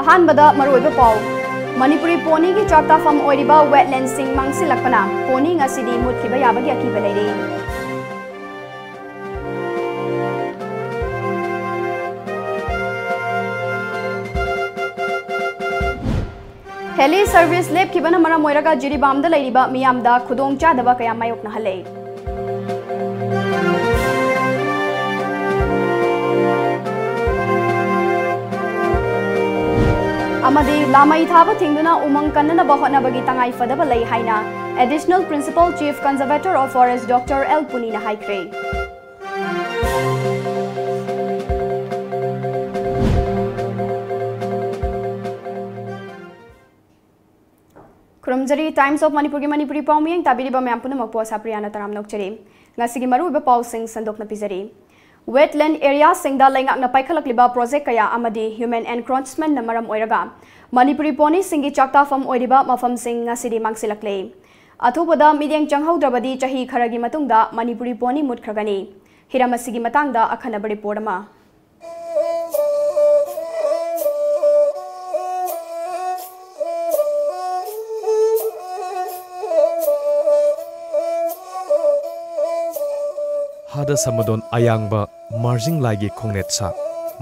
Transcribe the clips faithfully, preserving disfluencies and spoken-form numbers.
ꯑꯍꯥꯟꯕꯗ ꯃꯔꯨꯑꯣꯏꯕ ꯄꯥꯎ꯫ ꯃꯅꯤꯄꯨꯔꯤ ꯄꯣꯅꯤꯒꯤ ꯆꯥꯛꯇꯥꯐꯝ ꯑꯣꯏꯔꯤꯕ wetlandꯁꯤꯡ ꯃꯥꯡꯁꯤꯜꯂꯛꯄꯅ ꯄꯣꯅꯤ ꯉꯁꯤꯗꯤ ꯃꯨꯠꯈꯤꯕ ꯌꯥꯕꯒꯤ ꯑꯀꯤꯕ ꯂꯩꯔꯤ꯫ Heli service ꯂꯦꯞꯈꯤꯕꯅ ꯃꯔꯝ ꯑꯣꯏꯔꯒ ꯖꯤꯔꯤꯕꯥꯝꯗ ꯂꯩꯔꯤꯕ ꯃꯤꯌꯥꯝꯗ ꯈꯨꯗꯣꯡꯆꯥꯗꯕ ꯀꯌꯥ ꯃꯥꯌꯣꯛꯅꯍꯜꯂꯦ꯫ ꯑꯃꯗꯤ ꯂꯥꯃꯩ ꯊꯥꯕ ꯊꯤꯡꯗꯨꯅ ꯎꯃꯪ ꯀꯟꯅꯅꯕ ꯍꯣꯠꯅꯕꯒꯤ ꯇꯉꯥꯏ ꯐꯗꯕ ꯂꯩ ꯍꯥꯏꯅ Additional Principal Chief Conservator of Forest Doctor L ꯄꯨꯅꯤꯅ ꯍꯥꯏꯈ꯭ꯔꯦ꯫ ꯈꯨꯔꯨꯝꯖꯔꯤ꯫ Times of ꯃꯅꯤꯄꯨꯔꯒꯤ ꯃꯅꯤꯄꯨꯔꯤ ꯄꯥꯎꯃꯤꯌꯦꯡ ꯇꯥꯕꯤꯔꯤꯕ ꯃꯌꯥꯝ ꯄꯨꯝꯅꯃꯛꯄꯨ ꯑꯁꯥꯄ꯭ꯔꯤꯌꯥꯅ ꯇꯔꯥꯝꯅ ꯑꯣꯛꯆꯔꯤ꯫ ꯉꯁꯤꯒꯤ ꯃꯔꯨꯑꯣꯏꯕ ꯄꯥꯎꯁꯤꯡ ꯁꯟꯗꯣꯛꯅ ꯄꯤꯖꯔꯤ꯫ Wetland areaꯁꯤꯡꯗ ꯂꯩꯉꯥꯛꯅ ꯄꯥꯏꯈꯠꯂꯛꯂꯤꯕ project ꯀꯌꯥ ꯑꯃꯗꯤ human encroachmentꯅ ꯃꯔꯝ ꯑꯣꯏꯔꯒ ꯃꯅꯤꯄꯨꯔꯤ ꯄꯣꯅꯤꯁꯤꯡꯒꯤ ꯆꯥꯛꯇꯥꯐꯝ ꯑꯣꯏꯔꯤꯕ ꯃꯐꯝꯁꯤꯡ ꯉꯁꯤꯗꯤ ꯃꯥꯡꯁꯤꯜꯂꯛꯂꯦ꯫ ꯑꯊꯨꯕꯗ ꯃꯤꯠꯌꯦꯡ ꯆꯪꯍꯧꯗ꯭ꯔꯕꯗꯤ ꯆꯍꯤ ꯈꯔꯒꯤ ꯃꯇꯨꯡꯗ ꯃꯅꯤꯄꯨꯔꯤ ꯄꯣꯅꯤ ꯃꯨꯠꯈ꯭ꯔꯒꯅꯤ꯫ ꯍꯤꯔꯝ ꯑꯁꯤꯒꯤ ꯃꯇꯥꯡꯗ ꯑꯈꯟꯅꯕ report ꯑꯃ꯫ ꯍꯥꯗ ꯁꯃꯨꯗꯣꯟ ꯑꯌꯥꯡꯕ, ꯃꯥꯔꯖꯤꯡ ꯂꯥꯏꯒꯤ ꯈꯣꯡꯅꯦꯠ ꯁꯥ,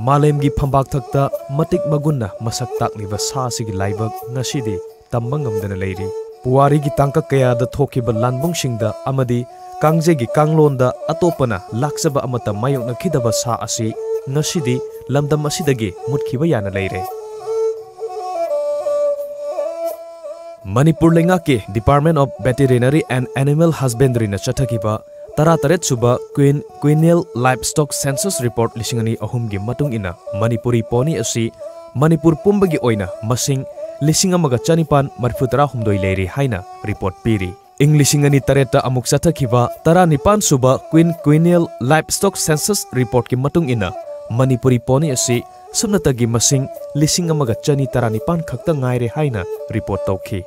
ꯃꯥꯂꯦꯝꯒꯤ ꯐꯝꯕꯥꯛ ꯊꯛꯇ ꯃꯇꯤꯛ ꯃꯒꯨꯟꯅ ꯃꯁꯛ ꯇꯥꯛꯂꯤꯕ ꯁꯥ ꯑꯁꯤꯒꯤ ꯂꯥꯏꯕꯛ ꯉꯁꯤꯗꯤ ꯇꯝꯕ ꯉꯝꯗꯅ ꯂꯩꯔꯤ꯫ ꯄꯨꯋꯥꯔꯤꯒꯤ ꯇꯥꯡꯀꯛ ꯀꯌꯥꯗ ꯊꯣꯛꯈꯤꯕ ꯂꯥꯟꯕꯨꯡꯁꯤꯡꯗ ꯑꯃꯗꯤ ꯀꯥꯡꯖꯩꯒꯤ ꯀꯥꯡꯂꯣꯟꯗ ꯑꯇꯣꯞꯄꯅ ꯂꯥꯛꯆꯕ ꯑꯃꯠꯇ ꯃꯥꯌꯣꯛꯅꯈꯤꯗꯕ ꯁꯥ ꯑꯁꯤ ꯉꯁꯤꯗꯤ ꯂꯝꯗꯝ ꯑꯁꯤꯗꯒꯤ ꯃꯨꯠꯈꯤꯕ ꯌꯥꯅ ꯂꯩꯔꯦ꯫ ꯃꯅꯤꯄꯨꯔ ꯂꯩꯉꯥꯛꯀꯤ Department of Veterinary and Animal Husbandryꯅ ꯆꯠꯊꯈꯤꯕ ꯇꯔꯥꯇꯔꯦꯠ ꯁꯨꯕ Quin-, Quinnial Livestock Census Report ꯂꯤꯁꯤꯡ ꯑꯅꯤ ꯑꯍꯨꯝꯒꯤ ꯃꯇꯨꯡ ꯏꯟꯅ ꯃꯅꯤꯄꯨꯔꯤ ꯄꯣꯅꯤ ꯑꯁꯤ ꯃꯅꯤꯄꯨꯔ ꯄꯨꯝꯕꯒꯤ ꯑꯣꯏꯅ ꯃꯁꯤꯡ ꯂꯤꯁꯤꯡ ꯑꯃꯒ ꯆꯅꯤꯄꯥꯟ ꯃꯔꯤꯐꯨ ꯇꯔꯥꯍꯨꯝꯗꯣꯏ ꯂꯩꯔꯤ ꯍꯥꯏꯅ report ꯄꯤꯔꯤ꯫ ꯏꯪ ꯂꯤꯁꯤꯡ ꯑꯅꯤ ꯇꯔꯦꯠꯇ ꯑꯃꯨꯛ ꯆꯠꯊꯈꯤꯕ ꯇꯔꯥꯅꯤꯄꯥꯟ ꯁꯨꯕ Quin-, Quinnial Livestock Census Reportꯀꯤ ꯃꯇꯨꯡ ꯏꯟꯅ ꯃꯅꯤꯄꯨꯔꯤ ꯄꯣꯅꯤ ꯑꯁꯤ ꯁꯨꯞꯅꯇꯒꯤ ꯃꯁꯤꯡ ꯂꯤꯁꯤꯡ ꯑꯃꯒ ꯆꯅꯤ ꯇꯔꯥꯅꯤꯄꯥꯟ ꯈꯛꯇ ꯉꯥꯏꯔꯦ ꯍꯥꯏꯅ report ꯇꯧꯈꯤ꯫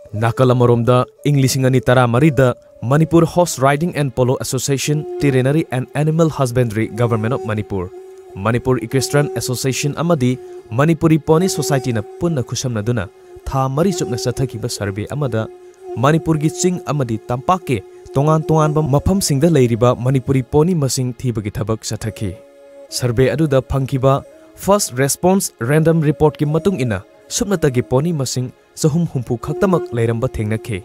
ꯅꯥꯀꯜ ꯑꯃꯔꯣꯝꯗ, ꯏꯪ ꯂꯤꯁꯤꯡ ꯑꯅꯤ ꯇꯔꯥꯃꯔꯤꯗ Manipur Horse Riding and Polo Association, Veterinary and Animal Husbandry, Government of Manipur, Manipur Equestrian Association ꯑꯃꯗꯤ Manipuri Pony Society ꯅ ꯄꯨꯟꯅ ꯈꯨꯠꯁꯝꯅꯗꯨꯅ ꯊꯥ ꯃꯔꯤ ꯆꯨꯞꯅ ꯆꯠꯊꯈꯤꯕ survey ꯑꯃꯗ ꯃꯅꯤꯄꯨꯔꯒꯤ ꯆꯤꯡ ꯑꯃꯗꯤ ꯇꯝꯄꯥꯛꯀꯤ ꯇꯣꯉꯥꯟ ꯇꯣꯉꯥꯟꯕ ꯃꯐꯝꯁꯤꯡꯗ ꯂꯩꯔꯤꯕ ꯃꯅꯤꯄꯨꯔꯤ pony ꯃꯁꯤꯡ ꯊꯤꯕꯒꯤ ꯊꯕꯛ ꯆꯠꯊꯈꯤ꯫ Survey ꯑꯗꯨꯗ ꯐꯪꯈꯤꯕ first response random report ꯀꯤ ꯃꯇꯨꯡ ꯏꯟꯅ ꯁꯨꯞꯅꯇꯒꯤ pony ꯃꯁꯤꯡ ꯆꯍꯨꯝ ꯍꯨꯝꯐꯨ ꯈꯛꯇꯃꯛ ꯂꯩꯔꯝꯕ ꯊꯦꯡꯅꯈꯤ꯫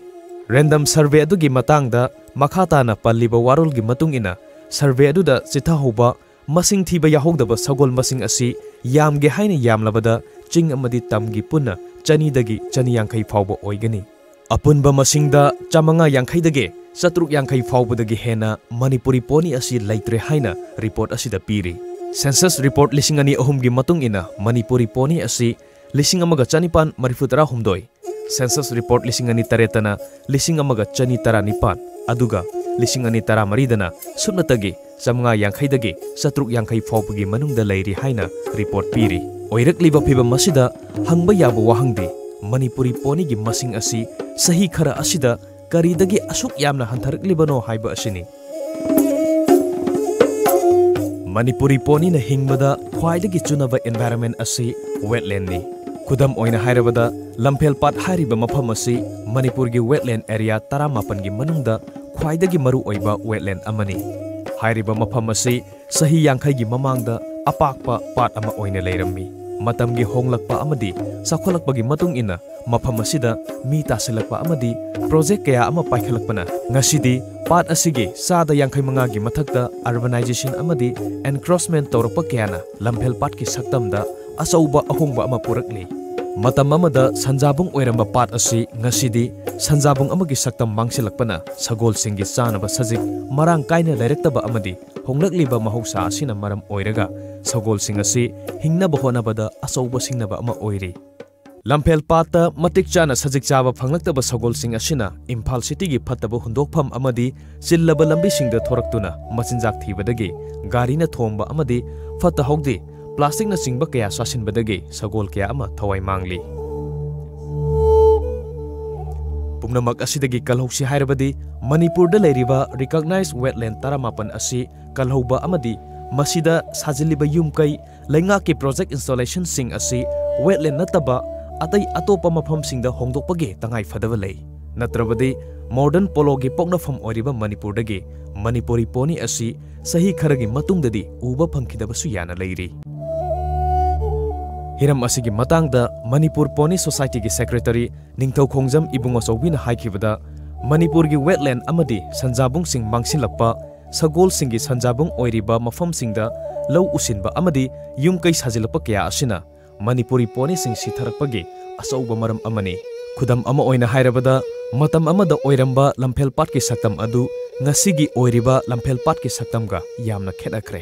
Random survey ꯑꯗꯨꯒꯤ ꯃꯇꯥꯡꯗ ꯃꯈꯥ ꯇꯥꯅ ꯄꯜꯂꯤꯕ ꯋꯥꯔꯣꯜꯒꯤ ꯃꯇꯨꯡ ꯏꯟꯅ survey ꯑꯗꯨꯗ ꯆꯤꯊꯍꯧꯕ ꯃꯁꯤꯡ ꯊꯤꯕ ꯌꯥꯍꯧꯗꯕ ꯁꯒꯣꯜ ꯃꯁꯤꯡ ꯑꯁꯤ ꯌꯥꯝꯒꯦ ꯍꯥꯏꯅ ꯌꯥꯝꯂꯕꯗ ꯆꯤꯡ ꯑꯃꯗꯤ ꯇꯝꯒꯤ ꯄꯨꯟꯅ ꯆꯅꯤꯗꯒꯤ ꯆꯅꯤ ꯌꯥꯡꯈꯩ ꯐꯥꯎꯕ ꯑꯣꯏꯒꯅꯤ꯫ ꯑꯄꯨꯟꯕ ꯃꯁꯤꯡꯗ ꯆꯥꯃꯉꯥ ꯌꯥꯡꯈꯩꯗꯒꯤ ꯆꯥꯇ꯭ꯔꯨꯛ ꯌꯥꯡꯈꯩ ꯐꯥꯎꯕꯗꯒꯤ ꯍꯦꯟꯅ ꯃꯅꯤꯄꯨꯔꯤ pony ꯑꯁꯤ ꯂꯩꯇ꯭ꯔꯦ ꯍꯥꯏꯅ report ꯑꯁꯤꯗ ꯄꯤꯔꯤ꯫ Census report ꯂꯤꯁꯤꯡ ꯑꯅꯤ ꯑꯍꯨꯝꯒꯤ ꯃꯇꯨꯡ ꯏꯟꯅ ꯃꯅꯤꯄꯨꯔꯤ pony ꯑꯁꯤ ꯂꯤꯁꯤꯡ ꯑꯃꯒ ꯆꯅꯤꯄꯥꯟ ꯃꯔꯤꯐꯨ ꯇꯔꯥꯍꯨꯝꯗꯣꯏ, Census report ꯂꯤꯁꯤꯡ ꯑꯅꯤ ꯇꯔꯦꯠꯇꯅ ꯂꯤꯁꯤꯡ ꯑꯃꯒ ꯆꯅꯤ ꯇꯔꯥꯅꯤꯄꯥꯟ, ꯑꯗꯨꯒ ꯂꯤꯁꯤꯡ ꯑꯅꯤ ꯇꯔꯥꯃꯔꯤꯗꯅ ꯁꯨꯞꯅꯇꯒꯤ ꯆꯥꯃꯉꯥ ꯌꯥꯡꯈꯩꯗꯒꯤ ꯆꯥꯇ꯭ꯔꯨꯛ ꯌꯥꯡꯈꯩ ꯐꯥꯎꯕꯒꯤ ꯃꯅꯨꯡꯗ ꯂꯩꯔꯤ ꯍꯥꯏꯅ report ꯄꯤꯔꯤ꯫ ꯑꯣꯏꯔꯛꯂꯤꯕ ꯐꯤꯚꯝ ꯑꯁꯤꯗ ꯍꯪꯕ ꯌꯥꯕ ꯋꯥꯍꯪꯗꯤ, ꯃꯅꯤꯄꯨꯔꯤ pony ꯒꯤ ꯃꯁꯤꯡ ꯑꯁꯤ ꯆꯍꯤ ꯈꯔ ꯑꯁꯤꯗ ꯀꯔꯤꯗꯒꯤ ꯑꯁꯨꯛ ꯌꯥꯝꯅ ꯍꯟꯊꯔꯛꯂꯤꯕꯅꯣ ꯍꯥꯏꯕ ꯑꯁꯤꯅꯤ꯫ ꯃꯅꯤꯄꯨꯔꯤ pony ꯅ ꯍꯤꯡꯕꯗ ꯈ꯭ꯋꯥꯏꯗꯒꯤ ꯆꯨꯅꯕ environment ꯑꯁꯤ wetland ꯅꯤ꯫ ꯈꯨꯗꯝ ꯑꯣꯏꯅ ꯍꯥꯏꯔꯕꯗ, ꯂꯝꯐꯦꯜ ꯄꯥꯠ ꯍꯥꯏꯔꯤꯕ ꯃꯐꯝ ꯑꯁꯤ ꯃꯅꯤꯄꯨꯔꯒꯤ wetland area ꯇꯔꯥꯃꯥꯄꯟꯒꯤ ꯃꯅꯨꯡꯗ ꯈ꯭ꯋꯥꯏꯗꯒꯤ ꯃꯔꯨ ꯑꯣꯏꯕ wetland ꯑꯃꯅꯤ꯫ ꯍꯥꯏꯔꯤꯕ ꯃꯐꯝ ꯑꯁꯤ ꯆꯍꯤ ꯌꯥꯡꯈꯩꯒꯤ ꯃꯃꯥꯡꯗ ꯑꯄꯥꯛꯄ ꯄꯥꯠ ꯑꯃ ꯑꯣꯏꯅ ꯂꯩꯔꯝꯃꯤ꯫ ꯃꯇꯝꯒꯤ ꯍꯣꯡꯂꯛꯄ ꯑꯃꯗꯤ ꯆꯥꯎꯈꯠꯂꯛꯄꯒꯤ ꯃꯇꯨꯡ ꯏꯟꯅ ꯃꯐꯝ ꯑꯁꯤꯗ ꯃꯤ ꯇꯥꯁꯤꯜꯂꯛꯄ ꯑꯃꯗꯤ project ꯀꯌꯥ ꯑꯃ ꯄꯥꯏꯈꯠꯂꯛꯄꯅ ꯉꯁꯤꯗꯤ ꯄꯥꯠ ꯑꯁꯤꯒꯤ ꯆꯥꯗ ꯌꯥꯡꯈꯩ ꯃꯉꯥꯒꯤ ꯃꯊꯛꯇ urbanization ꯑꯃꯗꯤ encroachment ꯇꯧꯔꯛꯄ ꯀꯌꯥꯅ ꯂꯝꯐꯦꯜ ꯄꯥꯠꯀꯤ ꯁꯛꯇꯝꯗ ꯑꯆꯧꯕ ꯑꯍꯣꯡꯕ ꯑꯃ ꯄꯨꯔꯛꯂꯤ꯫ ꯃꯇꯝ ꯑꯃꯗ ꯁꯟꯖꯥꯕꯨꯡ ꯑꯣꯏꯔꯝꯕ ꯄꯥꯠ ꯑꯁꯤ ꯉꯁꯤꯗꯤ ꯁꯟꯖꯥꯕꯨꯡ ꯑꯃꯒꯤ ꯁꯛꯇꯝ ꯃꯥꯡꯁꯤꯜꯂꯛꯄꯅ ꯁꯒꯣꯜꯁꯤꯡꯒꯤ ꯆꯥꯅꯕ ꯁꯖꯤꯛ ꯃꯔꯥꯡ ꯀꯥꯏꯅ ꯂꯩꯔꯛꯇꯕ ꯑꯃꯗꯤ ꯍꯣꯡꯂꯛꯂꯤꯕ ꯃꯍꯧꯁꯥ ꯑꯁꯤꯅ ꯃꯔꯝ ꯑꯣꯏꯔꯒ ꯁꯒꯣꯜꯁꯤꯡ ꯑꯁꯤ ꯍꯤꯡꯅꯕ ꯍꯣꯠꯅꯕꯗ ꯑꯆꯧꯕ ꯁꯤꯡꯅꯕ ꯑꯃ ꯑꯣꯏꯔꯤ꯫ ꯂꯝꯐꯦꯜ ꯄꯥꯠꯇ ꯃꯇꯤꯛ ꯆꯥꯅ ꯁꯖꯤꯛ ꯆꯥꯕ ꯐꯪꯂꯛꯇꯕ ꯁꯒꯣꯜꯁꯤꯡ ꯑꯁꯤꯅ ꯏꯝꯐꯥꯜ cityꯒꯤ ꯐꯠꯇꯕ ꯍꯨꯟꯗꯣꯛꯐꯝ ꯑꯃꯗꯤ ꯆꯤꯜꯂꯕ ꯂꯝꯕꯤꯁꯤꯡꯗ ꯊꯣꯔꯛꯇꯨꯅ ꯃꯆꯤꯟꯖꯥꯛ ꯊꯤꯕꯗꯒꯤ, ꯒꯥꯔꯤꯅ ꯊꯣꯝꯕ ꯑꯃꯗꯤ ꯐꯠꯇ ꯍꯥꯎꯗꯤ, plasticꯅꯆꯤꯡꯕ ꯀꯌꯥ ꯆꯥꯁꯤꯟꯕꯗꯒꯤ ꯁꯒꯣꯜ ꯀꯌꯥ ꯑꯃ ꯊꯋꯥꯏ ꯃꯥꯡꯂꯤ꯫ ꯄꯨꯝꯅꯃꯛ ꯑꯁꯤꯗꯒꯤ ꯀꯜꯍꯧꯁꯤ ꯍꯥꯏꯔꯕꯗꯤ ꯃꯅꯤꯄꯨꯔꯗ ꯂꯩꯔꯤꯕ recognized wetland ꯇꯔꯥꯃꯥꯄꯟ ꯑꯁꯤ ꯀꯜꯍꯧꯕ ꯑꯃꯗꯤ ꯃꯁꯤꯗ ꯁꯥꯖꯤꯜꯂꯤꯕ ꯌꯨꯝ ꯀꯩ, ꯂꯩꯉꯥꯛꯀꯤ ꯄ꯭ꯔꯣꯖꯦꯛ ꯏꯟꯁꯇꯣꯂꯦꯁꯟꯁꯤꯡ ꯑꯁꯤ ꯋꯦꯠꯂꯦꯟ ꯅꯠꯇꯕ ꯑꯇꯩ ꯑꯇꯣꯞꯄ ꯃꯐꯝꯁꯤꯡꯗ ꯍꯣꯡꯗꯣꯛꯄꯒꯤ ꯇꯉꯥꯏ ꯐꯗꯕ ꯂꯩ꯫ ꯅꯠꯇ꯭ꯔꯕꯗꯤ ꯃꯣꯗꯔꯟ ꯄꯣꯂꯣꯒꯤ ꯄꯣꯛꯅꯐꯝ ꯑꯣꯏꯔꯤꯕ ꯃꯅꯤꯄꯨꯔꯗꯒꯤ ꯃꯅꯤꯄꯨꯔꯤ ꯄꯣꯅꯤ ꯑꯁꯤ ꯆꯍꯤ ꯈꯔꯒꯤ ꯃꯇꯨꯡꯗꯗꯤ ꯎꯕ ꯐꯪꯈꯤꯗꯕꯁꯨ ꯌꯥꯅ ꯂꯩꯔꯤ꯫ ꯍꯤꯔꯝ ꯑꯁꯤꯒꯤ ꯃꯇꯥꯡꯗ ꯃꯅꯤꯄꯨꯔ ꯄꯣꯅꯤ ꯁꯣꯁꯥꯏꯇꯤꯒꯤ ꯁꯦꯀ꯭ꯔꯦꯇꯔꯤ ꯅꯤꯡꯊꯧꯈꯣꯡꯖꯝ ꯏꯕꯨꯡꯉꯣꯆꯧꯕꯤꯅ ꯍꯥꯏꯈꯤꯕꯗ, ꯃꯅꯤꯄꯨꯔꯒꯤ ꯋꯦꯠꯂꯦꯟ ꯑꯃꯗꯤ ꯁꯟꯖꯥꯕꯨꯡꯁꯤꯡ ꯃꯥꯡꯁꯤꯜꯂꯛꯄ, ꯁꯒꯣꯜꯁꯤꯡꯒꯤ ꯁꯟꯖꯥꯕꯨꯡ ꯑꯣꯏꯔꯤꯕ ꯃꯐꯝꯁꯤꯡꯗ ꯂꯧ ꯎꯁꯤꯟꯕ ꯑꯃꯗꯤ ꯌꯨꯝ ꯀꯩ ꯁꯥꯖꯤꯜꯂꯛꯄ ꯀꯌꯥ ꯑꯁꯤꯅ ꯃꯅꯤꯄꯨꯔꯤ ꯄꯣꯅꯤꯁꯤꯡ ꯁꯤꯊꯔꯛꯄꯒꯤ ꯑꯆꯧꯕ ꯃꯔꯝ ꯑꯃꯅꯤ꯫ ꯈꯨꯗꯝ ꯑꯃ ꯑꯣꯏꯅ ꯍꯥꯏꯔꯕꯗ, ꯃꯇꯝ ꯑꯃꯗ ꯑꯣꯏꯔꯝꯕ ꯂꯝꯐꯦꯜ ꯄꯥꯠꯀꯤ ꯁꯛꯇꯝ ꯑꯗꯨ ꯉꯁꯤꯒꯤ ꯑꯣꯏꯔꯤꯕ ꯂꯝꯐꯦꯜ ꯄꯥꯠꯀꯤ ꯁꯛꯇꯝꯒ ꯌꯥꯝꯅ ꯈꯦꯠꯅꯈ꯭ꯔꯦ꯫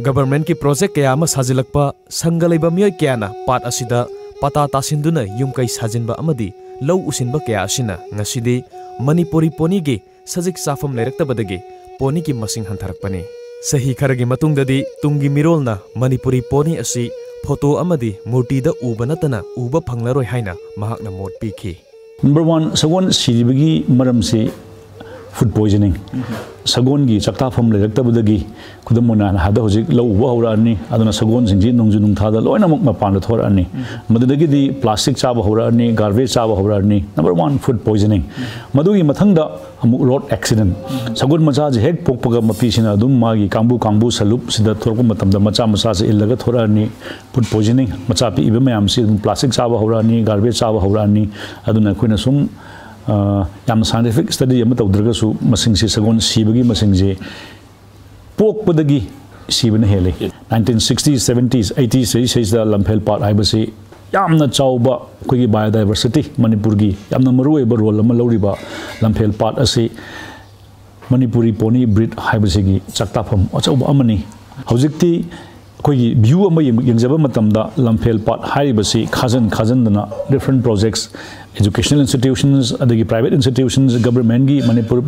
ꯒꯕꯔꯃꯦꯟꯠꯀꯤ ꯄ꯭ꯔꯣꯖꯦꯛ ꯀꯌꯥ ꯑꯃ ꯁꯥꯖꯤꯜꯂꯛꯄ, ꯁꯪꯒ ꯂꯩꯕ ꯃꯤꯑꯣꯏ ꯀꯌꯥꯅ ꯄꯥꯠ ꯑꯁꯤꯗ ꯄꯇꯥ ꯇꯥꯁꯤꯟꯗꯨꯅ ꯌꯨꯝ ꯀꯩ ꯁꯥꯖꯤꯟꯕ ꯑꯃꯗꯤ ꯂꯧ ꯎꯁꯤꯟꯕ ꯀꯌꯥ ꯑꯁꯤꯅ ꯉꯁꯤꯗꯤ ꯃꯅꯤꯄꯨꯔꯤ ꯄꯣꯅꯤꯒꯤ ꯁꯖꯤꯛ ꯆꯥꯐꯝ ꯂꯩꯔꯛꯇꯕꯗꯒꯤ ꯄꯣꯅꯤꯒꯤ ꯃꯁꯤꯡ ꯍꯟꯊꯔꯛꯄꯅꯤ꯫ ꯆꯍꯤ ꯈꯔꯒꯤ ꯃꯇꯨꯡꯗꯗꯤ ꯇꯨꯡꯒꯤ ꯃꯤꯔꯣꯜꯅ ꯃꯅꯤꯄꯨꯔꯤ ꯄꯣꯅꯤ ꯑꯁꯤ ꯐꯣꯇꯣ ꯑꯃꯗꯤ ꯃꯨꯔꯇꯤꯗ ꯎꯕ ꯅꯠꯇꯅ ꯎꯕ ꯐꯪꯂꯔꯣꯏ ꯍꯥꯏꯅ ꯃꯍꯥꯛꯅ ꯃꯣꯠ ꯄꯤꯈꯤ꯫ ꯅꯝꯕꯔ ꯋꯥꯟ, ꯁꯒꯣꯜ ꯁꯤꯔꯤꯕꯒꯤ ꯃꯔꯝꯁꯤ ꯐꯨꯗ ꯄꯣꯏꯖꯅꯤꯡ꯫ ꯁꯒꯣꯜꯒꯤ ꯆꯥꯛꯇꯥꯐꯝ ꯂꯩꯔꯛꯇꯕꯗꯒꯤ, ꯈꯨꯗꯝ ꯑꯣꯏꯅ ꯍꯥꯏꯔꯕꯗ, ꯍꯧꯖꯤꯛ ꯂꯧ ꯎꯕ ꯍꯧꯔꯛꯑꯅꯤ, ꯑꯗꯨꯅ ꯁꯒꯣꯜꯁꯤꯡꯁꯤ ꯅꯣꯡꯖꯨ ꯅꯨꯡꯊꯥꯗ ꯂꯣꯏꯅꯃꯛ ꯃꯄꯥꯟꯗ ꯊꯣꯔꯛꯑꯅꯤ꯫ ꯃꯗꯨꯗꯒꯤꯗꯤ ꯄ꯭ꯂꯥꯁꯇꯤꯛ ꯆꯥꯕ ꯍꯧꯔꯛꯑꯅꯤ, ꯒꯥꯔꯕꯦꯖ ꯆꯥꯕ ꯍꯧꯔꯛꯑꯅꯤ꯫ Number one, food poisoning. ꯃꯗꯨꯒꯤ ꯃꯊꯪꯗ ꯑꯃꯨꯛ ꯔꯣꯗ ꯑꯦꯛꯁꯤꯗꯦꯟ꯫ ꯁꯒꯣꯜ ꯃꯆꯥꯁꯦ ꯍꯦꯛ ꯄꯣꯛꯄꯒ ꯃꯄꯤꯁꯤꯅ ꯑꯗꯨꯝ ꯃꯥꯒꯤ ꯀꯥꯡꯕꯨ ꯀꯥꯡꯕꯨ ꯁꯂꯨꯞꯁꯤꯗ ꯊꯣꯔꯛꯄ ꯃꯇꯝꯗ ꯃꯆꯥ ꯃꯆꯥꯁꯦ ꯏꯜꯂꯒ ꯊꯣꯔꯛꯑꯅꯤ꯫ Food poisoning. ꯃꯆꯥ ꯄꯤꯛꯏꯕ ꯃꯌꯥꯝꯁꯤ ꯑꯗꯨꯝ ꯄ꯭ꯂꯥꯁꯇꯤꯛ ꯆꯥꯕ ꯍꯧꯔꯛꯑꯅꯤ, ꯒꯥꯔꯕꯦꯖ ꯆꯥꯕ ꯍꯧꯔꯛꯑꯅꯤ꯫ ꯑꯗꯨꯅ ꯑꯩꯈꯣꯏꯅ ꯁꯨꯝ, ꯑ, ꯌꯥꯝꯅ ꯁꯥꯏꯟꯇꯤꯐꯤꯛ ꯁ꯭ꯇꯗꯤ ꯑꯃ ꯇꯧꯗ꯭ꯔꯒꯁꯨ, ꯃꯁꯤꯡꯁꯤ, ꯁꯒꯣꯜ ꯁꯤꯕꯒꯤ ꯃꯁꯤꯡꯁꯤ ꯄꯣꯛꯄꯗꯒꯤ ꯁꯤꯕꯅ ꯍꯦꯜꯂꯤ꯫ ꯅꯥꯏꯟꯇꯤꯟ ꯁꯤꯛꯁꯇꯤ, ꯁꯕꯦꯟꯇꯤ, ꯑꯩꯠꯇꯤ ꯆꯍꯤ ꯁꯤꯗꯩꯁꯤꯗ ꯂꯝꯐꯦꯜ ꯄꯥꯠ ꯍꯥꯏꯕꯁꯤ ꯌꯥꯝꯅ ꯆꯥꯎꯕ ꯑꯩꯈꯣꯏꯒꯤ ꯕꯥꯏꯑꯣꯗꯥꯏꯕꯔꯁꯤꯇꯤ, ꯃꯅꯤꯄꯨꯔꯒꯤ ꯌꯥꯝꯅ ꯃꯔꯨꯑꯣꯏꯕ ꯔꯣꯜ ꯑꯃ ꯂꯧꯔꯤꯕ ꯂꯝꯐꯦꯜ ꯄꯥꯠ ꯑꯁꯤ ꯃꯅꯤꯄꯨꯔꯤ ꯄꯣꯅꯤ ꯕ꯭ꯔꯤꯗ ꯍꯥꯏꯕꯁꯤꯒꯤ ꯆꯥꯛꯇꯥꯐꯝ ꯑꯆꯧꯕ ꯑꯃꯅꯤ꯫ ꯍꯧꯖꯤꯛꯇꯤ ꯑꯩꯈꯣꯏꯒꯤ ꯚ꯭ꯌꯨ ꯑꯃ ꯌꯦꯡ-, ꯌꯦꯡꯖꯕ ꯃꯇꯝꯗ ꯂꯝꯐꯦꯜ ꯄꯥꯠ ꯍꯥꯏꯔꯤꯕꯁꯤ ꯈꯥꯖꯤꯟ ꯈꯥꯖꯤꯟꯗꯅ different projects, educational institutions, ꯑꯗꯒꯤ private institutions, governmentꯀꯤ, ꯃꯅꯤꯄꯨꯔ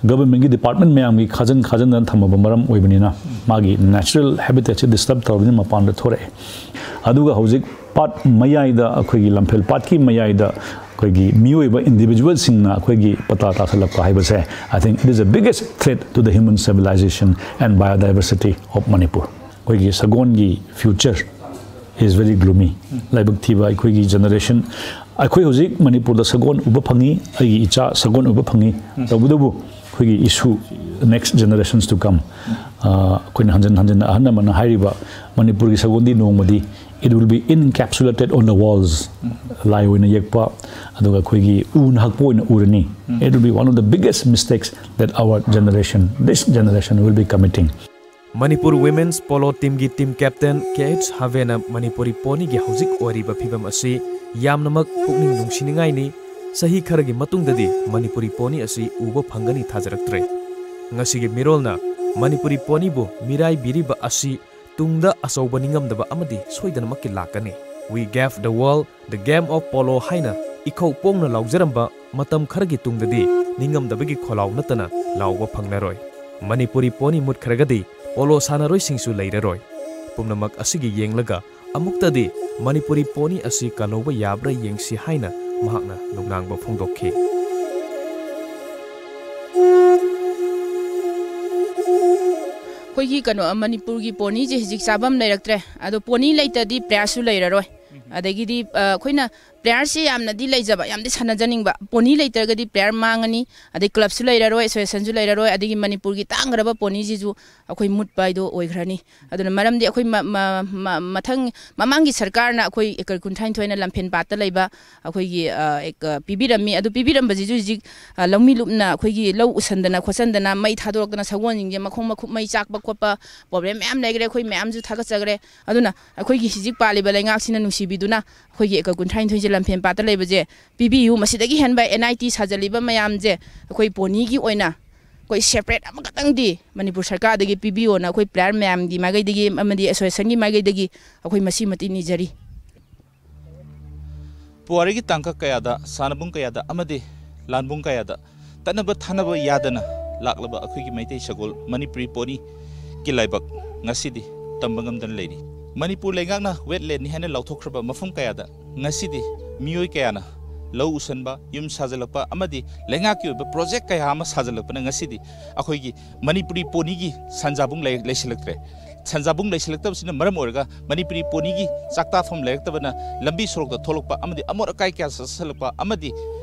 governmentꯀꯤ department ꯃꯌꯥꯝꯒꯤ ꯈꯥꯖꯤꯟ ꯈꯥꯖꯤꯟꯗꯅ ꯊꯝꯃꯕ ꯃꯔꯝ ꯑꯣꯏꯕꯅꯤꯅ ꯃꯥꯒꯤ natural habitatꯁꯦ disturb ꯇꯧꯔꯕꯅꯤꯅ ꯃꯄꯥꯟꯗ ꯊꯣꯔꯛꯑꯦ꯫ ꯑꯗꯨꯒ ꯍꯧꯖꯤꯛ ꯄꯥꯠ ꯃꯌꯥꯏꯗ, ꯑꯩꯈꯣꯏꯒꯤ ꯂꯝꯐꯦꯜ ꯄꯥꯠꯀꯤ ꯃꯌꯥꯏꯗ ꯑꯩꯈꯣꯏꯒꯤ ꯃꯤꯑꯣꯏꯕ ꯏꯟꯗꯤꯕꯤꯖꯨꯋꯦꯜꯁꯤꯡꯅ ꯑꯩꯈꯣꯏꯒꯤ ꯄꯇꯥ ꯇꯥꯁꯜꯂꯛꯄ ꯍꯥꯏꯕꯁꯦ, I think it is the biggest threat to the human civilization and biodiversity of Manipur. ꯑꯩꯈꯣꯏꯒꯤ ꯁꯒꯣꯜꯒꯤ future is very gloomy. ꯂꯥꯏꯕꯛ ꯊꯤꯕ ꯑꯩꯈꯣꯏꯒꯤ ꯖꯦꯅꯦꯔꯦꯁꯟ, ꯑꯩꯈꯣꯏ ꯍꯧꯖꯤꯛ ꯃꯅꯤꯄꯨꯔꯗ ꯁꯒꯣꯜ ꯎꯕ ꯐꯪꯉꯤ, ꯑꯩꯒꯤ ꯏꯆꯥ ꯁꯒꯣꯜ ꯎꯕ ꯐꯪꯉꯤ꯫ ꯇꯧꯕꯇꯕꯨ ꯑꯩꯈꯣꯏꯒꯤ issue, next generations to come, ꯑꯩꯈꯣꯏꯅ ꯍꯟꯖꯤꯟ ꯍꯟꯖꯤꯟꯅ ꯑꯍꯜ ꯂꯃꯟꯅ ꯍꯥꯏꯔꯤꯕ ꯃꯅꯤꯄꯨꯔꯒꯤ ꯁꯒꯣꯜꯗꯤ ꯅꯣꯡꯃꯗꯤ it will be encapsulated on the walls. ꯂꯥꯏ ꯑꯣꯏꯅ ꯌꯦꯛꯄ, ꯑꯗꯨꯒ ꯑꯩꯈꯣꯏꯒꯤ ꯎꯅ ꯍꯛꯄ ꯑꯣꯏꯅ ꯎꯔꯅꯤ. It will be one of the biggest mistakes that our generation, this generation will be committing. Manipur women's polo ꯇꯤꯝꯒꯤ ꯇꯤꯝ ꯀꯦꯞꯇꯦꯟ ꯀꯦ ꯑꯩꯆ ꯍꯥꯚꯦꯅ ꯃꯅꯤꯄꯨꯔꯤ ꯄꯣꯅꯤꯒꯤ ꯍꯧꯖꯤꯛ ꯑꯣꯏꯔꯤꯕ ꯐꯤꯕꯝ ꯑꯁꯤ ꯌꯥꯝꯅꯃꯛ ꯄꯨꯛꯅꯤꯡ ꯅꯨꯡꯁꯤꯅꯤꯡꯉꯥꯏꯅꯤ꯫ ꯆꯍꯤ ꯈꯔꯒꯤ ꯃꯇꯨꯡꯗꯗꯤ ꯃꯅꯤꯄꯨꯔꯤ ꯄꯣꯅꯤ ꯑꯁꯤ ꯎꯕ ꯐꯪꯒꯅꯤ ꯊꯥꯖꯔꯛꯇ꯭ꯔꯦ꯫ ꯉꯁꯤꯒꯤ ꯃꯤꯔꯣꯜꯅ ꯃꯅꯤꯄꯨꯔꯤ ꯄꯣꯅꯤꯕꯨ ꯃꯤꯔꯥꯏꯕꯤꯔꯤꯕ ꯑꯁꯤ ꯇꯨꯡꯗ ꯑꯆꯧꯕ ꯅꯤꯡꯉꯝꯗꯕ ꯑꯃꯗꯤ ꯁꯣꯏꯗꯅꯃꯛꯀꯤ ꯂꯥꯛꯀꯅꯤ꯫ We gave the world the game of polo ꯍꯥꯏꯅ ꯏꯈꯧ ꯄꯣꯡꯅ ꯂꯥꯎꯖꯔꯝꯕ ꯃꯇꯝ ꯈꯔꯒꯤ ꯇꯨꯡꯗꯗꯤ ꯅꯤꯡꯉꯝꯗꯕꯒꯤ ꯈꯣꯜꯂꯥꯎ ꯅꯠꯇꯅ ꯂꯥꯎꯕ ꯐꯪꯂꯔꯣꯏ꯫ ꯃꯅꯤꯄꯨꯔꯤ ꯄꯣꯅꯤ ꯃꯨꯠꯈ꯭ꯔꯒꯗꯤ ꯄꯣꯂꯣ ꯁꯥꯟꯅꯔꯣꯏꯁꯤꯡꯁꯨ ꯂꯩꯔꯔꯣꯏ꯫ ꯄꯨꯝꯅꯃꯛ ꯑꯁꯤꯒꯤ ꯌꯦꯡꯂꯒ ꯑꯃꯨꯛꯇꯗꯤ ꯃꯅꯤꯄꯨꯔꯤ ꯄꯣꯅꯤ ꯑꯁꯤ ꯀꯜꯍꯧꯕ ꯌꯥꯕ꯭ꯔꯥ ꯌꯦꯡꯁꯤ ꯍꯥꯏꯅ ꯃꯍꯥꯛꯅ ꯅꯨꯡꯅꯥꯡꯕ ꯐꯣꯡꯗꯣꯛꯈꯤ꯫ ꯑꯩꯈꯣꯏꯒꯤ ꯀꯩꯅꯣ, ꯃꯅꯤꯄꯨꯔꯒꯤ ꯄꯣꯅꯤꯁꯦ ꯍꯧꯖꯤꯛ ꯆꯥꯐꯝ ꯂꯩꯔꯛꯇ꯭ꯔꯦ꯫ ꯑꯗꯣ ꯄꯣꯅꯤ ꯂꯩꯇꯗꯤ ꯄ꯭ꯂꯦꯌꯔꯁꯨ ꯂꯩꯔꯔꯣꯏ꯫ ꯑꯗꯒꯤꯗꯤ, ꯑ, ꯑꯩꯈꯣꯏꯅ ꯄ꯭ꯂꯦꯌꯔꯁꯦ ꯌꯥꯝꯅꯗꯤ ꯂꯩꯖꯕ, ꯌꯥꯝꯗꯤ ꯁꯥꯟꯅꯖꯅꯤꯡꯕ꯫ ꯄꯣꯅꯤ ꯂꯩꯇ꯭ꯔꯒꯗꯤ ꯄ꯭ꯂꯦꯌꯔ ꯃꯥꯡꯉꯅꯤ, ꯑꯗꯩ ꯀ꯭ꯂꯕꯁꯨ ꯂꯩꯔꯔꯣꯏ, ꯑꯦꯁꯣꯁꯤꯌꯦꯁꯟꯁꯨ ꯂꯩꯔꯔꯣꯏ, ꯑꯗꯒꯤ ꯃꯅꯤꯄꯨꯔꯒꯤ ꯇꯥꯡꯈ꯭ꯔꯕ ꯄꯣꯅꯤꯁꯤꯁꯨ ꯑꯩꯈꯣꯏ ꯃꯨꯠꯄ ꯍꯥꯏꯗꯣ ꯑꯣꯏꯈ꯭ꯔꯅꯤ꯫ ꯑꯗꯨꯅ ꯃꯔꯝꯗꯤ ꯑꯩꯈꯣꯏ ꯃ-, ꯃ-, ꯃ-, ꯃꯊꯪ, ꯃꯃꯥꯡꯒꯤ ꯁꯔꯀꯥꯔꯅ ꯑꯩꯈꯣꯏ ꯑꯦꯀꯔ ꯀꯨꯟꯊ꯭ꯔꯥ ꯅꯤꯊꯣꯏꯅ ꯂꯝꯐꯦꯟ ꯄꯥꯠꯇ ꯂꯩꯕ ꯑꯩꯈꯣꯏꯒꯤ, ꯑ, ꯑꯦꯛ-, ꯑ, ꯄꯤꯕꯤꯔꯝꯃꯤ꯫ ꯑꯗꯨ ꯄꯤꯕꯤꯔꯝꯕꯁꯤꯁꯨ ꯍꯧꯖꯤꯛ, ꯑ, ꯂꯧꯃꯤ ꯂꯨꯞꯅ ꯑꯩꯈꯣꯏꯒꯤ ꯂꯧ ꯎꯁꯟꯗꯅ ꯈꯣꯠꯆꯟꯗꯅ ꯃꯩ ꯊꯥꯗꯣꯔꯛꯇꯅ ꯁꯒꯣꯜꯁꯤꯡꯁꯦ ꯃꯈꯣꯡ ꯃꯈꯨꯠ ꯃꯩ ꯆꯥꯛꯄ ꯈꯣꯠꯄ ꯄ꯭ꯔꯣꯕ꯭ꯂꯦꯝ ꯃꯌꯥꯝ ꯂꯩꯈ꯭ꯔꯦ꯫ ꯑꯩꯈꯣꯏ ꯃꯌꯥꯝꯁꯨ ꯊꯥꯒꯠꯆꯈ꯭ꯔꯦ꯫ ꯑꯗꯨꯅ ꯑꯩꯈꯣꯏꯒꯤ ꯍꯧꯖꯤꯛ ꯄꯥꯜꯂꯤꯕ ꯂꯩꯉꯥꯛꯁꯤꯅ ꯅꯨꯡꯁꯤꯕꯤꯗꯨꯅ ꯑꯩꯈꯣꯏꯒꯤ ꯑꯦꯀꯔ ꯀꯨꯟꯊ꯭ꯔꯥ ꯅꯤꯊꯣꯏꯁꯦ ꯂꯝꯐꯦꯟ ꯄꯥꯠꯇ ꯂꯩꯕꯁꯦ ꯄꯤꯕꯤꯌꯨ꯫ ꯃꯁꯤꯗꯒꯤ ꯍꯦꯟꯕ ꯑꯦꯟ ꯑꯥꯏ ꯇꯤ ꯁꯥꯖꯜꯂꯤꯕ ꯃꯌꯥꯝꯁꯦ ꯑꯩꯈꯣꯏ ꯄꯣꯅꯤꯒꯤ ꯑꯣꯏꯅ ꯑꯩꯈꯣꯏ ꯁꯦꯄꯔꯦꯠ ꯑꯃꯈꯛꯇꯪꯗꯤ ꯃꯅꯤꯄꯨꯔ ꯁꯔꯀꯥꯔꯗꯒꯤ ꯄꯤꯕꯤꯌꯣꯅ ꯑꯩꯈꯣꯏ ꯄ꯭ꯂꯦꯌꯔ ꯃꯌꯥꯝꯒꯤ ꯃꯥꯏꯀꯩꯗꯒꯤ ꯑꯃꯗꯤ ꯑꯦꯁꯣꯁꯤꯌꯦꯁꯟꯒꯤ ꯃꯥꯏꯀꯩꯗꯒꯤ ꯑꯩꯈꯣꯏ ꯃꯁꯤꯃꯇꯤ ꯅꯤꯖꯔꯤ꯫ ꯄꯨꯋꯥꯔꯤꯒꯤ ꯇꯥꯡꯀꯛ ꯀꯌꯥꯗ, ꯁꯥꯟꯅꯕꯨꯡ ꯀꯌꯥꯗ ꯑꯃꯗꯤ ꯂꯥꯟꯕꯨꯡ ꯀꯌꯥꯗ ꯇꯠꯅꯕ ꯊꯥꯅꯕ ꯌꯥꯗꯅ ꯂꯥꯛꯂꯕ ꯑꯩꯈꯣꯏꯒꯤ ꯃꯩꯇꯩ ꯁꯒꯣꯜ ꯃꯅꯤꯄꯨꯔꯤ ꯄꯣꯅꯤꯒꯤ ꯂꯥꯏꯕꯛ ꯉꯁꯤꯗꯤ ꯇꯝꯕ ꯉꯝꯗꯅ ꯂꯩꯔꯤ꯫ ꯃꯅꯤꯄꯨꯔ ꯂꯩꯉꯥꯛꯅ ꯋꯦꯠꯂꯦꯟꯅꯤ ꯍꯥꯏꯅ ꯂꯥꯎꯊꯣꯛꯈ꯭ꯔꯕ ꯃꯐꯝ ꯀꯌꯥꯗ ꯉꯁꯤꯗꯤ ꯃꯤꯑꯣꯏ ꯀꯌꯥꯅ ꯂꯧ ꯎꯁꯟꯕ, ꯌꯨꯝ ꯁꯥꯖꯤꯜꯂꯛꯄ ꯑꯃꯗꯤ ꯂꯩꯉꯥꯛꯀꯤ ꯑꯣꯏꯕ ꯄ꯭ꯔꯣꯖꯦꯛ ꯀꯌꯥ ꯑꯃ ꯁꯥꯖꯤꯜꯂꯛꯄꯅ ꯉꯁꯤꯗꯤ ꯑꯩꯈꯣꯏꯒꯤ ꯃꯅꯤꯄꯨꯔꯤ ꯄꯣꯅꯤꯒꯤ ꯁꯟꯖꯥꯕꯨꯡ ꯂꯩ-, ꯂꯩꯁꯤꯜꯂꯛꯇ꯭ꯔꯦ꯫ ꯁꯟꯖꯥꯕꯨꯡ ꯂꯩꯁꯤꯜꯂꯛꯇꯕꯁꯤꯅ ꯃꯔꯝ ꯑꯣꯏꯔꯒ ꯃꯅꯤꯄꯨꯔꯤ ꯄꯣꯅꯤꯒꯤ ꯆꯥꯛꯇꯥꯐꯝ ꯂꯩꯔꯛꯇꯕꯅ ꯂꯝꯕꯤ ꯁꯣꯔꯣꯛꯇ ꯊꯣꯛꯂꯛꯄ ꯑꯃꯗꯤ ꯑꯃꯣꯠ ꯑꯀꯥꯏ ꯀꯌꯥ ꯆꯠꯁꯤꯜꯂꯛꯄ ꯑꯃꯗꯤ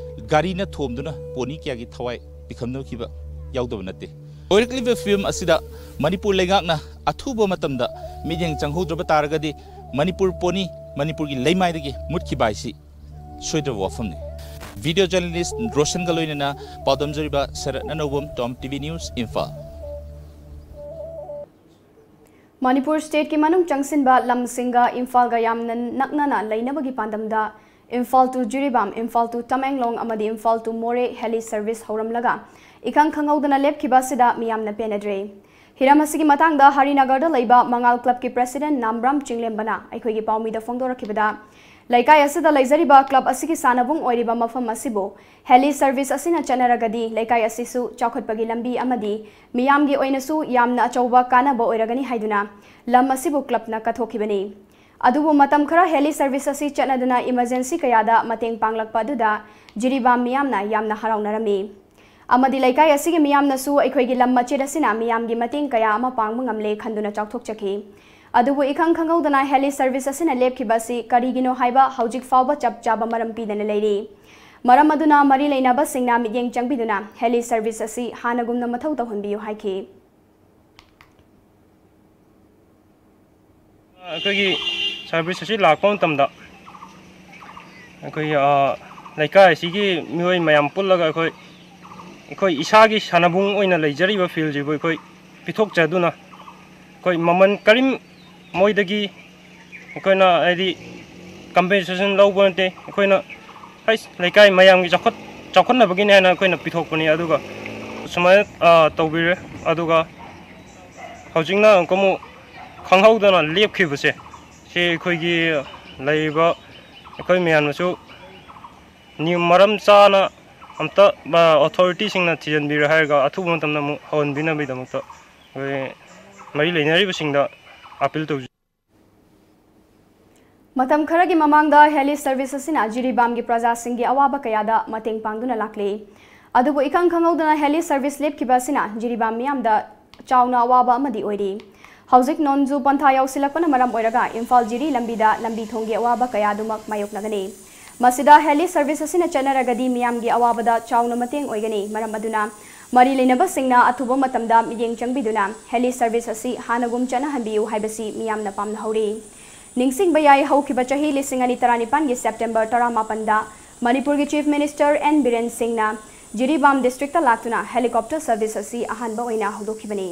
ꯒꯥꯔꯤꯅ ꯊꯣꯝꯗꯨꯅ ꯄꯣꯅꯤ ꯀꯌꯥꯒꯤ ꯊꯋꯥꯏ ꯄꯤꯈꯝꯅꯈꯤꯕ ꯌꯥꯎꯗꯕ ꯅꯠꯇꯦ꯫ ꯑꯣꯏꯔꯛꯂꯤꯕ ꯐꯤꯕꯝ ꯑꯁꯤꯗ ꯃꯅꯤꯄꯨꯔ ꯂꯩꯉꯥꯛꯅ ꯑꯊꯨꯕ ꯃꯇꯝꯗ ꯃꯤꯠꯌꯦꯡ ꯆꯪꯍꯧꯗ꯭ꯔꯕ ꯇꯥꯔꯒꯗꯤ ꯃꯅꯤꯄꯨꯔ ꯄꯣꯅꯤ ꯃꯅꯤꯄꯨꯔꯒꯤ ꯂꯩꯃꯥꯏꯗꯒꯤ ꯃꯨꯠꯈꯤꯕ ꯍꯥꯏꯁꯤ ꯁꯣꯏꯗ꯭ꯔꯕ ꯋꯥꯐꯝꯅꯤ꯫ ꯚꯤꯗꯤꯑꯣ ꯖꯔꯅꯦꯂꯤꯁ ꯔꯣꯁꯟꯒ ꯂꯣꯏꯅꯅ ꯄꯥꯎꯗꯝꯖꯔꯤꯕ ꯁꯔꯠ ꯑꯅꯧꯕꯝ, Tom T V news, Imphal. Manipur ꯁ꯭ꯇꯦꯠꯀꯤ ꯃꯅꯨꯡ ꯆꯪꯁꯤꯟꯕ ꯂꯝꯁꯤꯡꯒ ꯏꯝꯐꯥꯜꯒ ꯌꯥꯝꯅ ꯅꯛꯅꯅ ꯂꯩꯅꯕꯒꯤ ꯄꯥꯟꯗꯝꯗ ꯏꯝꯐꯥꯜ to ꯖꯤꯔꯤꯕꯥꯝ, ꯏꯝꯐꯥꯜ to ꯇꯃꯦꯡꯂꯣꯡ ꯑꯃꯗꯤ ꯏꯝꯐꯥꯜ to ꯃꯣꯔꯦ ꯍꯦꯂꯤ ꯁꯔꯚꯤꯁ ꯍꯧꯔꯝꯂꯒ ꯏꯈꯪ ꯈꯪꯍꯧꯗꯅ ꯂꯦꯞꯈꯤꯕ ꯑꯁꯤꯗ ꯃꯤꯌꯥꯝꯅ ꯄꯦꯟꯅꯗ꯭ꯔꯦ꯫ ꯍꯤꯔꯝ ꯑꯁꯤꯒꯤ ꯃꯇꯥꯡꯗ ꯍꯔꯤꯅꯒꯔꯗ ꯂꯩꯕ ꯃꯉꯥꯜ ꯀ꯭ꯂꯕꯀꯤ ꯄ꯭ꯔꯦꯁꯤꯗꯦꯟꯠ ꯅꯥꯝꯕ꯭ꯔꯥꯝ ꯆꯤꯡꯂꯦꯝꯕꯅ ꯑꯩꯈꯣꯏꯒꯤ ꯄꯥꯎꯃꯤꯗ ꯐꯣꯡꯗꯣꯔꯛꯈꯤꯕꯗ, ꯂꯩꯀꯥꯏ ꯑꯁꯤꯗ ꯂꯩꯖꯔꯤꯕ ꯀ꯭ꯂꯕ ꯑꯁꯤꯒꯤ ꯁꯥꯟꯅꯕꯨꯡ ꯑꯣꯏꯔꯤꯕ ꯃꯐꯝ ꯑꯁꯤꯕꯨ ꯍꯦꯂꯤ ꯁꯔꯚꯤꯁ ꯑꯁꯤꯅ ꯆꯠꯅꯔꯒꯗꯤ ꯂꯩꯀꯥꯏ ꯑꯁꯤꯁꯨ ꯆꯥꯎꯈꯠꯄꯒꯤ ꯂꯝꯕꯤ ꯑꯃꯗꯤ ꯃꯤꯌꯥꯝꯒꯤ ꯑꯣꯏꯅꯁꯨ ꯌꯥꯝꯅ ꯑꯆꯧꯕ ꯀꯥꯟꯅꯕ ꯑꯣꯏꯔꯒꯅꯤ ꯍꯥꯏꯗꯨꯅ ꯂꯝ ꯑꯁꯤꯕꯨ ꯀ꯭ꯂꯕꯅ ꯀꯠꯊꯣꯛꯈꯤꯕꯅꯤ꯫ ꯑꯗꯨꯕꯨ ꯃꯇꯝ ꯈꯔ ꯍꯦꯂꯤ ꯁꯔꯚꯤꯁ ꯑꯁꯤ ꯆꯠꯅꯗꯨꯅ ꯏꯃꯔꯖꯦꯟꯁꯤ ꯀꯌꯥꯗ ꯃꯇꯦꯡ ꯄꯥꯡꯂꯛꯄ ꯑꯗꯨꯗ ꯖꯤꯔꯤꯕꯥꯝ ꯃꯤꯌꯥꯝꯅ ꯌꯥꯝꯅ ꯍꯔꯥꯎꯅꯔꯝꯃꯤ꯫ ꯑꯃꯗꯤ ꯂꯩꯀꯥꯏ ꯑꯁꯤꯒꯤ ꯃꯤꯌꯥꯝꯅꯁꯨ ꯑꯩꯈꯣꯏꯒꯤ ꯂꯝ ꯃꯆꯦꯠ ꯑꯁꯤꯅ ꯃꯤꯌꯥꯝꯒꯤ ꯃꯇꯦꯡ ꯀꯌꯥ ꯑꯃ ꯄꯥꯡꯕ ꯉꯝꯂꯦ ꯈꯟꯗꯨꯅ ꯆꯥꯎꯊꯣꯛꯆꯈꯤ꯫ ꯑꯗꯨꯕꯨ ꯏꯈꯪ ꯈꯪꯍꯧꯗꯅ ꯍꯦꯂꯤ ꯁꯔꯚꯤꯁ ꯑꯁꯤꯅ ꯂꯦꯞꯈꯤꯕ ꯑꯁꯤ ꯀꯔꯤꯒꯤꯅꯣ ꯍꯥꯏꯕ ꯍꯧꯖꯤꯛ ꯐꯥꯎꯕ ꯆꯞ ꯆꯥꯕ ꯃꯔꯝ ꯄꯤꯗꯅ ꯂꯩꯔꯤ꯫ ꯃꯔꯝ ꯑꯗꯨꯅ ꯃꯔꯤ ꯂꯩꯅꯕꯁꯤꯡꯅ ꯃꯤꯠꯌꯦꯡ ꯆꯪꯕꯤꯗꯨꯅ ꯍꯦꯂꯤ ꯁꯔꯚꯤꯁ ꯑꯁꯤ ꯍꯥꯟꯅꯒꯨꯝꯅ ꯃꯊꯧ ꯇꯧꯍꯟꯕꯤꯌꯨ ꯍꯥꯏꯈꯤ꯫ ꯑꯩꯈꯣꯏꯒꯤ ꯁꯔꯚꯤꯁ ꯑꯁꯤ ꯂꯥꯛꯄ ꯃꯇꯝꯗ ꯑꯩꯈꯣꯏꯒꯤ, ꯑ, ꯂꯩꯀꯥꯏ ꯑꯁꯤꯒꯤ ꯃꯤꯑꯣꯏ ꯃꯌꯥꯝ ꯄꯨꯜꯂꯒ ꯑꯩꯈꯣꯏ, ꯑꯩꯈꯣꯏ ꯏꯁꯥꯒꯤ ꯁꯥꯟꯅꯕꯨꯡ ꯑꯣꯏꯅ ꯂꯩꯖꯔꯤꯕ ꯐꯤꯜꯁꯤꯕꯨ ꯑꯩꯈꯣꯏ ꯄꯤꯊꯣꯛꯆꯗꯨꯅ ꯑꯩꯈꯣꯏ ꯃꯃꯜ ꯀꯔꯤꯝ ꯃꯣꯏꯗꯒꯤ ꯑꯩꯈꯣꯏꯅ ꯍꯥꯏꯗꯤ ꯀꯝꯄꯦꯟꯁꯦꯁꯟ ꯂꯧꯕ ꯅꯠꯇꯦ꯫ ꯑꯩꯈꯣꯏꯅ ꯍꯩꯁ, ꯂꯩꯀꯥꯏ ꯃꯌꯥꯝꯒꯤ ꯆꯥꯎꯈꯠ-, ꯆꯥꯎꯈꯠꯅꯕꯒꯤꯅꯦ ꯍꯥꯏꯅ ꯑꯩꯈꯣꯏꯅ ꯄꯤꯊꯣꯛꯄꯅꯤ꯫ ꯑꯗꯨꯒ ꯁꯨꯃꯥꯏꯅ, ꯑ, ꯇꯧꯕꯤꯔꯦ꯫ ꯑꯗꯨꯒ ꯍꯧꯖꯤꯛꯅ ꯑꯃꯨꯛꯀ ꯑꯃꯨꯛ ꯈꯪꯍꯧꯗꯅ ꯂꯦꯞꯈꯤꯕꯁꯦ, ꯁꯤ ꯑꯩꯈꯣꯏꯒꯤ ꯂꯩꯔꯤꯕ ꯑꯩꯈꯣꯏ ꯃꯌꯥꯝꯅꯁꯨ ꯅꯤꯌꯣꯝ ꯃꯔꯝ ꯆꯥꯅ ꯑꯝꯇ, ꯑ, ꯑꯣꯊꯣꯔꯤꯇꯤꯁꯤꯡꯅ ꯊꯤꯖꯤꯟꯕꯤꯔꯦ ꯍꯥꯏꯔꯒ ꯑꯊꯨꯕ ꯃꯇꯝꯗ ꯑꯃꯨꯛ ꯍꯧꯍꯟꯕꯤꯅꯕꯒꯤꯗꯃꯛꯇ ꯑꯩꯈꯣꯏ ꯃꯔꯤ ꯂꯩꯅꯔꯤꯕꯁꯤꯡꯗ ꯑꯥꯄꯤꯜ ꯇꯧꯖꯔꯤ꯫ ꯃꯇꯝ ꯈꯔꯒꯤ ꯃꯃꯥꯡꯗ ꯍꯦꯂꯤ ꯁꯔꯚꯤꯁ ꯑꯁꯤꯅ ꯖꯤꯔꯤꯕꯥꯝꯒꯤ ꯄ꯭ꯔꯖꯥꯁꯤꯡꯒꯤ ꯑꯋꯥꯕ ꯀꯌꯥꯗ ꯃꯇꯦꯡ ꯄꯥꯡꯗꯨꯅ ꯂꯥꯛꯂꯤ꯫ ꯑꯗꯨꯕꯨ ꯏꯈꯪ ꯈꯪꯍꯧꯗꯅ ꯍꯦꯂꯤ ꯁꯔꯚꯤꯁ ꯂꯦꯞꯈꯤꯕ ꯑꯁꯤꯅ ꯖꯤꯔꯤꯕꯥꯝ ꯃꯤꯌꯥꯝꯗ ꯆꯥꯎꯅ ꯑꯋꯥꯕ ꯑꯃꯗꯤ ꯑꯣꯏꯔꯤ꯫ ꯍꯧꯖꯤꯛ ꯅꯣꯡꯖꯨ ꯄꯟꯊꯥ ꯌꯧꯁꯤꯜꯂꯛꯄꯅ ꯃꯔꯝ ꯑꯣꯏꯔꯒ ꯏꯝꯐꯥꯜ ꯖꯤꯔꯤ ꯂꯝꯕꯤꯗ ꯂꯝꯕꯤ ꯊꯣꯡꯒꯤ ꯑꯋꯥꯕ ꯀꯌꯥ ꯑꯗꯨꯃꯛ ꯃꯥꯌꯣꯛꯅꯒꯅꯤ꯫ ꯃꯁꯤꯗ ꯍꯦꯂꯤ ꯁꯔꯚꯤꯁ ꯑꯁꯤꯅ ꯆꯠꯅꯔꯒꯗꯤ ꯃꯤꯌꯥꯝꯒꯤ ꯑꯋꯥꯕꯗ ꯆꯥꯎꯅ ꯃꯇꯦꯡ ꯑꯣꯏꯒꯅꯤ꯫ ꯃꯔꯝ ꯑꯗꯨꯅ ꯃꯔꯤ ꯂꯩꯅꯕꯁꯤꯡꯅ ꯑꯊꯨꯕ ꯃꯇꯝꯗ ꯃꯤꯠꯌꯦꯡ ꯆꯪꯕꯤꯗꯨꯅ ꯍꯦꯂꯤ ꯁꯔꯚꯤꯁ ꯑꯁꯤ ꯍꯥꯟꯅꯒꯨꯝ ꯆꯠꯅꯍꯟꯕꯤꯌꯨ ꯍꯥꯏꯕꯁꯤ ꯃꯤꯌꯥꯝꯅ ꯄꯥꯝꯅꯍꯧꯔꯤ꯫ ꯅꯤꯡꯁꯤꯡꯕ ꯌꯥꯏ, ꯍꯧꯈꯤꯕ ꯆꯍꯤ ꯂꯤꯁꯤꯡ ꯑꯅꯤ ꯇꯔꯥꯅꯤꯄꯥꯟꯒꯤ ꯁꯦꯞꯇꯦꯝꯕꯔ ꯇꯔꯥꯃꯥꯄꯟꯗ ꯃꯅꯤꯄꯨꯔꯒꯤ ꯆꯤꯐ ꯃꯤꯅꯤꯁꯇꯔ ꯑꯦꯟ ꯕꯤꯔꯦꯟ ꯁꯤꯡꯅ ꯖꯤꯔꯤꯕꯥꯝ ꯗꯤꯁꯇ꯭ꯔꯤꯛꯇ ꯂꯥꯛꯇꯨꯅ ꯍꯦꯂꯤꯀꯣꯞꯇꯔ ꯁꯔꯚꯤꯁ ꯑꯁꯤ ꯑꯍꯥꯟꯕ ꯑꯣꯏꯅ ꯍꯧꯗꯣꯛꯈꯤꯕꯅꯤ꯫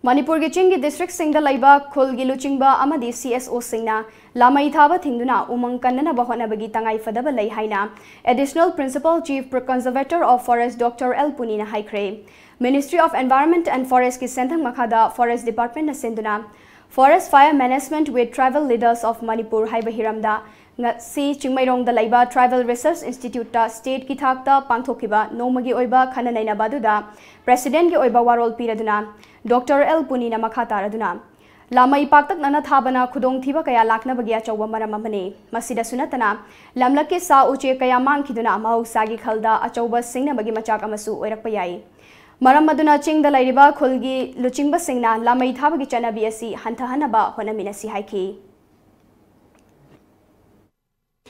ꯃꯅꯤꯄꯨꯔꯒꯤ ꯆꯤꯡꯒꯤ ꯗꯤꯁꯇ꯭ꯔꯤꯛꯁꯤꯡꯗ ꯂꯩꯕ ꯈꯨꯜꯒꯤ ꯂꯨꯆꯤꯡꯕ ꯑꯃꯗꯤ ꯁꯤ ꯑꯦꯁ ꯑꯣꯁꯤꯡꯅ ꯂꯥꯃꯩ ꯊꯥꯕ ꯊꯤꯡꯗꯨꯅ ꯎꯃꯪ ꯀꯟꯅꯅꯕ ꯍꯣꯠꯅꯕꯒꯤ ꯇꯉꯥꯏ ꯐꯗꯕ ꯂꯩ ꯍꯥꯏꯅ Additional Principal Chief Conservator of Forest doctor L ꯄꯨꯅꯤꯅ ꯍꯥꯏꯈ꯭ꯔꯦ꯫ Ministry of Environment and Forestꯀꯤ ꯁꯦꯟꯊꯪ ꯃꯈꯥꯗ Forest Departmentꯅ ꯁꯤꯟꯗꯨꯅ Forest Fire Management with Tribal Leaders of Manipur ꯍꯥꯏꯕ ꯍꯤꯔꯝꯗ ꯉꯁꯤ ꯆꯤꯡꯃꯩꯔꯣꯡꯗ ꯂꯩꯕ Tribal Research Instituteꯇ stateꯀꯤ ꯊꯥꯛꯇ ꯄꯥꯡꯊꯣꯛꯈꯤꯕ ꯅꯣꯡꯃꯒꯤ ꯑꯣꯏꯕ ꯈꯟꯅ ꯅꯩꯅꯕ ꯑꯗꯨꯗ presidentꯀꯤ ꯑꯣꯏꯕ ꯋꯥꯔꯣꯜ ꯄꯤꯔꯗꯨꯅ ꯗꯣꯛꯇꯔ ꯑꯦꯜ ꯄꯨꯅꯤꯅ ꯃꯈꯥ ꯇꯥꯔꯗꯨꯅ, ꯂꯥꯃꯩ ꯄꯥꯛꯇꯛꯅꯅ ꯊꯥꯕꯅ ꯈꯨꯗꯣꯡꯊꯤꯕ ꯀꯌꯥ ꯂꯥꯛꯅꯕꯒꯤ ꯑꯆꯧꯕ ꯃꯔꯝ ꯑꯃꯅꯤ꯫ ꯃꯁꯤꯗꯁꯨ ꯅꯠꯇꯅ ꯂꯝꯂꯛꯀꯤ ꯁꯥ ꯎꯆꯦꯛ ꯀꯌꯥ ꯃꯥꯡꯈꯤꯗꯨꯅ ꯃꯍꯧꯁꯥꯒꯤ ꯈꯜꯗ ꯑꯆꯧꯕ ꯁꯤꯡꯅꯕꯒꯤ ꯃꯆꯥꯛ ꯑꯃꯁꯨ ꯑꯣꯏꯔꯛꯄ ꯌꯥꯏ꯫ ꯃꯔꯝ ꯑꯗꯨꯅ ꯆꯤꯡꯗ ꯂꯩꯔꯤꯕ ꯈꯨꯜꯒꯤ ꯂꯨꯆꯤꯡꯕꯁꯤꯡꯅ ꯂꯥꯃꯩ ꯊꯥꯕꯒꯤ ꯆꯠꯅꯕꯤ ꯑꯁꯤ ꯍꯟꯊꯍꯟꯅꯕ ꯍꯣꯠꯅꯃꯤꯟꯅꯁꯤ ꯍꯥꯏꯈꯤ꯫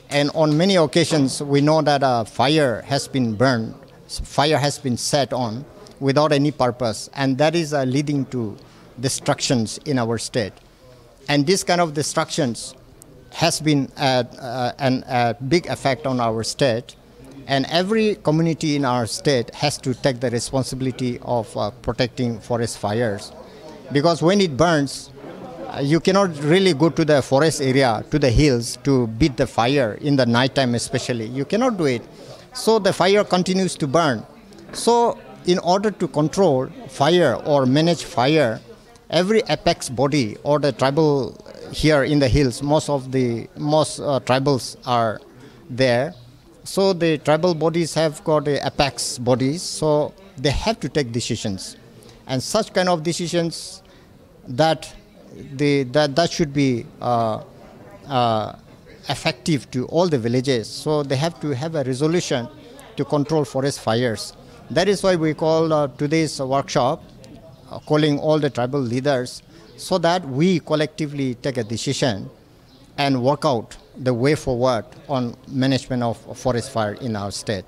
And on many occasions, we know that a fire has been burned, fire has been set on without any purpose, and that is uh, leading to destructions in our state. And this kind of destructions has been uh, uh, an, a big effect on our state. And every community in our state has to take the responsibility of uh, protecting forest fires. Because when it burns, uh, you cannot really go to the forest area, to the hills, to beat the fire in the night time especially. You cannot do it. So the fire continues to burn. So in order to control fire or manage fire, every apex body or the tribal here in the hills, most of the most uh, tribals are there. So the tribal bodies have got the apex bodies, so they have to take decisions. And such kind of decisions that the, that, that should be uh, uh, effective to all the villages. So they have to have a resolution to control forest fires. That is why we call uh, today's workshop, uh, calling all the tribal leaders so that we collectively take a decision and work out the way forward on management of forest fire in our state.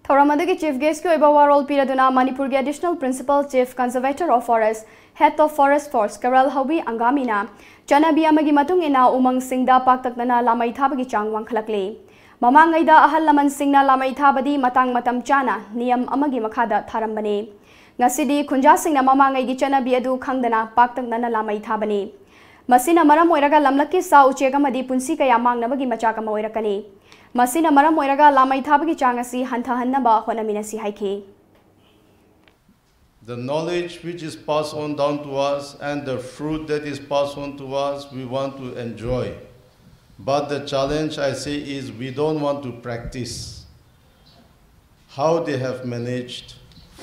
ꯊꯧꯔꯝ ꯑꯗꯨꯒꯤ chief ꯒꯦꯁꯀꯤ ꯑꯣꯏꯕ ꯋꯥꯔꯣꯜ ꯄꯤꯔꯗꯨꯅ ꯃꯅꯤꯄꯨꯔꯒꯤ additional principal chief conservator of forest, head of forest force ꯀꯦꯔꯜ ꯍꯧꯕꯤ ꯑꯪꯒꯥꯃꯤꯅ ꯆꯠꯅꯕꯤ ꯑꯃꯒꯤ ꯃꯇꯨꯡ ꯏꯟꯅ ꯎꯃꯪꯁꯤꯡꯗ ꯄꯥꯛꯇꯛꯅꯅ ꯂꯥꯃꯩ ꯊꯥꯕꯒꯤ ꯆꯥꯡ ꯋꯥꯡꯈꯠꯂꯛꯂꯤ꯫ ꯃꯃꯥꯡꯉꯩꯗ ꯑꯍꯜ ꯂꯃꯟꯁꯤꯡꯅ ꯂꯥꯃꯩ ꯊꯥꯕꯗꯤ ꯃꯇꯥꯡ ꯃꯇꯝ ꯆꯥꯅ ꯅꯤꯌꯝ ꯑꯃꯒꯤ ꯃꯈꯥꯗ ꯊꯥꯔꯝꯕꯅꯤ꯫ ꯉꯁꯤꯗꯤ ꯈꯨꯟꯖꯥꯁꯤꯡꯅ ꯃꯃꯥꯡꯉꯩꯒꯤ ꯆꯠꯅꯕꯤ ꯑꯗꯨ ꯈꯪꯗꯅ ꯄꯥꯛꯇꯛꯅꯅ ꯂꯥꯃꯩ ꯊꯥꯕꯅꯤ꯫ ꯃꯁꯤꯅ ꯃꯔꯝ ꯑꯣꯏꯔꯒ ꯂꯝꯂꯛꯀꯤ ꯁꯥ ꯎꯆꯦꯛ ꯑꯃꯗꯤ ꯄꯨꯟꯁꯤ ꯀꯌꯥ ꯃꯥꯡꯅꯕꯒꯤ ꯃꯆꯥꯛ ꯑꯃ ꯑꯣꯏꯔꯛꯀꯅꯤ꯫ ꯃꯁꯤꯅ ꯃꯔꯝ ꯑꯣꯏꯔꯒ ꯂꯥꯃꯩ ꯊꯥꯕꯒꯤ ꯆꯥꯡ ꯑꯁꯤ ꯍꯟꯊꯍꯟꯅꯕ ꯍꯣꯠꯅꯃꯤꯟꯅꯁꯤ ꯍꯥꯏꯈꯤ꯫ The knowledge which is passed on down to us and the fruit that is passed on to us, we want to enjoy. But the challenge, I say, is we don't want to practice how they have managed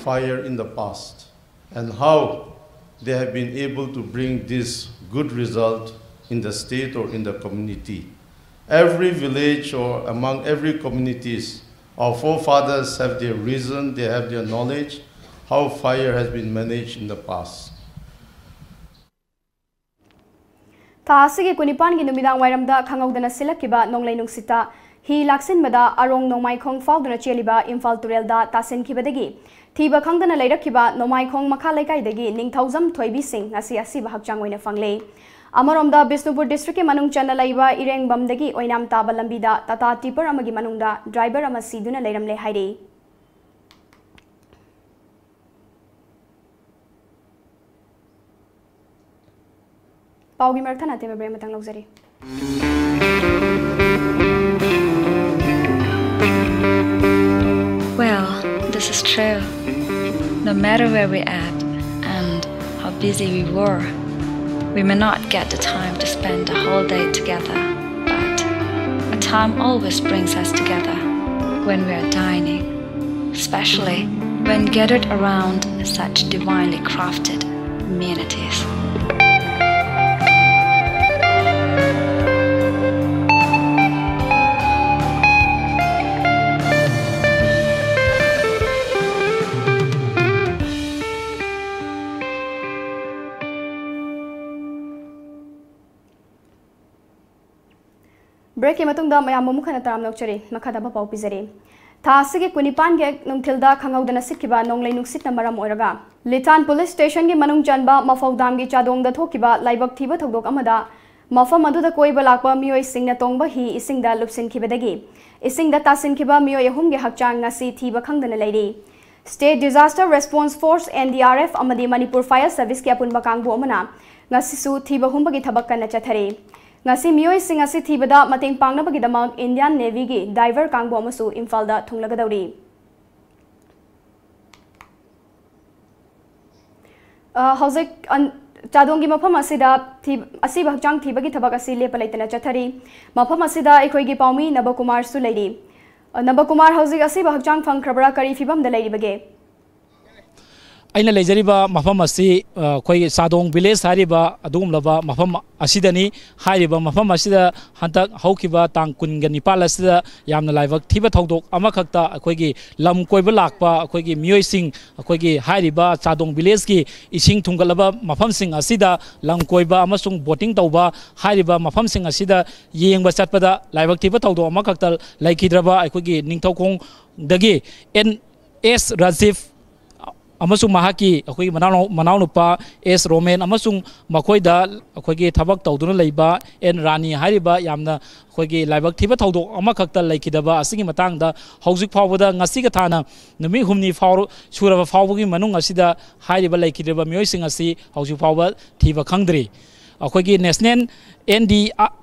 fire in the past and how they have been able to bring this good result in the state or in the community. Every village or among every communities, our forefathers have their reason, they have their knowledge, how fire has been managed in the past. ꯊꯥ ꯑꯁꯤꯒꯤ ꯀꯨꯟꯅꯤꯄꯥꯟꯒꯤ ꯅꯨꯃꯤꯗꯥꯡ ꯋꯥꯏꯔꯝꯗ ꯈꯪꯍꯧꯗꯅ ꯁꯤꯜꯂꯛꯈꯤꯕ ꯅꯣꯡꯂꯩ ꯅꯨꯡꯁꯤꯠꯇ ꯍꯤ ꯂꯥꯛꯁꯤꯟꯕꯗ ꯑꯔꯣꯡ ꯅꯣꯡꯃꯥꯏꯈꯣꯡ ꯐꯥꯎꯗꯨꯅ ꯆꯦꯜꯂꯤꯕ ꯏꯝꯐꯥꯜ ꯇꯨꯔꯦꯜꯗ ꯇꯥꯁꯤꯟꯈꯤꯕꯗꯒꯤ ꯊꯤꯕ ꯈꯪꯗꯅ ꯂꯩꯔꯛꯈꯤꯕ ꯅꯣꯡꯃꯥꯏꯈꯣꯡ ꯃꯈꯥ ꯂꯩꯀꯥꯏꯗꯒꯤ ꯅꯤꯡꯊꯧꯖꯝ ꯊꯣꯏꯕꯤ ꯁꯤꯡ ꯉꯁꯤ ꯑꯁꯤꯕ ꯍꯛꯆꯥꯡ ꯑꯣꯏꯅ ꯐꯪꯂꯦ꯫ ꯑꯃꯔꯣꯝꯗ ꯕꯤꯁꯅꯨꯄꯨꯔ ꯗꯤꯁꯇ꯭ꯔꯤꯛꯀꯤ ꯃꯅꯨꯡ ꯆꯟꯅ ꯂꯩꯕ ꯏꯔꯦꯡꯕꯝꯗꯒꯤ ꯑꯣꯏꯅꯥꯝ ꯇꯥꯕ ꯂꯝꯕꯤꯗ ꯇꯥꯇꯥ ꯇꯤꯄꯔ ꯑꯃꯒꯤ ꯃꯅꯨꯡꯗ ꯗ꯭ꯔꯥꯏꯚꯔ ꯑꯃ ꯁꯤꯗꯨꯅ ꯂꯩꯔꯝꯂꯦ ꯍꯥꯏꯔꯤ꯫ ꯄꯥꯎꯒꯤ ꯃꯔꯛ ꯊꯠꯅ ꯑꯇꯦꯟꯕ ꯕ꯭ꯔꯦꯛ ꯑꯃꯇꯪ ꯂꯧꯖꯔꯤ꯫ Well, this is true. No matter where we at and how busy we were, we may not get the time to spend the whole day together, but a time always brings us together when we are dining, especially When gathered around such divinely crafted amenities. Breakꯀꯤ ꯃꯇꯨꯡꯗ ꯃꯌꯥꯝꯕꯨ ꯑꯃꯨꯛ ꯍꯟꯅ ꯇꯔꯥꯝꯅ ꯑꯣꯛꯆꯔꯤ꯫ ꯃꯈꯥ ꯇꯥꯕ ꯄꯥꯎ ꯄꯤꯖꯔꯤ꯫ ꯊꯥ ꯑꯁꯤꯒꯤ ꯀꯨꯟꯅꯤꯄꯥꯟꯒꯤ ꯅꯨꯡꯊꯤꯜꯗ ꯈꯪꯍꯧꯗꯅ ꯁꯤꯠꯈꯤꯕ ꯅꯣꯡꯂꯩ ꯅꯨꯡꯁꯤꯠꯅ ꯃꯔꯝ ꯑꯣꯏꯔꯒ ꯂꯤꯊꯥꯟ ꯄꯨꯂꯤꯁ ꯁ꯭ꯇꯦꯁꯟꯒꯤ ꯃꯅꯨꯡ ꯆꯟꯕ ꯃꯐꯧ ꯗꯥꯝꯒꯤ ꯆꯥꯗꯣꯡꯗ ꯊꯣꯛꯈꯤꯕ ꯂꯥꯏꯕꯛ ꯊꯤꯕ ꯊꯧꯗꯣꯛ ꯑꯃꯗ ꯃꯐꯝ ꯑꯗꯨꯗ ꯀꯣꯏꯕ ꯂꯥꯛꯄ ꯃꯤꯑꯣꯏꯁꯤꯡꯅ ꯇꯣꯡꯕ ꯍꯤ ꯏꯁꯤꯡꯗ ꯂꯨꯞꯁꯤꯟꯈꯤꯕꯗꯒꯤ ꯏꯁꯤꯡꯗ ꯇꯥꯁꯤꯟꯈꯤꯕ ꯃꯤꯑꯣꯏ ꯑꯍꯨꯝꯒꯤ ꯍꯛꯆꯥꯡ ꯉꯁꯤ ꯊꯤꯕ ꯈꯪꯗꯅ ꯂꯩꯔꯤ꯫ State Disaster Response Force, N D R F, ꯑꯃꯗꯤ ꯃꯅꯤꯄꯨꯔ Fire Serviceꯀꯤ ꯑꯄꯨꯟꯕ ꯀꯥꯡꯕꯨ ꯑꯃꯅ ꯉꯁꯤꯁꯨ ꯊꯤꯕ ꯍꯨꯝꯕꯒꯤ ꯊꯕꯛ ꯀꯟꯅ ꯆꯠꯊꯔꯤ꯫ ꯉꯁꯤ ꯃꯤꯑꯣꯏꯁꯤꯡ ꯑꯁꯤ ꯊꯤꯕꯗ ꯃꯇꯦꯡ ꯄꯥꯡꯅꯕꯒꯤꯗꯃꯛ Indian Navyꯒꯤ diver ꯀꯥꯡꯕꯨ ꯑꯃꯁꯨ ꯏꯝꯐꯥꯜꯗ ꯊꯨꯡꯂꯒꯗꯧꯔꯤ꯫ ꯑ, ꯍꯧꯖꯤꯛ ꯑꯟ-, ꯆꯥꯗꯣꯡꯒꯤ ꯃꯐꯝ ꯑꯁꯤꯗ ꯊꯤ-, ꯑꯁꯤꯕ ꯍꯛꯆꯥꯡ ꯊꯤꯕꯒꯤ ꯊꯕꯛ ꯑꯁꯤ ꯂꯦꯞꯄ ꯂꯩꯇꯅ ꯆꯠꯊꯔꯤ꯫ ꯃꯐꯝ ꯑꯁꯤꯗ ꯑꯩꯈꯣꯏꯒꯤ ꯄꯥꯎꯃꯤ ꯅꯕꯀꯨꯃꯥꯔꯁꯨ ꯂꯩꯔꯤ꯫ ꯑ, ꯅꯕꯀꯨꯃꯥꯔ, ꯍꯧꯖꯤꯛ ꯑꯁꯤꯕ ꯍꯛꯆꯥꯡ ꯐꯪꯈ꯭ꯔꯕ꯭ꯔꯥ? ꯀꯔꯤ ꯐꯤꯕꯝꯗ ꯂꯩꯔꯤꯕꯒꯦ? ꯑꯩꯅ ꯂꯩꯖꯔꯤꯕ ꯃꯐꯝ ꯑꯁꯤ, ꯑ, ꯑꯩꯈꯣꯏꯒꯤ ꯆꯥꯗꯣꯡ village ꯍꯥꯏꯔꯤꯕ ꯑꯗꯨꯒꯨꯝꯂꯕ ꯃꯐꯝ ꯑꯁꯤꯗꯅꯤ꯫ ꯍꯥꯏꯔꯤꯕ ꯃꯐꯝ ꯑꯁꯤꯗ ꯍꯟꯗꯛ ꯍꯧꯈꯤꯕ ꯇꯥꯡ ꯀꯨꯟꯒ ꯅꯤꯄꯥꯜ ꯑꯁꯤꯗ ꯌꯥꯝꯅ ꯂꯥꯏꯕꯛ ꯊꯤꯕ ꯊꯧꯗꯣꯛ ꯑꯃꯈꯛꯇ ꯑꯩꯈꯣꯏꯒꯤ ꯂꯝ ꯀꯣꯏꯕ ꯂꯥꯛꯄ ꯑꯩꯈꯣꯏꯒꯤ ꯃꯤꯑꯣꯏꯁꯤꯡ, ꯑꯩꯈꯣꯏꯒꯤ ꯍꯥꯏꯔꯤꯕ ꯆꯥꯗꯣꯡ villageꯀꯤ ꯏꯁꯤꯡ ꯊꯨꯝꯒꯠꯂꯕ ꯃꯐꯝꯁꯤꯡ ꯑꯁꯤꯗ ꯂꯝ ꯀꯣꯏꯕ ꯑꯃꯁꯨꯡ boating ꯇꯧꯕ ꯍꯥꯏꯔꯤꯕ ꯃꯐꯝꯁꯤꯡ ꯑꯁꯤꯗ ꯌꯦꯡꯕ ꯆꯠꯄꯗ ꯂꯥꯏꯕꯛ ꯊꯤꯕ ꯊꯧꯗꯣꯛ ꯑꯃꯈꯛꯇ ꯂꯩꯈꯤꯗ꯭ꯔꯕ ꯑꯩꯈꯣꯏꯒꯤ ꯅꯤꯡꯊꯧꯈꯣꯡꯗꯒꯤ ꯑꯦꯟ ꯑꯦꯁ ꯔꯥꯖꯤꯞ ꯑꯃꯁꯨꯡ ꯃꯍꯥꯛꯀꯤ ꯑꯩꯈꯣꯏꯒꯤ ꯃꯅꯥꯎ-, ꯃꯅꯥꯎꯅꯨꯄꯥ ꯑꯦꯁ ꯔꯣꯃꯦꯟ ꯑꯃꯁꯨꯡ ꯃꯈꯣꯏꯗ ꯑꯩꯈꯣꯏꯒꯤ ꯊꯕꯛ ꯇꯧꯗꯨꯅ ꯂꯩꯕ ꯑꯦꯟ ꯔꯥꯅꯤ ꯍꯥꯏꯔꯤꯕ ꯌꯥꯝꯅ ꯑꯩꯈꯣꯏꯒꯤ ꯂꯥꯏꯕꯛ ꯊꯤꯕ ꯊꯧꯗꯣꯛ ꯑꯃꯈꯛꯇ ꯂꯩꯈꯤꯗꯕ ꯑꯁꯤꯒꯤ ꯃꯇꯥꯡꯗ ꯍꯧꯖꯤꯛ ꯐꯥꯎꯕꯗ ꯉꯁꯤꯒ ꯊꯥꯅ ꯅꯨꯃꯤꯠ ꯍꯨꯝꯅꯤ ꯐꯥꯎ-, ꯁꯨꯔꯕ ꯐꯥꯎꯕꯒꯤ ꯃꯅꯨꯡ ꯑꯁꯤꯗ ꯍꯥꯏꯔꯤꯕ ꯂꯩꯈꯤꯗ꯭ꯔꯤꯕ ꯃꯤꯑꯣꯏꯁꯤꯡ ꯑꯁꯤ ꯍꯧꯖꯤꯛ ꯐꯥꯎꯕ ꯊꯤꯕ ꯈꯪꯗ꯭ꯔꯤ꯫ ꯑꯩꯈꯣꯏꯒꯤ National N D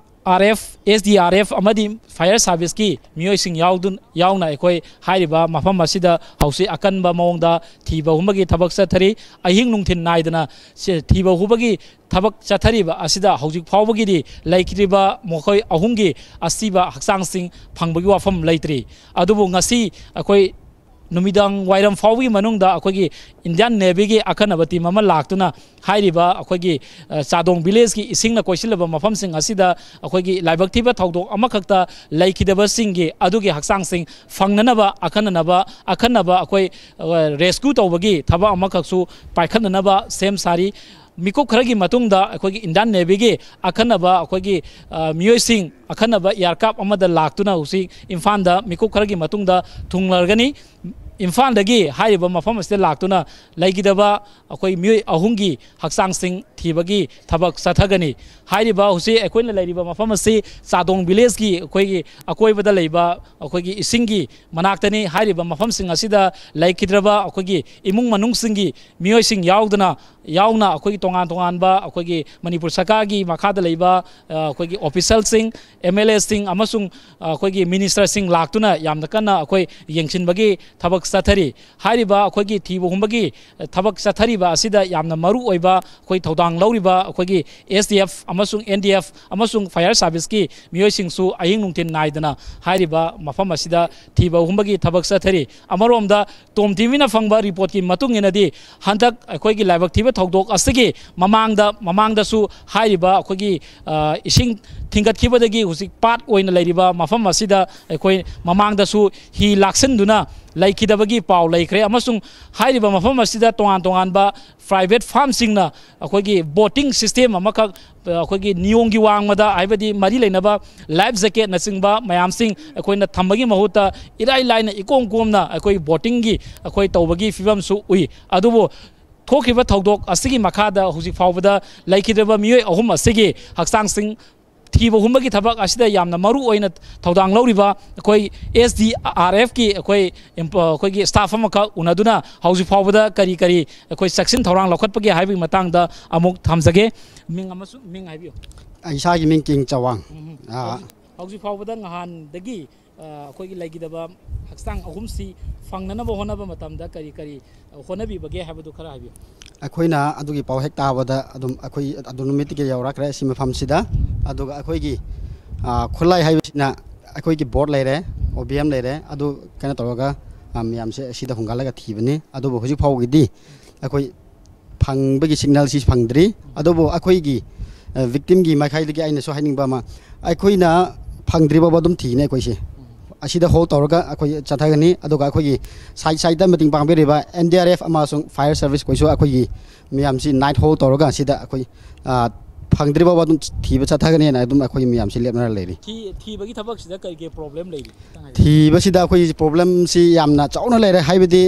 R F, S D R F ꯑꯃꯗꯤ Fire Serviceꯀꯤ ꯃꯤꯑꯣꯏꯁꯤꯡ ꯌꯥꯎꯗꯨꯟ-, ꯌꯥꯎꯅ ꯑꯩꯈꯣꯏ ꯍꯥꯏꯔꯤꯕ ꯃꯐꯝ ꯑꯁꯤꯗ ꯍꯧꯖꯤꯛ ꯑꯀꯟꯕ ꯃꯑꯣꯡꯗ ꯊꯤꯕ ꯍꯨꯝꯕꯒꯤ ꯊꯕꯛ ꯆꯠꯊꯔꯤ꯫ ꯑꯍꯤꯡ ꯅꯨꯡꯊꯤꯜ ꯅꯥꯏꯗꯅ ꯁꯤ-, ꯊꯤꯕ ꯍꯨꯕꯒꯤ ꯊꯕꯛ ꯆꯠꯊꯔꯤꯕ ꯑꯁꯤꯗ ꯍꯧꯖꯤꯛ ꯐꯥꯎꯕꯒꯤꯗꯤ ꯂꯩꯈꯤꯗ꯭ꯔꯤꯕ ꯃꯈꯣꯏ ꯑꯍꯨꯝꯒꯤ ꯑꯁꯤꯕ ꯍꯛꯆꯥꯡꯁꯤꯡ ꯐꯪꯕꯒꯤ ꯋꯥꯐꯝ ꯂꯩꯇ꯭ꯔꯤ꯫ ꯑꯗꯨꯕꯨ ꯉꯁꯤ ꯑꯩꯈꯣꯏ ꯅꯨꯃꯤꯗꯥꯡ ꯋꯥꯏꯔꯝ ꯐꯥꯎꯕꯒꯤ ꯃꯅꯨꯡꯗ ꯑꯩꯈꯣꯏꯒꯤ ꯏꯟꯗꯤꯌꯥꯟ ꯅꯦꯚꯤꯒꯤ ꯑꯀꯟꯅꯕ ꯇꯤꯝ ꯑꯃ ꯂꯥꯛꯇꯨꯅ ꯍꯥꯏꯔꯤꯕ ꯑꯩꯈꯣꯏꯒꯤ, ꯑ, ꯆꯥꯗꯣꯡ ꯚꯤꯂꯦꯖꯀꯤ ꯏꯁꯤꯡꯅ ꯀꯣꯏꯁꯤꯜꯂꯕ ꯃꯐꯝꯁꯤꯡ ꯑꯁꯤꯗ ꯑꯩꯈꯣꯏꯒꯤ ꯂꯥꯏꯕꯛ ꯊꯤꯕ ꯊꯧꯗꯣꯛ ꯑꯃꯈꯛꯇ ꯂꯩꯈꯤꯗꯕꯁꯤꯡꯒꯤ ꯑꯗꯨꯒꯤ ꯍꯛꯆꯥꯡꯁꯤꯡ ꯐꯪꯅꯅꯕ ꯑꯈꯟꯅꯅꯕ, ꯑꯈꯟꯅꯕ ꯑꯩꯈꯣꯏ, ꯑ, ꯔꯦꯁꯀ꯭ꯌꯨ ꯇꯧꯕꯒꯤ ꯊꯕꯛ ꯑꯃꯈꯛꯁꯨ ꯄꯥꯏꯈꯠꯅꯅꯕ ꯁꯦꯝ ꯁꯥꯔꯤ꯫ ꯃꯤꯀꯨꯞ ꯈꯔꯒꯤ ꯃꯇꯨꯡꯗ ꯑꯩꯈꯣꯏꯒꯤ ꯏꯟꯗꯤꯌꯥꯟ ꯅꯦꯚꯤꯒꯤ ꯑꯈꯟꯅꯕ ꯑꯩꯈꯣꯏꯒꯤ, ꯑ, ꯃꯤꯑꯣꯏꯁꯤꯡ ꯑꯈꯟꯅꯕ ꯑꯦꯌꯥꯔꯀ꯭ꯔꯥꯐ ꯑꯃꯗ ꯂꯥꯛꯇꯨꯅ ꯍꯧꯖꯤꯛ ꯏꯝꯐꯥꯜꯗ ꯃꯤꯀꯨꯞ ꯈꯔꯒꯤ ꯃꯇꯨꯡꯗ ꯊꯨꯡꯂꯔꯒꯅꯤ꯫ ꯏꯝꯐꯥꯜꯗꯒꯤ ꯍꯥꯏꯔꯤꯕ ꯃꯐꯝ ꯑꯁꯤꯗ ꯂꯥꯛꯇꯨꯅ ꯂꯩꯈꯤꯗꯕ ꯑꯩꯈꯣꯏ ꯃꯤꯑꯣꯏ ꯑꯍꯨꯝꯒꯤ ꯍꯛꯆꯥꯡꯁꯤꯡ ꯊꯤꯕꯒꯤ ꯊꯕꯛ ꯆꯠꯊꯒꯅꯤ꯫ ꯍꯥꯏꯔꯤꯕ ꯍꯧꯖꯤꯛ ꯑꯩꯈꯣꯏꯅ ꯂꯩꯔꯤꯕ ꯃꯐꯝ ꯑꯁꯤ ꯆꯥꯗꯣꯡ ꯚꯤꯂꯦꯖꯀꯤ ꯑꯩꯈꯣꯏꯒꯤ ꯑꯀꯣꯏꯕꯗ ꯂꯩꯕ ꯑꯩꯈꯣꯏꯒꯤ ꯏꯁꯤꯡꯒꯤ ꯃꯅꯥꯛꯇꯅꯤ꯫ ꯍꯥꯏꯔꯤꯕ ꯃꯐꯝꯁꯤꯡ ꯑꯁꯤꯗ ꯂꯩꯈꯤꯗ꯭ꯔꯕ ꯑꯩꯈꯣꯏꯒꯤ ꯏꯃꯨꯡ ꯃꯅꯨꯡꯁꯤꯡꯒꯤ ꯃꯤꯑꯣꯏꯁꯤꯡ ꯌꯥꯎꯗꯅ, ꯌꯥꯎꯅ ꯑꯩꯈꯣꯏꯒꯤ ꯇꯣꯉꯥꯟ ꯇꯣꯉꯥꯟꯕ ꯑꯩꯈꯣꯏꯒꯤ ꯃꯅꯤꯄꯨꯔ ꯁꯔꯀꯥꯔꯒꯤ ꯃꯈꯥꯗ ꯂꯩꯕ, ꯑ, ꯑꯩꯈꯣꯏꯒꯤ ꯑꯣꯐꯤꯁꯦꯜꯁꯤꯡ, ꯑꯦꯝ ꯑꯦꯜ ꯑꯦꯁꯤꯡ ꯑꯃꯁꯨꯡ, ꯑ, ꯑꯩꯈꯣꯏꯒꯤ ꯃꯤꯅꯤꯁꯇꯔꯁꯤꯡ ꯂꯥꯛꯇꯨꯅ ꯌꯥꯝꯅ ꯀꯟꯅ ꯑꯩꯈꯣꯏ ꯌꯦꯡꯁꯤꯟꯕꯒꯤ ꯊꯕꯛ ꯆꯠꯊꯔꯤ꯫ ꯍꯥꯏꯔꯤꯕ ꯑꯩꯈꯣꯏꯒꯤ ꯊꯤꯕ ꯍꯨꯝꯕꯒꯤ ꯊꯕꯛ ꯆꯠꯊꯔꯤꯕ ꯑꯁꯤꯗ ꯌꯥꯝꯅ ꯃꯔꯨ ꯑꯣꯏꯕ ꯑꯩꯈꯣꯏ ꯊꯧꯗꯥꯡ ꯂꯧꯔꯤꯕ ꯑꯩꯈꯣꯏꯒꯤ ꯑꯦꯁ ꯗꯤ ꯑꯦꯐ ꯑꯃꯁꯨꯡ ꯑꯦꯟ ꯗꯤ ꯑꯦꯐ ꯑꯃꯁꯨꯡ ꯐꯥꯌꯔ ꯁꯥꯔꯚꯤꯁꯀꯤ ꯃꯤꯑꯣꯏꯁꯤꯡꯁꯨ ꯑꯍꯤꯡ ꯅꯨꯡꯊꯤꯜ ꯅꯥꯏꯗꯅ ꯍꯥꯏꯔꯤꯕ ꯃꯐꯝ ꯑꯁꯤꯗ ꯊꯤꯕ ꯍꯨꯝꯕꯒꯤ ꯊꯕꯛ ꯆꯠꯊꯔꯤ꯫ ꯑꯃꯔꯣꯝꯗ ꯇꯣꯝ ꯇꯤꯚꯤꯅ ꯐꯪꯕ ꯔꯤꯄꯣꯔꯠꯀꯤ ꯃꯇꯨꯡ ꯏꯟꯅꯗꯤ, ꯍꯟꯗꯛ ꯑꯩꯈꯣꯏꯒꯤ ꯂꯥꯏꯕꯛ ꯊꯤꯕ ꯊꯧꯗꯣꯛ ꯑꯁꯤꯒꯤ ꯃꯃꯥꯡꯗ, ꯃꯃꯥꯡꯗꯁꯨ ꯍꯥꯏꯔꯤꯕ ꯑꯩꯈꯣꯏꯒꯤ, ꯑ, ꯏꯁꯤꯡ ꯊꯤꯡꯒꯠꯈꯤꯕꯗꯒꯤ ꯍꯧꯖꯤꯛ ꯄꯥꯠ ꯑꯣꯏꯅ ꯂꯩꯔꯤꯕ ꯃꯐꯝ ꯑꯁꯤꯗ ꯑꯩꯈꯣꯏ ꯃꯃꯥꯡꯗꯁꯨ ꯍꯤ ꯂꯥꯛꯁꯤꯟꯗꯨꯅ ꯂꯩꯈꯤꯗꯕꯒꯤ ꯄꯥꯎ ꯂꯩꯈ꯭ꯔꯦ꯫ ꯑꯃꯁꯨꯡ ꯍꯥꯏꯔꯤꯕ ꯃꯐꯝ ꯑꯁꯤꯗ ꯇꯣꯉꯥꯟ ꯇꯣꯉꯥꯟꯕ ꯄ꯭ꯔꯥꯏꯚꯦꯠ ꯐꯥꯔꯝꯁꯤꯡꯅ ꯑꯩꯈꯣꯏꯒꯤ ꯕꯣꯇꯤꯡ ꯁꯤꯁꯇꯦꯝ ꯑꯃꯈꯛ, ꯑ, ꯑꯩꯈꯣꯏꯒꯤ ꯅꯤꯌꯣꯝꯒꯤ ꯋꯥꯡꯃꯗ, ꯍꯥꯏꯕꯗꯤ ꯃꯔꯤ ꯂꯩꯅꯕ ꯂꯥꯏꯐ ꯖꯦꯀꯦꯠꯅꯆꯤꯡꯕ ꯃꯌꯥꯝꯁꯤꯡ ꯑꯩꯈꯣꯏꯅ ꯊꯝꯕꯒꯤ ꯃꯍꯨꯠꯇ ꯏꯔꯥꯏ ꯂꯥꯏꯅ ꯏꯀꯣꯝ ꯀꯣꯝꯅ ꯑꯩꯈꯣꯏ ꯕꯣꯇꯤꯡꯒꯤ ꯑꯩꯈꯣꯏ ꯇꯧꯕꯒꯤ ꯐꯤꯕꯝꯁꯨ ꯎꯏ꯫ ꯑꯗꯨꯕꯨ ꯊꯣꯛꯈꯤꯕ ꯊꯧꯗꯣꯛ ꯑꯁꯤꯒꯤ ꯃꯈꯥꯗ ꯍꯧꯖꯤꯛ ꯐꯥꯎꯕꯗ ꯂꯩꯈꯤꯗ꯭ꯔꯕ ꯃꯤꯑꯣꯏ ꯑꯍꯨꯝ ꯑꯁꯤꯒꯤ ꯍꯛꯆꯥꯡꯁꯤꯡ ꯊꯤꯕ ꯍꯨꯝꯕꯒꯤ ꯊꯕꯛ ꯑꯁꯤꯗ ꯌꯥꯝꯅ ꯃꯔꯨ ꯑꯣꯏꯅ ꯊꯧꯗꯥꯡ ꯂꯧꯔꯤꯕ ꯑꯩꯈꯣꯏ ꯑꯦꯁ ꯗꯤ ꯑꯥꯔ ꯑꯦꯐꯀꯤ ꯑꯩꯈꯣꯏ ꯑꯦꯝꯄ-, ꯑꯩꯈꯣꯏꯒꯤ ꯁ꯭ꯇꯥꯐ ꯑꯃꯈꯛ ꯎꯅꯗꯨꯅ ꯍꯧꯖꯤꯛ ꯐꯥꯎꯕꯗ ꯀꯔꯤ ꯀꯔꯤ ꯑꯩꯈꯣꯏ ꯆꯦꯛꯁꯤꯟ ꯊꯧꯔꯥꯡ ꯂꯧꯈꯠꯄꯒꯦ ꯍꯥꯏꯕꯒꯤ ꯃꯇꯥꯡꯗ ꯑꯃꯨꯛ ꯊꯝꯖꯒꯦ꯫ ꯃꯤꯡ ꯑꯃꯁꯨꯡ, ꯃꯤꯡ ꯍꯥꯏꯕꯤꯌꯨ꯫ ꯑꯩ ꯏꯁꯥꯒꯤ ꯃꯤꯡ ꯀꯤꯡ ꯆꯋꯥꯡ꯫ ꯎꯝ꯫ ꯑꯥ꯫ ꯍꯧꯖꯤꯛ, ꯍꯧꯖꯤꯛ ꯐꯥꯎꯕꯗ ꯅꯍꯥꯟꯗꯒꯤ, ꯑ, ꯑꯩꯈꯣꯏꯒꯤ ꯂꯩꯈꯤꯗꯕ ꯍꯛꯆꯥꯡ ꯑꯍꯨꯝꯁꯤ ꯐꯪꯅꯅꯕ ꯍꯣꯠꯅꯕ ꯃꯇꯝꯗ ꯀꯔꯤ ꯀꯔꯤ ꯍꯣꯠꯅꯕꯤꯕꯒꯦ ꯍꯥꯏꯕꯗꯨ ꯈꯔ ꯍꯥꯏꯕꯤꯌꯨ꯫ ꯑꯩꯈꯣꯏꯅ ꯑꯗꯨꯒꯤ ꯄꯥꯎ ꯍꯦꯛ ꯇꯥꯕꯗ ꯑꯗꯨꯝ ꯑꯩꯈꯣꯏ ꯑꯗꯨ ꯅꯨꯃꯤꯠꯇꯨꯒꯤ ꯌꯧꯔꯛꯈ꯭ꯔꯦ ꯁꯤ ꯃꯐꯝꯁꯤꯗ꯫ ꯑꯗꯨꯒ ꯑꯩꯈꯣꯏꯒꯤ, ꯑ, ꯈꯨꯠꯂꯥꯏ ꯍꯥꯏꯕꯁꯤꯅ ꯑꯩꯈꯣꯏꯒꯤ ꯕꯣꯠ ꯂꯩꯔꯦ, ꯑꯣ ꯕꯤ ꯑꯦꯝ ꯂꯩꯔꯦ, ꯑꯗꯨ ꯀꯩꯅꯣ ꯇꯧꯔꯒ, ꯃꯌꯥꯝꯁꯦ ꯑꯁꯤꯗ ꯍꯣꯡꯒꯠꯂꯒ ꯊꯤꯕꯅꯤ꯫ ꯑꯗꯨꯕꯨ ꯍꯧꯖꯤꯛ ꯐꯥꯎꯕꯒꯤꯗꯤ ꯑꯩꯈꯣꯏ ꯐꯪꯕꯒꯤ ꯁꯤꯒꯅꯦꯜꯁꯤ ꯐꯪꯗ꯭ꯔꯤ꯫ ꯑꯗꯨꯕꯨ ꯑꯩꯈꯣꯏꯒꯤ ꯚꯤꯛꯇꯤꯝꯒꯤ ꯃꯥꯏꯀꯩꯗꯒꯤ ꯑꯩꯅꯁꯨ ꯍꯥꯏꯅꯤꯡꯕ ꯑꯃ, ꯑꯩꯈꯣꯏꯅ ꯐꯪꯗ꯭ꯔꯤ ꯐꯥꯎꯕ ꯑꯗꯨꯝ ꯊꯤꯅꯤ꯫ ꯑꯩꯈꯣꯏꯁꯦ ꯑꯁꯤꯗ ꯍꯣꯜ ꯇꯧꯔꯒ ꯑꯩꯈꯣꯏ ꯆꯠꯊꯒꯅꯤ꯫ ꯑꯗꯨꯒ ꯑꯩꯈꯣꯏꯒꯤ ꯁꯥꯏꯠ ꯁꯥꯏꯠꯇ ꯃꯇꯦꯡ ꯄꯥꯡꯕꯤꯔꯤꯕ ꯑꯦꯟ ꯗꯤ ꯑꯥꯔ ꯑꯦꯐ ꯑꯃꯁꯨꯡ ꯐꯥꯌꯔ ꯁꯥꯔꯚꯤꯁꯈꯣꯏꯁꯨ ꯑꯩꯈꯣꯏꯒꯤ ꯃꯌꯥꯝꯁꯤ ꯅꯥꯏꯠ ꯍꯣꯜ ꯇꯧꯔꯒ ꯁꯤꯗ ꯑꯩꯈꯣꯏ, ꯑ, ꯐꯪꯗ꯭ꯔꯤ ꯐꯥꯎꯕ ꯑꯗꯨꯝ ꯊꯤꯕ ꯆꯠꯊꯒꯅꯦꯅ ꯑꯗꯨꯝ ꯑꯩꯈꯣꯏ ꯃꯌꯥꯝꯁꯤ ꯂꯦꯞꯅꯔ ꯂꯩꯔꯤ꯫ ꯊꯤ-, ꯊꯤꯕꯒꯤ ꯊꯕꯛꯁꯤꯗ ꯀꯔꯤ ꯀꯔꯤ ꯄ꯭ꯔꯣꯕ꯭ꯂꯦꯝ ꯂꯩꯔꯤ? ꯈꯤꯇꯪ ꯍꯥꯏꯕꯤꯌꯨ꯫ ꯊꯤꯕꯁꯤꯗ ꯑꯩꯈꯣꯏꯒꯤ ꯄ꯭ꯔꯣꯕ꯭ꯂꯦꯝꯁꯤ ꯌꯥꯝꯅ ꯆꯥꯎꯅ ꯂꯩꯔꯦ, ꯍꯥꯏꯕꯗꯤ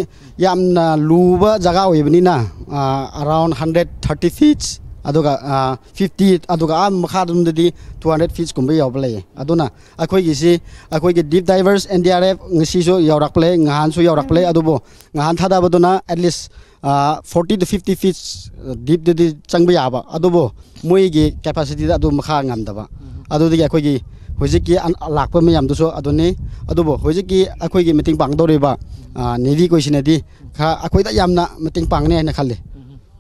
ꯌꯥꯝꯅ ꯂꯨꯕ ꯖꯒꯥ ꯑꯣꯏꯕꯅꯤꯅ, ꯑ, ꯑꯔꯥꯎꯟ ꯍꯟꯗ꯭ꯔꯦꯠ ꯊꯥꯔꯇꯤ ꯐꯤꯠꯁ, ꯑꯗꯨꯒ, ꯑ, ꯐꯤꯐꯇꯤ, ꯑꯗꯨꯒ ꯑꯥ ꯃꯈꯥꯔꯣꯝꯗꯗꯤ ꯇꯨ ꯍꯟꯗ꯭ꯔꯦꯠ ꯐꯤꯠꯁꯀꯨꯝꯕ ꯌꯧꯕ ꯂꯩꯌꯦ꯫ ꯑꯗꯨꯅ ꯑꯩꯈꯣꯏꯒꯤꯁꯤ, ꯑꯩꯈꯣꯏꯒꯤ deep diverse and D R F ꯉꯁꯤꯁꯨ ꯌꯧꯔꯛꯄ ꯂꯩ, ꯉꯍꯥꯟꯁꯨ ꯌꯧꯔꯛꯄ ꯂꯩ, ꯑꯗꯨꯕꯨ ꯉꯍꯥꯟ ꯊꯥꯗꯕꯗꯨꯅ ꯑꯦꯠꯂꯤꯁ, ꯑ, ꯐꯣꯔꯇꯤ to ꯐꯤꯐꯇꯤ ꯐꯤꯠꯁ ꯗꯤꯞꯇꯗꯤ ꯆꯪꯕ ꯌꯥꯕ, ꯑꯗꯨꯕꯨ ꯃꯣꯏꯒꯤ ꯀꯦꯄꯥꯁꯤꯇꯤꯗ ꯑꯗꯨ ꯃꯈꯥ ꯉꯝꯗꯕ꯫ ꯑꯗꯨꯗꯒꯤ ꯑꯩꯈꯣꯏꯒꯤ ꯍꯧꯖꯤꯛꯀꯤ ꯑꯟ-, ꯂꯥꯛꯄ ꯃꯌꯥꯝꯗꯨꯁꯨ ꯑꯗꯨꯅꯤ꯫ ꯑꯗꯨꯕꯨ ꯍꯧꯖꯤꯛꯀꯤ ꯑꯩꯈꯣꯏꯒꯤ ꯃꯇꯦꯡ ꯄꯥꯡꯗꯧꯔꯤꯕ, ꯑ, ꯅꯦꯚꯤꯈꯣꯏꯁꯤꯅꯗꯤ ꯈꯔ ꯑꯩꯈꯣꯏꯗ ꯌꯥꯝꯅ ꯃꯇꯦꯡ ꯄꯥꯡꯅꯤ ꯍꯥꯏꯅ ꯈꯜꯂꯤ꯫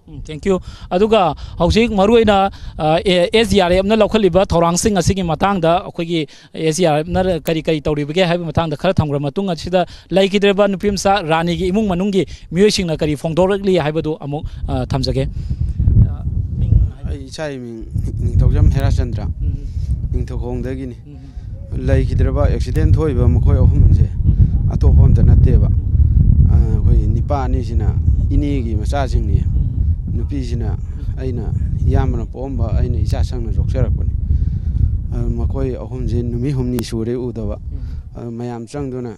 ꯎꯝ, thank you꯫ ꯑꯗꯨꯒ ꯍꯧꯖꯤꯛ ꯃꯔꯨꯑꯣꯏꯅ, ꯑ, ꯑꯦ-, ꯑꯦꯁ ꯗꯤ ꯑꯥꯔ ꯑꯦꯐꯅ ꯂꯧꯈꯠꯂꯤꯕ ꯊꯧꯔꯥꯡꯁꯤꯡ ꯑꯁꯤꯒꯤ ꯃꯇꯥꯡꯗ ꯑꯩꯈꯣꯏꯒꯤ ꯑꯦꯁ ꯗꯤ ꯑꯥꯔ ꯑꯦꯐꯅ ꯀꯔꯤ ꯀꯔꯤ ꯇꯧꯔꯤꯕꯒꯦ ꯍꯥꯏꯕꯒꯤ ꯃꯇꯥꯡꯗ ꯈꯔ ꯊꯝꯈ꯭ꯔ ꯃꯇꯨꯡ ꯑꯁꯤꯗ ꯂꯩꯈꯤꯗ꯭ꯔꯕ ꯅꯨꯄꯤ ꯃꯆꯥ ꯔꯥꯅꯤꯒꯤ ꯏꯃꯨꯡ ꯃꯅꯨꯡꯒꯤ ꯃꯤꯑꯣꯏꯁꯤꯡꯅ ꯀꯔꯤ ꯐꯣꯡꯗꯣꯔꯛꯂꯤ ꯍꯥꯏꯕꯗꯨ ꯑꯃꯨꯛ, ꯑ, ꯊꯝꯖꯒꯦ꯫ ꯑ, ꯃꯤꯡ ꯍꯥꯏꯕꯤꯌꯨ꯫ ꯑꯩ ꯏꯆꯥꯒꯤ ꯃꯤꯡ ꯅꯤꯡꯊꯧꯖꯝ ꯍꯦꯔꯥꯆꯟꯗ꯭ꯔ, ꯎꯝ꯫ ꯅꯤꯡꯊꯧꯈꯣꯡꯗꯒꯤꯅꯤ꯫ ꯎꯝ꯫ ꯂꯩꯈꯤꯗ꯭ꯔꯕ ꯑꯦꯛꯁꯤꯗꯦꯟ ꯊꯣꯛꯏꯕ ꯃꯈꯣꯏ ꯑꯍꯨꯝꯁꯦ ꯎꯝ꯫ ꯑꯇꯣꯞꯄ ꯑꯝꯇ ꯅꯠꯇꯦꯕ꯫ ꯎꯝ꯫ ꯑ, ꯑꯩꯈꯣꯏ ꯅꯤꯄꯥ ꯑꯅꯤꯁꯤꯅ ꯏꯅꯦꯒꯤ ꯃꯆꯥꯁꯤꯡꯅꯤ꯫ ꯎꯝ꯫ ꯅꯨꯄꯤꯁꯤꯅ ꯑꯩꯅ ꯏꯌꯥꯝꯕꯅ ꯄꯣꯛꯑꯝꯕ, ꯑꯩꯅ ꯏꯆꯥ ꯁꯪꯅ ꯌꯣꯛꯆꯔꯛꯄꯅꯤ꯫ ꯑ, ꯃꯈꯣꯏ ꯑꯍꯨꯝꯁꯦ ꯅꯨꯃꯤꯠ ꯍꯨꯝꯅꯤ ꯁꯨꯔꯦ ꯎꯗꯕ꯫ ꯎꯝ꯫ ꯑ, ꯃꯌꯥꯝ ꯆꯪꯗꯨꯅ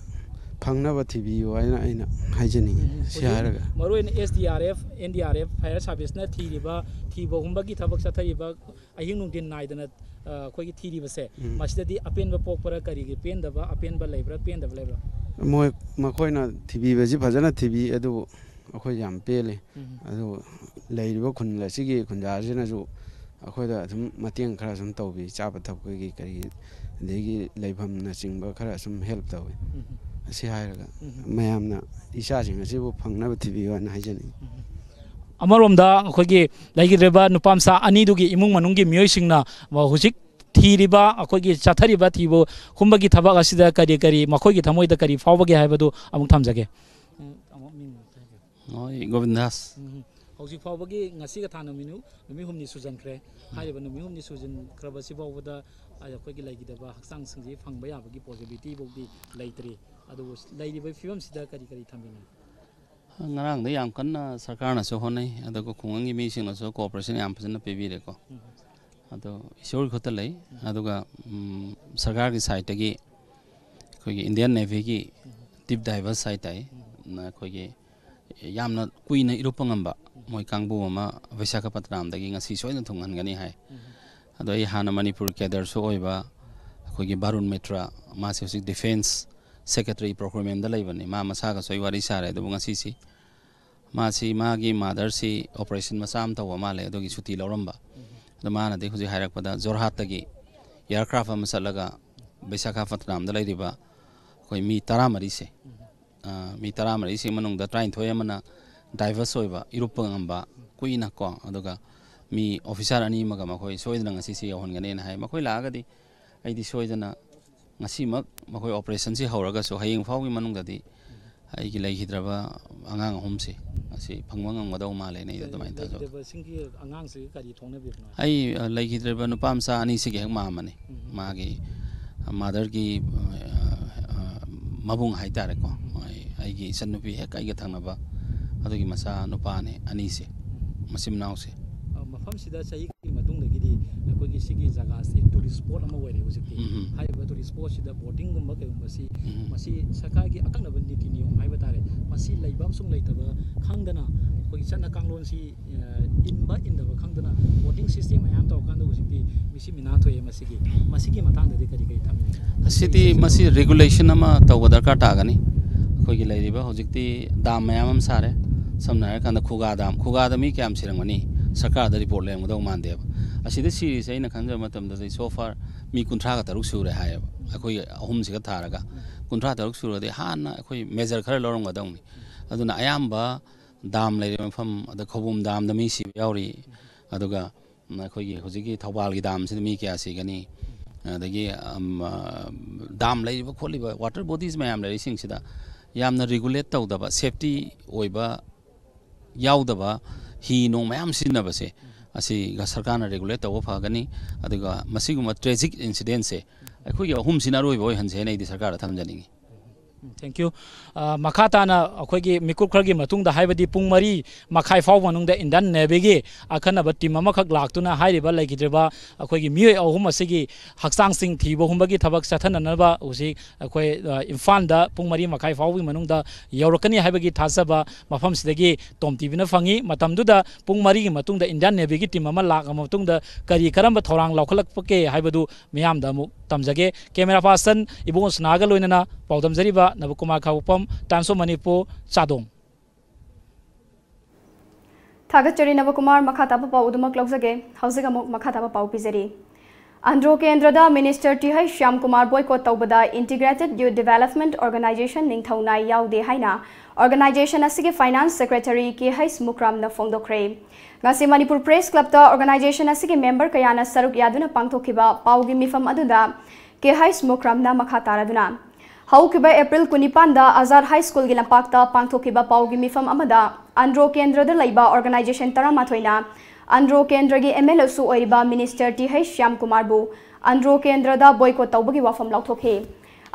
ꯐꯪꯅꯕ ꯊꯤꯕꯤꯌꯨ ꯍꯥꯏꯅ ꯑꯩꯅ ꯍꯥꯏꯖꯅꯤꯡꯉꯤ꯫ ꯎꯝ꯫ ꯁꯤ ꯍꯧꯖꯤꯛ ꯍꯥꯏꯔꯒ ꯃꯔꯨꯑꯣꯏꯅ S D R F, N D R F, fire ꯁꯥꯔꯚꯤꯁꯅ ꯊꯤꯔꯤꯕ, ꯊꯤꯕ ꯍꯨꯝꯕꯒꯤ ꯊꯕꯛ ꯆꯠꯊꯔꯤꯕ, ꯑꯍꯤꯡ ꯅꯨꯡꯊꯤꯜ ꯅꯥꯏꯗꯅ, ꯑ, ꯑꯩꯈꯣꯏꯒꯤ ꯊꯤꯔꯤꯕꯁꯦ, ꯎꯝ꯫ ꯃꯁꯤꯗꯗꯤ ꯑꯄꯦꯟꯕ ꯄꯣꯛꯄꯔ, ꯀꯔꯤꯒꯤ ꯄꯦꯟꯗꯕ, ꯑꯄꯦꯟꯕ ꯂꯩꯕ꯭ꯔꯥ, ꯄꯦꯟꯗꯕ ꯂꯩꯕ꯭ꯔꯥ? ꯃꯣꯏ, ꯃꯈꯣꯏꯅ ꯊꯤꯕꯤꯕꯁꯤ ꯐꯖꯅ ꯊꯤꯕꯤ, ꯑꯗꯨꯕꯨ ꯑꯩꯈꯣꯏ ꯌꯥꯝ ꯄꯦꯜꯂꯤ꯫ ꯎꯝ꯫ ꯑꯗꯨ ꯂꯩꯔꯤꯕ ꯈꯨꯟ ꯑꯁꯤꯒꯤ ꯈꯨꯟꯖꯥꯁꯤꯅꯁꯨ ꯑꯩꯈꯣꯏꯗ ꯑꯗꯨꯝ ꯃꯇꯦꯡ ꯈꯔ ꯁꯨꯝ ꯇꯧꯕꯤ, ꯆꯥꯕ ꯊꯛꯄꯒꯤ ꯀꯔꯤ, ꯑꯗꯒꯤ ꯂꯩꯐꯝꯅꯆꯤꯡꯕ ꯈꯔ ꯁꯨꯝ ꯍꯦꯜꯞ ꯇꯧꯋꯤ꯫ ꯎꯝ꯫ ꯑꯁꯤ ꯍꯥꯏꯔꯒ ꯎꯝ꯫ ꯃꯌꯥꯝꯅ ꯏꯆꯥꯁꯤꯡ ꯑꯁꯤꯕꯨ ꯐꯪꯅꯕ ꯊꯤꯕꯤꯌꯨ ꯍꯥꯏꯅ ꯍꯥꯏꯖꯅꯤꯡꯉꯤ꯫ ꯎꯝ꯫ ꯑꯃꯔꯣꯝꯗ ꯑꯩꯈꯣꯏꯒꯤ ꯂꯩꯈꯤꯗ꯭ꯔꯤꯕ ꯅꯨꯄꯥ ꯃꯆꯥ ꯑꯅꯤꯗꯨꯒꯤ ꯏꯃꯨꯡ ꯃꯅꯨꯡꯒꯤ ꯃꯤꯑꯣꯏꯁꯤꯡꯅ ꯍꯧꯖꯤꯛ ꯊꯤꯔꯤꯕ, ꯑꯩꯈꯣꯏꯒꯤ ꯆꯠꯊꯔꯤꯕ ꯊꯤꯕ ꯍꯨꯝꯕꯒꯤ ꯊꯕꯛ ꯑꯁꯤꯗ ꯀꯔꯤ ꯀꯔꯤ ꯃꯈꯣꯏꯒꯤ ꯊꯃꯣꯏꯗ ꯀꯔꯤ ꯐꯥꯎꯕꯒꯦ ꯍꯥꯏꯕꯗꯨ ꯑꯃꯨꯛ ꯊꯝꯖꯒꯦ꯫ ꯎꯝ, ꯑꯃꯨꯛ ꯃꯤꯡ ꯍꯥꯏꯕꯤꯌꯨ꯫ ꯍꯣꯏ, ꯒꯣꯕꯤꯟꯗꯥꯁ꯫ ꯎꯝ, ꯍꯧꯖꯤꯛ ꯐꯥꯎꯕꯒꯤ ꯉꯁꯤꯒ ꯊꯥ ꯅꯨꯃꯤꯠ ꯅꯨ-, ꯅꯨꯃꯤꯠ ꯍꯨꯝꯅꯤ ꯁꯨꯖꯟꯈ꯭ꯔꯦ꯫ ꯎꯝ꯫ ꯍꯥꯏꯔꯤꯕ ꯅꯨꯃꯤꯠ ꯍꯨꯝꯅꯤ ꯁꯨꯖꯟꯈ꯭ꯔꯕꯁꯤ ꯐꯥꯎꯕꯗ ꯑꯩꯈꯣꯏꯒꯤ ꯂꯩꯈꯤꯗꯕ ꯍꯛꯆꯥꯡꯁꯤꯡꯁꯤ ꯐꯪꯕ ꯌꯥꯕꯒꯤ possibility ꯐꯥꯎꯗꯤ ꯂꯩꯇ꯭ꯔꯤ꯫ ꯑꯗꯨꯕꯨ ꯂꯩꯔꯤꯕ ꯐꯤꯕꯝꯁꯤꯗ ꯀꯔꯤ ꯀꯔꯤ ꯊꯝꯕꯤꯅꯤ? ꯉꯔꯥꯡꯗ ꯌꯥꯝ ꯀꯟꯅ ꯁꯔꯀꯥꯔꯅꯁꯨ ꯍꯣꯠꯅꯩ, ꯑꯗꯨꯒ ꯈꯨꯡꯒꯪꯒꯤ ꯃꯤꯁꯤꯡꯅꯁꯨ cooperation ꯌꯥꯝ ꯐꯖꯅ ꯄꯤꯕꯤꯔꯦꯀꯣ꯫ ꯎꯝ꯫ ꯑꯗꯣ ꯏꯁꯣꯔꯒꯤ ꯈꯨꯠꯇ ꯂꯩ꯫ ꯎꯝ꯫ ꯑꯗꯨꯒ, ꯎꯝ, ꯁꯔꯀꯥꯔꯒꯤ side ꯇꯒꯤ ꯑꯩꯈꯣꯏꯒꯤ Indian Navy ꯒꯤ ꯎꯝ꯫ Deep divers ꯍꯥꯏ ꯇꯥꯏ, ꯎꯝ꯫ ꯅ ꯑꯩꯈꯣꯏꯒꯤ ꯌꯥꯝꯅ ꯀꯨꯏꯅ ꯏꯔꯨꯞꯄ ꯉꯝꯕ ꯎꯝ꯫ ꯃꯣꯏ ꯀꯥꯡꯕꯨ ꯑꯃ ꯕꯤꯁꯥꯈꯥꯄꯠꯅꯝꯗꯒꯤ ꯉꯁꯤ ꯁꯣꯏꯗꯅ ꯊꯨꯡꯍꯟꯒꯅꯤ ꯍꯥꯏ꯫ ꯎꯝ꯫ ꯑꯗꯣ ꯑꯩ ꯍꯥꯟꯅ ꯃꯅꯤꯄꯨꯔ cadre ꯁꯨ ꯑꯣꯏꯕ ꯑꯩꯈꯣꯏꯒꯤ ꯕꯥꯔꯨꯟ ꯃꯤꯇ꯭ꯔ, ꯃꯥꯁꯦ ꯍꯧꯖꯤꯛ Defence Secretary Procurement ꯗ ꯂꯩꯕꯅꯤ꯫ ꯃꯥ ꯃꯁꯥꯒꯁꯨ ꯑꯩ ꯋꯥꯔꯤ ꯁꯥꯔꯦ꯫ ꯑꯗꯨꯕꯨ ꯉꯁꯤꯁꯤ ꯃꯥꯁꯤ ꯃꯥꯒꯤ mother ꯁꯤ operation ꯃꯆꯥ ꯑꯃ ꯇꯧꯕ ꯃꯥꯜꯂꯦ, ꯑꯗꯨꯒꯤ ꯁꯨꯇꯤ ꯂꯧꯔꯝꯕ꯫ ꯎꯝ꯫ ꯑꯗꯣ ꯃꯥꯅꯗꯤ ꯍꯧꯖꯤꯛ ꯍꯥꯏꯔꯛꯄꯗ ꯖꯣꯔꯍꯥꯠꯇꯒꯤ aircraft ꯑꯃ ꯆꯠꯂꯒ ꯕꯤꯁꯥꯈꯥꯄꯠꯅꯝꯗ ꯂꯩꯔꯤꯕ ꯑꯩꯈꯣꯏ ꯃꯤ ꯇꯔꯥꯃꯔꯤꯁꯦ, ꯎꯝ꯫ ꯑ, ꯃꯤ ꯇꯔꯥꯃꯔꯤꯁꯤ ꯃꯅꯨꯡꯗ ꯇꯔꯥꯅꯤꯊꯣꯏ ꯑꯃꯅ divers ꯑꯣꯏꯕ, ꯏꯔꯨꯞꯄ ꯉꯝꯕ, ꯀꯨꯏꯅ ꯀꯣ, ꯑꯗꯨꯒ ꯃꯤ officer ꯑꯅꯤ ꯑꯃꯒ ꯃꯈꯣꯏ ꯁꯣꯏꯗꯅ ꯉꯁꯤꯁꯤ ꯌꯧꯍꯟꯒꯅꯦꯅ ꯍꯥꯏ꯫ ꯃꯈꯣꯏ ꯂꯥꯛꯑꯒꯗꯤ ꯑꯩꯗꯤ ꯁꯣꯏꯗꯅ ꯉꯁꯤꯃꯛ ꯃꯈꯣꯏ operation ꯁꯤ ꯍꯧꯔꯒꯁꯨ ꯍꯌꯦꯡ ꯐꯥꯎꯒꯤ ꯃꯅꯨꯡꯗꯗꯤ ꯑꯩꯒꯤ ꯂꯩꯈꯤꯗ꯭ꯔꯕ ꯑꯉꯥꯡ ꯑꯍꯨꯝꯁꯦ ꯑꯁꯤ ꯐꯪꯕ ꯉꯝꯒꯗꯧ ꯃꯥꯜꯂꯦꯅ ꯑꯩ ꯑꯗꯨꯃꯥꯏꯅ ꯊꯥꯖꯕ꯫ ꯂꯩꯈꯤꯗꯕꯁꯤꯡꯒꯤ ꯑꯉꯥꯡꯁꯤꯒ ꯀꯔꯤ ꯊꯣꯛꯅꯕꯤꯕꯅꯣ? ꯑꯩ, ꯑ, ꯂꯩꯈꯤꯗ꯭ꯔꯤꯕ ꯅꯨꯄꯥ ꯃꯆꯥ ꯑꯅꯤꯁꯤꯒꯤ ꯍꯦꯛ ꯃꯥꯝꯃꯅꯤ꯫ ꯎꯝ꯫ ꯃꯥꯒꯤ mother ꯒꯤ, ꯑ, ꯑ, ꯃꯕꯨꯡ ꯍꯥꯏꯇꯥꯔꯦꯀꯣ꯫ ꯎꯝ꯫ ꯑꯩ, ꯑꯩꯒꯤ ꯏꯆꯟꯅꯨꯄꯤ ꯍꯦꯛ ꯑꯩꯒ ꯊꯪꯅꯕ ꯑꯗꯨꯒꯤ ꯃꯆꯥ ꯅꯨꯄꯥꯅꯦ ꯑꯅꯤꯁꯦ, ꯎꯝ꯫ ꯃꯆꯤꯟ ꯃꯅꯥꯎꯁꯦ꯫ ꯑ, ꯃꯐꯝꯁꯤꯗ ꯆꯍꯤ ꯈꯔꯒꯤ ꯃꯇꯨꯡꯗꯒꯤꯗꯤ ꯑꯩꯈꯣꯏꯒꯤ ꯁꯤꯒꯤ ꯖꯒꯥꯁꯤ tourist spot ꯑꯃ ꯑꯣꯏꯔꯦ ꯍꯧꯖꯤꯛꯇꯤ꯫ ꯎꯝ꯫ ꯍꯥꯏꯔꯤꯕ tourist spot ꯁꯤꯗ boating ꯒꯨꯝꯕ ꯀꯩꯒꯨꯝꯕꯁꯤ ꯎꯝ꯫ ꯃꯁꯤ ꯁꯔꯀꯥꯔꯒꯤ ꯑꯀꯛꯅꯕ ꯅꯤꯇꯤ ꯅꯤꯌꯣꯝ ꯍꯥꯏꯕ ꯇꯥꯔꯦ, ꯃꯁꯤ ꯂꯩꯕ ꯑꯃꯁꯨꯡ ꯂꯩꯇꯕ ꯈꯪꯗꯅ ꯑꯩꯈꯣꯏꯒꯤ ꯆꯠꯅ ꯀꯥꯡꯂꯣꯟꯁꯤ ꯑ, ꯏꯟꯕ ꯏꯟꯗꯕ ꯈꯪꯗꯅ boating system ꯃꯌꯥꯝ ꯇꯧꯔꯀꯥꯟꯗ ꯍꯧꯖꯤꯛꯇꯤ ꯃꯤꯁꯤ ꯃꯤꯅꯥ ꯊꯣꯛꯑꯦ꯫ ꯃꯁꯤꯒꯤ, ꯃꯁꯤꯒꯤ ꯃꯇꯥꯡꯗꯗꯤ ꯀꯔꯤ ꯀꯔꯤ ꯊꯝꯕꯤꯅꯤꯡꯉꯤ? ꯑꯁꯤꯗꯤ, ꯃꯁꯤ regulation ꯑꯃ ꯇꯧꯕ ꯗꯔꯀꯥꯔ ꯇꯥꯒꯅꯤ꯫ ꯑꯩꯈꯣꯏꯒꯤ ꯂꯩꯔꯤꯕ ꯍꯧꯖꯤꯛꯇꯤ dam ꯃꯌꯥꯝ ꯑꯃ ꯁꯥꯔꯦ꯫ ꯁꯝꯅ ꯍꯥꯏꯔꯀꯥꯟꯗ ꯈꯨꯒꯥ dam, ꯈꯨꯒꯥꯗ ꯃꯤ ꯀꯌꯥꯝ ꯁꯤꯔꯝꯒꯅꯤ? ꯁꯔꯀꯥꯔꯗ report ꯂꯩꯔꯝꯒꯗꯧ ꯃꯥꯟꯗꯦꯕ꯫ ꯑꯁꯤꯗ ꯁꯤꯔꯤꯁꯦ ꯑꯩꯅ ꯈꯟꯖꯕ ꯃꯇꯝꯗꯗꯤ so far ꯃꯤ ꯀꯨꯟꯊ꯭ꯔꯥꯒ ꯇꯔꯨꯛ ꯁꯨꯔꯦ ꯍꯥꯏꯌꯦꯕ, ꯑꯩꯈꯣꯏ ꯑꯍꯨꯝꯁꯤꯒ ꯊꯥꯔꯒ꯫ ꯀꯨꯟꯊ꯭ꯔꯥ ꯇꯔꯨꯛ ꯁꯨꯔꯗꯤ ꯍꯥꯟꯅ ꯑꯩꯈꯣꯏ measure ꯈꯔ ꯂꯧꯔꯝꯒꯗꯧꯅꯤ꯫ ꯑꯗꯨꯅ ꯑꯌꯥꯝꯕ dam ꯂꯩꯔꯤꯕ ꯃꯐꯝ, ꯑꯗ ꯈꯧꯕꯨꯝ dam ꯗ ꯃꯤ ꯁꯤꯕ ꯌꯥꯎꯔꯤ, ꯑꯗꯨꯒ, ꯑꯩꯈꯣꯏꯒꯤ ꯍꯧꯖꯤꯛꯀꯤ ꯊꯧꯕꯥꯜꯒꯤ ꯗꯥꯝꯁꯤꯗ ꯃꯤ ꯀꯌꯥ ꯁꯤꯒꯅꯤ, ꯑꯗꯒꯤ ꯗꯥꯝ ꯂꯩꯔꯤꯕ ꯈꯣꯠꯂꯤꯕ ꯋꯥꯇꯔ ꯕꯣꯗꯤꯁ ꯃꯌꯥꯝ ꯂꯩꯔꯤꯁꯤꯡꯁꯤꯗ ꯌꯥꯝꯅ ꯔꯤꯒꯨꯂꯦꯠ ꯇꯧꯗꯕ, ꯁꯦꯐꯇꯤ ꯑꯣꯏꯕ ꯌꯥꯎꯗꯕ ꯍꯤ ꯅꯣꯡ ꯃꯌꯥꯝ ꯁꯤꯖꯤꯟꯅꯕꯁꯦ, ꯑꯁꯤꯒ ꯁꯔꯀꯥꯔꯅ ꯔꯤꯒꯨꯂꯦꯠ ꯇꯧꯕ ꯐꯒꯅꯤ꯫ ꯑꯗꯨꯒ ꯃꯁꯤꯒꯨꯝꯕ ꯇ꯭ꯔꯦꯖꯤꯛ ꯏꯟꯁꯤꯗꯦꯟꯁꯦ ꯑꯩꯈꯣꯏꯒꯤ ꯑꯍꯨꯝꯁꯤꯅ ꯑꯔꯣꯏꯕ ꯑꯣꯏꯍꯟꯁꯦ ꯍꯥꯏꯅ ꯑꯩꯗꯤ ꯁꯔꯀꯥꯔꯗ ꯊꯝꯖꯅꯤꯡꯉꯤ꯫ Thank you. ꯃꯈꯥ ꯇꯥꯅ ꯑꯩꯈꯣꯏꯒꯤ ꯃꯤꯀꯨꯞ ꯈꯔꯒꯤ ꯃꯇꯨꯡꯗ, ꯍꯥꯏꯕꯗꯤ ꯄꯨꯡ ꯃꯔꯤ ꯃꯈꯥꯏ ꯐꯥꯎꯕ ꯃꯅꯨꯡꯗ ꯏꯟꯗꯤꯌꯟ ꯅꯦꯚꯤꯒꯤ ꯑꯈꯟꯅꯕ ꯇꯤꯝ ꯑꯃꯈꯛ ꯂꯥꯛꯇꯨꯅ ꯍꯥꯏꯔꯤꯕ ꯂꯩꯈꯤꯗ꯭ꯔꯤꯕ ꯑꯩꯈꯣꯏꯒꯤ ꯃꯤꯑꯣꯏ ꯑꯍꯨꯝ ꯑꯁꯤꯒꯤ ꯍꯛꯆꯥꯡꯁꯤꯡ ꯊꯤꯕ ꯍꯨꯝꯕꯒꯤ ꯊꯕꯛ ꯆꯠꯊꯅꯅꯕ ꯍꯧꯖꯤꯛ ꯑꯩꯈꯣꯏ ꯏꯝꯐꯥꯜꯗ ꯄꯨꯡ ꯃꯔꯤ ꯃꯈꯥꯏ ꯐꯥꯎꯕꯒꯤ ꯃꯅꯨꯡꯗ ꯌꯧꯔꯛꯀꯅꯤ ꯍꯥꯏꯕꯒꯤ ꯊꯥꯖꯕ ꯃꯐꯝꯁꯤꯗꯒꯤ ꯇꯣꯝ ꯇꯤꯚꯤꯅ ꯐꯪꯉꯤ꯫ ꯃꯇꯝꯗꯨꯗ ꯄꯨꯡ ꯃꯔꯤꯒꯤ ꯃꯇꯨꯡꯗ ꯏꯟꯗꯤꯌꯟ ꯅꯦꯚꯤꯒꯤ ꯇꯤꯝ ꯑꯃ ꯂꯥꯛꯂꯕ ꯃꯇꯨꯡꯗ ꯀꯔꯤ ꯀꯔꯝꯕ ꯊꯧꯔꯥꯡ ꯂꯧꯈꯠꯂꯛꯄꯒꯦ ꯍꯥꯏꯕꯗꯨ ꯃꯤꯌꯥꯝꯗ ꯑꯃꯨꯛ ꯇꯝꯖꯒꯦ꯫ ꯀꯦꯃꯦꯔꯥ ꯄꯥꯔꯁꯟ ꯏꯕꯣꯉꯣ ꯁꯅꯥꯒ ꯂꯣꯏꯅꯅ ꯄꯥꯎꯗꯝꯖꯔꯤꯕ ꯅꯕꯀꯨꯃꯥꯔ ꯈꯥꯉꯕꯣꯛꯐꯝ, Times of Manipur, ꯆꯥꯗꯣꯡ꯫ ꯊꯥꯒꯠꯆꯔꯤ ꯅꯕꯀꯨꯃꯥꯔ꯫ ꯃꯈꯥ ꯇꯥꯕ ꯄꯥꯎ ꯑꯗꯨꯃꯛ ꯂꯧꯖꯒꯦ꯫ ꯍꯧꯖꯤꯛ ꯑꯃꯨꯛ ꯃꯈꯥ ꯇꯥꯕ ꯄꯥꯎ ꯄꯤꯖꯔꯤ꯫ ꯑꯟꯗ꯭ꯔꯣ ꯀꯦꯟꯗ꯭ꯔꯗ minister T H Shyamkumar boycott ꯇꯧꯕꯗ ꯏꯟꯇꯤꯒ꯭ꯔꯦꯇꯦꯗ ꯌꯨꯠ ꯗꯤꯚꯦꯂꯞꯃꯦꯟꯠ ꯑꯣꯔꯒꯅꯥꯏꯖꯦꯁꯟ ꯅꯤꯡꯊꯧꯅꯥꯏ ꯌꯥꯎꯗꯦ ꯍꯥꯏꯅ ꯑꯣꯔꯒꯅꯥꯏꯖꯦꯁꯟ ꯑꯁꯤꯒꯤ ꯐꯥꯏꯅꯥꯟꯁ ꯁꯦꯀ꯭ꯔꯦꯇꯔꯤ ꯀꯦ ꯍꯩꯆ ꯃꯨꯀ꯭ꯔꯥꯝꯅ ꯐꯣꯡꯗꯣꯛꯈ꯭ꯔꯦ꯫ ꯉꯁꯤ ꯃꯅꯤꯄꯨꯔ ꯄ꯭ꯔꯦꯁ ꯀ꯭ꯂꯕꯇ ꯑꯣꯔꯒꯅꯥꯏꯖꯦꯁꯟ ꯑꯁꯤꯒꯤ ꯃꯦꯝꯕꯔ ꯀꯌꯥꯅ ꯁꯔꯨꯛ ꯌꯥꯗꯨꯅ ꯄꯥꯡꯊꯣꯛꯈꯤꯕ ꯄꯥꯎꯒꯤ ꯃꯤꯐꯝ ꯑꯗꯨꯗ ꯀꯦ ꯍꯩꯆ ꯃꯨꯀ꯭ꯔꯥꯝꯅ ꯃꯈꯥ ꯇꯥꯔꯗꯨꯅ, ꯍꯧꯈꯤꯕ ꯑꯦꯄ꯭ꯔꯤꯜ ꯀꯨꯟꯅꯤꯄꯥꯟꯗ ꯑꯖꯥꯗ ꯍꯥꯏ ꯁ꯭ꯀꯨꯜꯒꯤ ꯂꯝꯄꯥꯛꯇ ꯄꯥꯡꯊꯣꯛꯈꯤꯕ ꯄꯥꯎꯒꯤ ꯃꯤꯐꯝ ꯑꯃꯗ ꯑꯟꯗ꯭ꯔꯣ ꯀꯦꯟꯗ꯭ꯔꯗ ꯂꯩꯕ ꯑꯣꯔꯒꯅꯥꯏꯖꯦꯁꯟ ꯇꯔꯥꯃꯥꯊꯣꯏꯅ ꯑꯟꯗ꯭ꯔꯣ ꯀꯦꯟꯗ꯭ꯔꯒꯤ ꯑꯦꯝ ꯑꯦꯜ ꯑꯦꯁꯨ ꯑꯣꯏꯔꯤꯕ ꯃꯤꯅꯤꯁꯇꯔ ꯇꯤ ꯍꯩꯆ ꯁ꯭ꯌꯥꯝꯀꯨꯃꯥꯔꯕꯨ ꯑꯟꯗ꯭ꯔꯣ ꯀꯦꯟꯗ꯭ꯔꯗ ꯕꯣꯏꯀꯣꯠ ꯇꯧꯕꯒꯤ ꯋꯥꯐꯝ ꯂꯥꯎꯊꯣꯛꯈꯤ꯫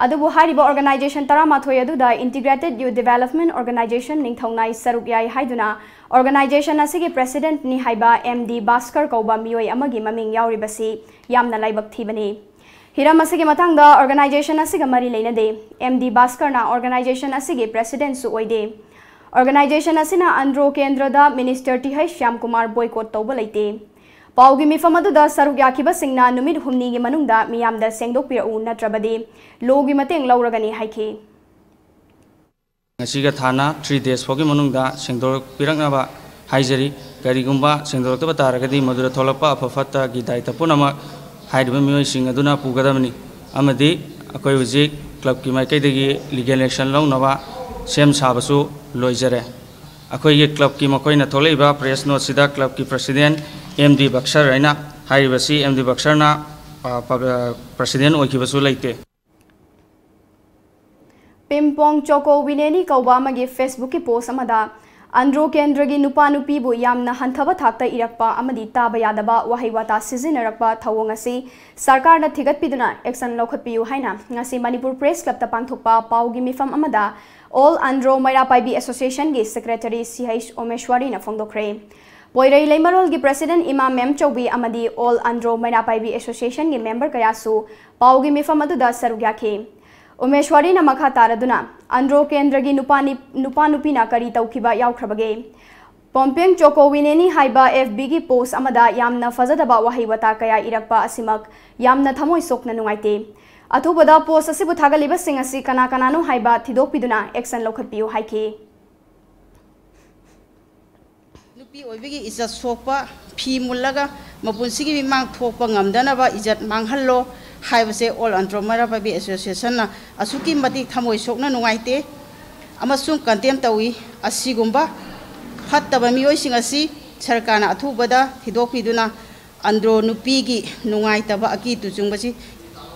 ꯑꯗꯨꯕꯨ ꯍꯥꯏꯔꯤꯕ ꯑꯣꯔꯒꯅꯥꯏꯖꯦꯁꯟ ꯇꯔꯥꯃꯥꯊꯣꯏ ꯑꯗꯨꯗ ꯏꯟꯇꯤꯒ꯭ꯔꯦꯇꯦꯗ ꯌꯨꯠ ꯗꯤꯚꯦꯂꯞꯃꯦꯟꯠ ꯑꯣꯔꯒꯅꯥꯏꯖꯦꯁꯟ ꯅꯤꯡꯊꯧꯅꯥꯏ ꯁꯔꯨꯛ ꯌꯥꯏ ꯍꯥꯏꯗꯨꯅ ꯑꯣꯔꯒꯅꯥꯏꯖꯦꯁꯟ ꯑꯁꯤꯒꯤ ꯄ꯭ꯔꯦꯁꯤꯗꯦꯟꯠꯅꯤ ꯍꯥꯏꯕ ꯑꯦꯝ ꯗꯤ ꯚꯥꯁꯀꯔ ꯀꯧꯕ ꯃꯤꯑꯣꯏ ꯑꯃꯒꯤ ꯃꯃꯤꯡ ꯌꯥꯎꯔꯤꯕꯁꯤ ꯌꯥꯝꯅ ꯂꯥꯏꯕꯛ ꯊꯤꯕꯅꯤ꯫ ꯍꯤꯔꯝ ꯑꯁꯤꯒꯤ ꯃꯇꯥꯡꯗ ꯑꯣꯔꯒꯅꯥꯏꯖꯦꯁꯟ ꯑꯁꯤꯒ ꯃꯔꯤ ꯂꯩꯅꯗꯦ꯫ ꯑꯦꯝ ꯗꯤ ꯚꯥꯁꯀꯔꯅ ꯑꯣꯔꯒꯅꯥꯏꯖꯦꯁꯟ ꯑꯁꯤꯒꯤ ꯄ꯭ꯔꯦꯁꯤꯗꯦꯟꯠꯁꯨ ꯑꯣꯏꯗꯦ꯫ ꯑꯣꯔꯒꯅꯥꯏꯖꯦꯁꯟ ꯑꯁꯤꯅ ꯑꯟꯗ꯭ꯔꯣ ꯀꯦꯟꯗ꯭ꯔꯗ minister T H Shyamkumar boycott ꯇꯧꯕ ꯂꯩꯇꯦ꯫ ꯄꯥꯎꯒꯤ ꯃꯤꯐꯝ ꯑꯗꯨꯗ ꯁꯔꯨꯛ ꯌꯥꯈꯤꯕꯁꯤꯡꯅ ꯅꯨꯃꯤꯠ ꯍꯨꯝꯅꯤꯒꯤ ꯃꯅꯨꯡꯗ ꯃꯤꯌꯥꯝꯗ ꯁꯦꯡꯗꯣꯛꯄꯤꯔꯛꯎ, ꯅꯠꯇ꯭ꯔꯕꯗꯤ ꯂꯣꯒꯤ ꯃꯇꯦꯡ ꯂꯧꯔꯒꯅꯤ ꯍꯥꯏꯈꯤ꯫ ꯉꯁꯤꯒ ꯊꯥꯅ three days ꯐꯥꯎꯒꯤ ꯃꯅꯨꯡꯗ ꯁꯦꯡꯗꯣꯛꯄꯤꯔꯛꯅꯕ ꯍꯥꯏꯖꯔꯤ꯫ ꯀꯔꯤꯒꯨꯝꯕ ꯁꯦꯡꯗꯣꯛꯂꯛꯇꯕ ꯇꯥꯔꯒꯗꯤ ꯃꯗꯨꯗ ꯊꯣꯛꯂꯛꯄ ꯑꯐ ꯐꯠꯇꯒꯤ ꯗꯥꯏꯇ ꯄꯨꯝꯅꯃꯛ ꯍꯥꯏꯔꯤꯕ ꯃꯤꯑꯣꯏꯁꯤꯡ ꯑꯗꯨꯅ ꯄꯨꯒꯗꯕꯅꯤ ꯑꯃꯗꯤ ꯑꯩꯈꯣꯏ ꯍꯧꯖꯤꯛ ꯀ꯭ꯂꯕꯀꯤ ꯃꯥꯏꯀꯩꯗꯒꯤ ꯂꯤꯒꯦꯜ ꯑꯦꯛꯁꯟ ꯂꯧꯅꯕ ꯁꯦꯝ ꯁꯥꯕꯁꯨ ꯂꯣꯏꯖꯔꯦ꯫ ꯑꯩꯈꯣꯏꯒꯤ ꯀ꯭ꯂꯕꯀꯤ ꯃꯈꯣꯏꯅ ꯊꯣꯛꯂꯛꯏꯕ ꯄ꯭ꯔꯦꯁ ꯅꯣꯠꯁꯤꯗ ꯀ꯭ꯂꯕꯀꯤ ꯄ꯭ꯔꯁꯤꯗꯦꯟ ꯑꯦꯝ ꯗꯤ ꯕꯛꯁꯔ ꯍꯥꯏꯅ ꯍꯥꯏꯔꯤꯕꯁꯤ, ꯑꯦꯝ ꯗꯤ ꯕꯛꯁꯔꯅ, ꯑ, ꯄ-, ꯑ, ꯄ꯭ꯔꯁꯤꯗꯦꯟ ꯑꯣꯏꯈꯤꯕꯁꯨ ꯂꯩꯇꯦ꯫ ꯄꯤꯝꯄꯣꯡ ꯆꯣꯀꯣ ꯋꯤꯅꯦꯅꯤ ꯀꯧꯕ ꯑꯃꯒꯤ Facebook ꯀꯤ post ꯑꯃꯗ ꯑꯟꯗ꯭ꯔꯣ ꯀꯦꯟꯗ꯭ꯔꯒꯤ ꯅꯨꯄꯥ ꯅꯨꯄꯤꯕꯨ ꯌꯥꯝꯅ ꯍꯟꯊꯕ ꯊꯥꯛꯇ ꯏꯔꯛꯄ ꯑꯃꯗꯤ ꯇꯥꯕ ꯌꯥꯗꯕ ꯋꯥꯍꯩ ꯋꯥꯇꯥ ꯁꯤꯖꯤꯟꯅꯔꯛꯄ ꯊꯧꯑꯣꯡ ꯑꯁꯤ ꯁꯔꯀꯥꯔꯅ ꯊꯤꯒꯠꯄꯤꯗꯨꯅ action ꯂꯧꯈꯠꯄꯤꯌꯨ ꯍꯥꯏꯅ ꯉꯁꯤ ꯃꯅꯤꯄꯨꯔ Press Club ꯇ ꯄꯥꯡꯊꯣꯛꯄ ꯄꯥꯎꯒꯤ ꯃꯤꯐꯝ ꯑꯃꯗ All Andro ꯃꯩꯔꯥ ꯄꯥꯏꯕꯤ Association ꯒꯤ Secretary ꯁꯤ ꯑꯩꯆ ꯎꯃꯦꯁ꯭ꯋꯥꯔꯤꯅ ꯐꯣꯡꯗꯣꯛꯈ꯭ꯔꯦ꯫ ꯄꯣꯏꯔꯩ ꯂꯩꯃꯔꯣꯜꯒꯤ President ꯏꯃꯥ ꯃꯦꯝꯆꯧꯕꯤ ꯑꯃꯗꯤ All Andro ꯃꯩꯔꯥ ꯄꯥꯏꯕꯤ Association ꯒꯤ member ꯀꯌꯥꯁꯨ ꯄꯥꯎꯒꯤ ꯃꯤꯐꯝ ꯑꯗꯨꯗ ꯁꯔꯨꯛ ꯌꯥꯈꯤ꯫ ꯎꯃꯦꯁ꯭ꯋꯥꯔꯤꯅ ꯃꯈꯥ ꯇꯥꯔꯗꯨꯅ ꯑꯟꯗ꯭ꯔꯣ ꯀꯦꯟꯗ꯭ꯔꯒꯤ ꯅꯨꯄꯥ ꯅꯤ-, ꯅꯨꯄꯥ ꯅꯨꯄꯤꯅ ꯀꯔꯤ ꯇꯧꯈꯤꯕ ꯌꯥꯎꯈ꯭ꯔꯕꯒꯦ? ꯄꯣꯝꯄꯦꯡ ꯆꯣꯀꯣ ꯋꯤꯅꯦꯅꯤ ꯍꯥꯏꯕ FB ꯒꯤ post ꯑꯃꯗ ꯌꯥꯝꯅ ꯐꯖꯗꯕ ꯋꯥꯍꯩ ꯋꯥꯇꯥ ꯀꯌꯥ ꯏꯔꯛꯄ ꯑꯁꯤꯃꯛ ꯌꯥꯝꯅ ꯊꯃꯣꯏ ꯁꯣꯛꯅ ꯅꯨꯡꯉꯥꯏꯇꯦ꯫ ꯑꯊꯨꯕꯗ post ꯑꯁꯤꯕꯨ ꯊꯥꯒꯠꯂꯤꯕꯁꯤꯡ ꯑꯁꯤ ꯀꯅꯥ ꯀꯅꯥꯅꯣ ꯍꯥꯏꯕ ꯊꯤꯗꯣꯛꯄꯤꯗꯨꯅ action ꯂꯧꯈꯠꯄꯤꯌꯨ ꯍꯥꯏꯈꯤ꯫ ꯅꯨꯄꯤ ꯑꯣꯏꯕꯒꯤ ꯏꯖꯠ ꯁꯣꯛꯄ, ꯐꯤ ꯃꯨꯜꯂꯒ ꯃꯄꯨꯟꯁꯤꯒꯤ ꯃꯤꯃꯥꯡ ꯊꯣꯛꯄ ꯉꯝꯗꯅꯕ ꯏꯖꯠ ꯃꯥꯡꯍꯜꯂꯣ ꯍꯥꯏꯕꯁꯦ All Andro ꯃꯩꯔꯥ ꯄꯥꯏꯕꯤ Association ꯅ ꯑꯁꯨꯛꯀꯤ ꯃꯇꯤꯛ ꯊꯃꯣꯏ ꯁꯣꯛꯅ ꯅꯨꯡꯉꯥꯏꯇꯦ ꯑꯃꯁꯨꯡ condemn ꯇꯧꯏ꯫ ꯑꯁꯤꯒꯨꯝꯕ ꯐꯠꯇꯕ ꯃꯤꯑꯣꯏꯁꯤꯡ ꯑꯁꯤ ꯁꯔꯀꯥꯔꯅ ꯑꯊꯨꯕꯗ ꯊꯤꯗꯣꯛꯄꯤꯗꯨꯅ ꯑꯟꯗ꯭ꯔꯣ ꯅꯨꯄꯤꯒꯤ ꯅꯨꯡꯉꯥꯏꯇꯕ ꯑꯀꯤ ꯇꯨꯖꯨꯡꯕꯁꯤ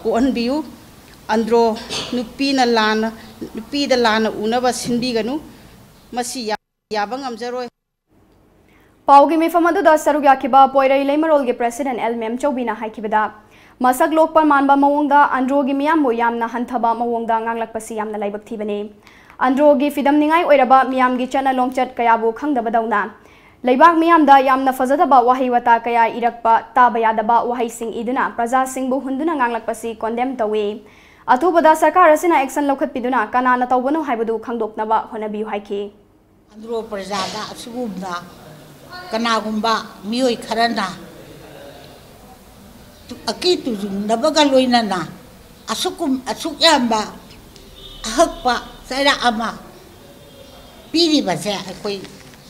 ꯀꯣꯛꯍꯟꯕꯤꯌꯨ꯫ ꯑꯟꯗ꯭ꯔꯣ ꯅꯨꯄꯤꯅ ꯂꯥꯟꯅ, ꯅꯨꯄꯤꯗ ꯂꯥꯟꯅ ꯎꯅꯕ ꯁꯤꯟꯕꯤꯒꯅꯨ꯫ ꯃꯁꯤ ꯌꯥ-, ꯌꯥꯕ ꯉꯝꯖꯔꯣꯏ꯫ ꯄꯥꯎꯒꯤ ꯃꯤꯐꯝ ꯑꯗꯨꯗ ꯁꯔꯨꯛ ꯌꯥꯈꯤꯕ ꯄꯣꯏꯔꯩ ꯂꯩꯃꯔꯣꯜꯒꯤ President ꯑꯦꯜ ꯃꯦꯝꯆꯧꯕꯤꯅ ꯍꯥꯏꯈꯤꯕꯗ, ꯃꯁꯛ ꯂꯣꯛꯄ ꯃꯥꯟꯕ ꯃꯑꯣꯡꯗ ꯑꯟꯗ꯭ꯔꯣꯒꯤ ꯃꯤꯌꯥꯝꯕꯨ ꯌꯥꯝꯅ ꯍꯟꯊꯕ ꯃꯑꯣꯡꯗ ꯉꯥꯡꯂꯛꯄꯁꯤ ꯌꯥꯝꯅ ꯂꯥꯏꯕꯛ ꯊꯤꯕꯅꯤ꯫ ꯑꯟꯗ꯭ꯔꯣꯒꯤ ꯐꯤꯗꯝꯅꯤꯉꯥꯏ ꯑꯣꯏꯔꯕ ꯃꯤꯌꯥꯝꯒꯤ ꯆꯠꯅ ꯂꯣꯟꯆꯠ ꯀꯌꯥꯕꯨ ꯈꯪꯗꯕꯗꯧꯅ ꯂꯩꯕꯥꯛ ꯃꯤꯌꯥꯝꯗ ꯌꯥꯝꯅ ꯐꯖꯗꯕ ꯋꯥꯍꯩ ꯋꯥꯇꯥ ꯀꯌꯥ ꯏꯔꯛꯄ, ꯇꯥꯕ ꯌꯥꯗꯕ ꯋꯥꯍꯩꯁꯤꯡ ꯏꯗꯨꯅ ꯄ꯭ꯔꯖꯥꯁꯤꯡꯕꯨ ꯍꯨꯟꯗꯨꯅ ꯉꯥꯡꯂꯛꯄꯁꯤ condemn ꯇꯧꯏ꯫ ꯑꯊꯨꯕꯗ ꯁꯔꯀꯥꯔ ꯑꯁꯤꯅ action ꯂꯧꯈꯠꯄꯤꯗꯨꯅ ꯀꯅꯥꯅ ꯇꯧꯕꯅꯣ ꯍꯥꯏꯕꯗꯨ ꯈꯪꯗꯣꯛꯅꯕ ꯍꯣꯠꯅꯕꯤꯌꯨ ꯍꯥꯏꯈꯤ꯫ ꯑꯟꯗ꯭ꯔꯣ ꯄ꯭ꯔꯖꯥꯗ ꯑꯁꯤꯒꯨꯝꯅ ꯀꯅꯥꯒꯨꯝꯕ ꯃꯤꯑꯣꯏ ꯈꯔꯅ ꯑꯀꯤ ꯇꯨꯖꯨꯡꯅꯕꯒ ꯂꯣꯏꯅꯅ ꯑꯁꯨꯛꯀꯨꯝ-, ꯑꯁꯨꯛ ꯌꯥꯝꯕ ꯑꯍꯛꯄ ꯆꯩꯔꯥꯛ ꯑꯃ ꯄꯤꯔꯤꯕꯁꯦ ꯑꯩꯈꯣꯏ,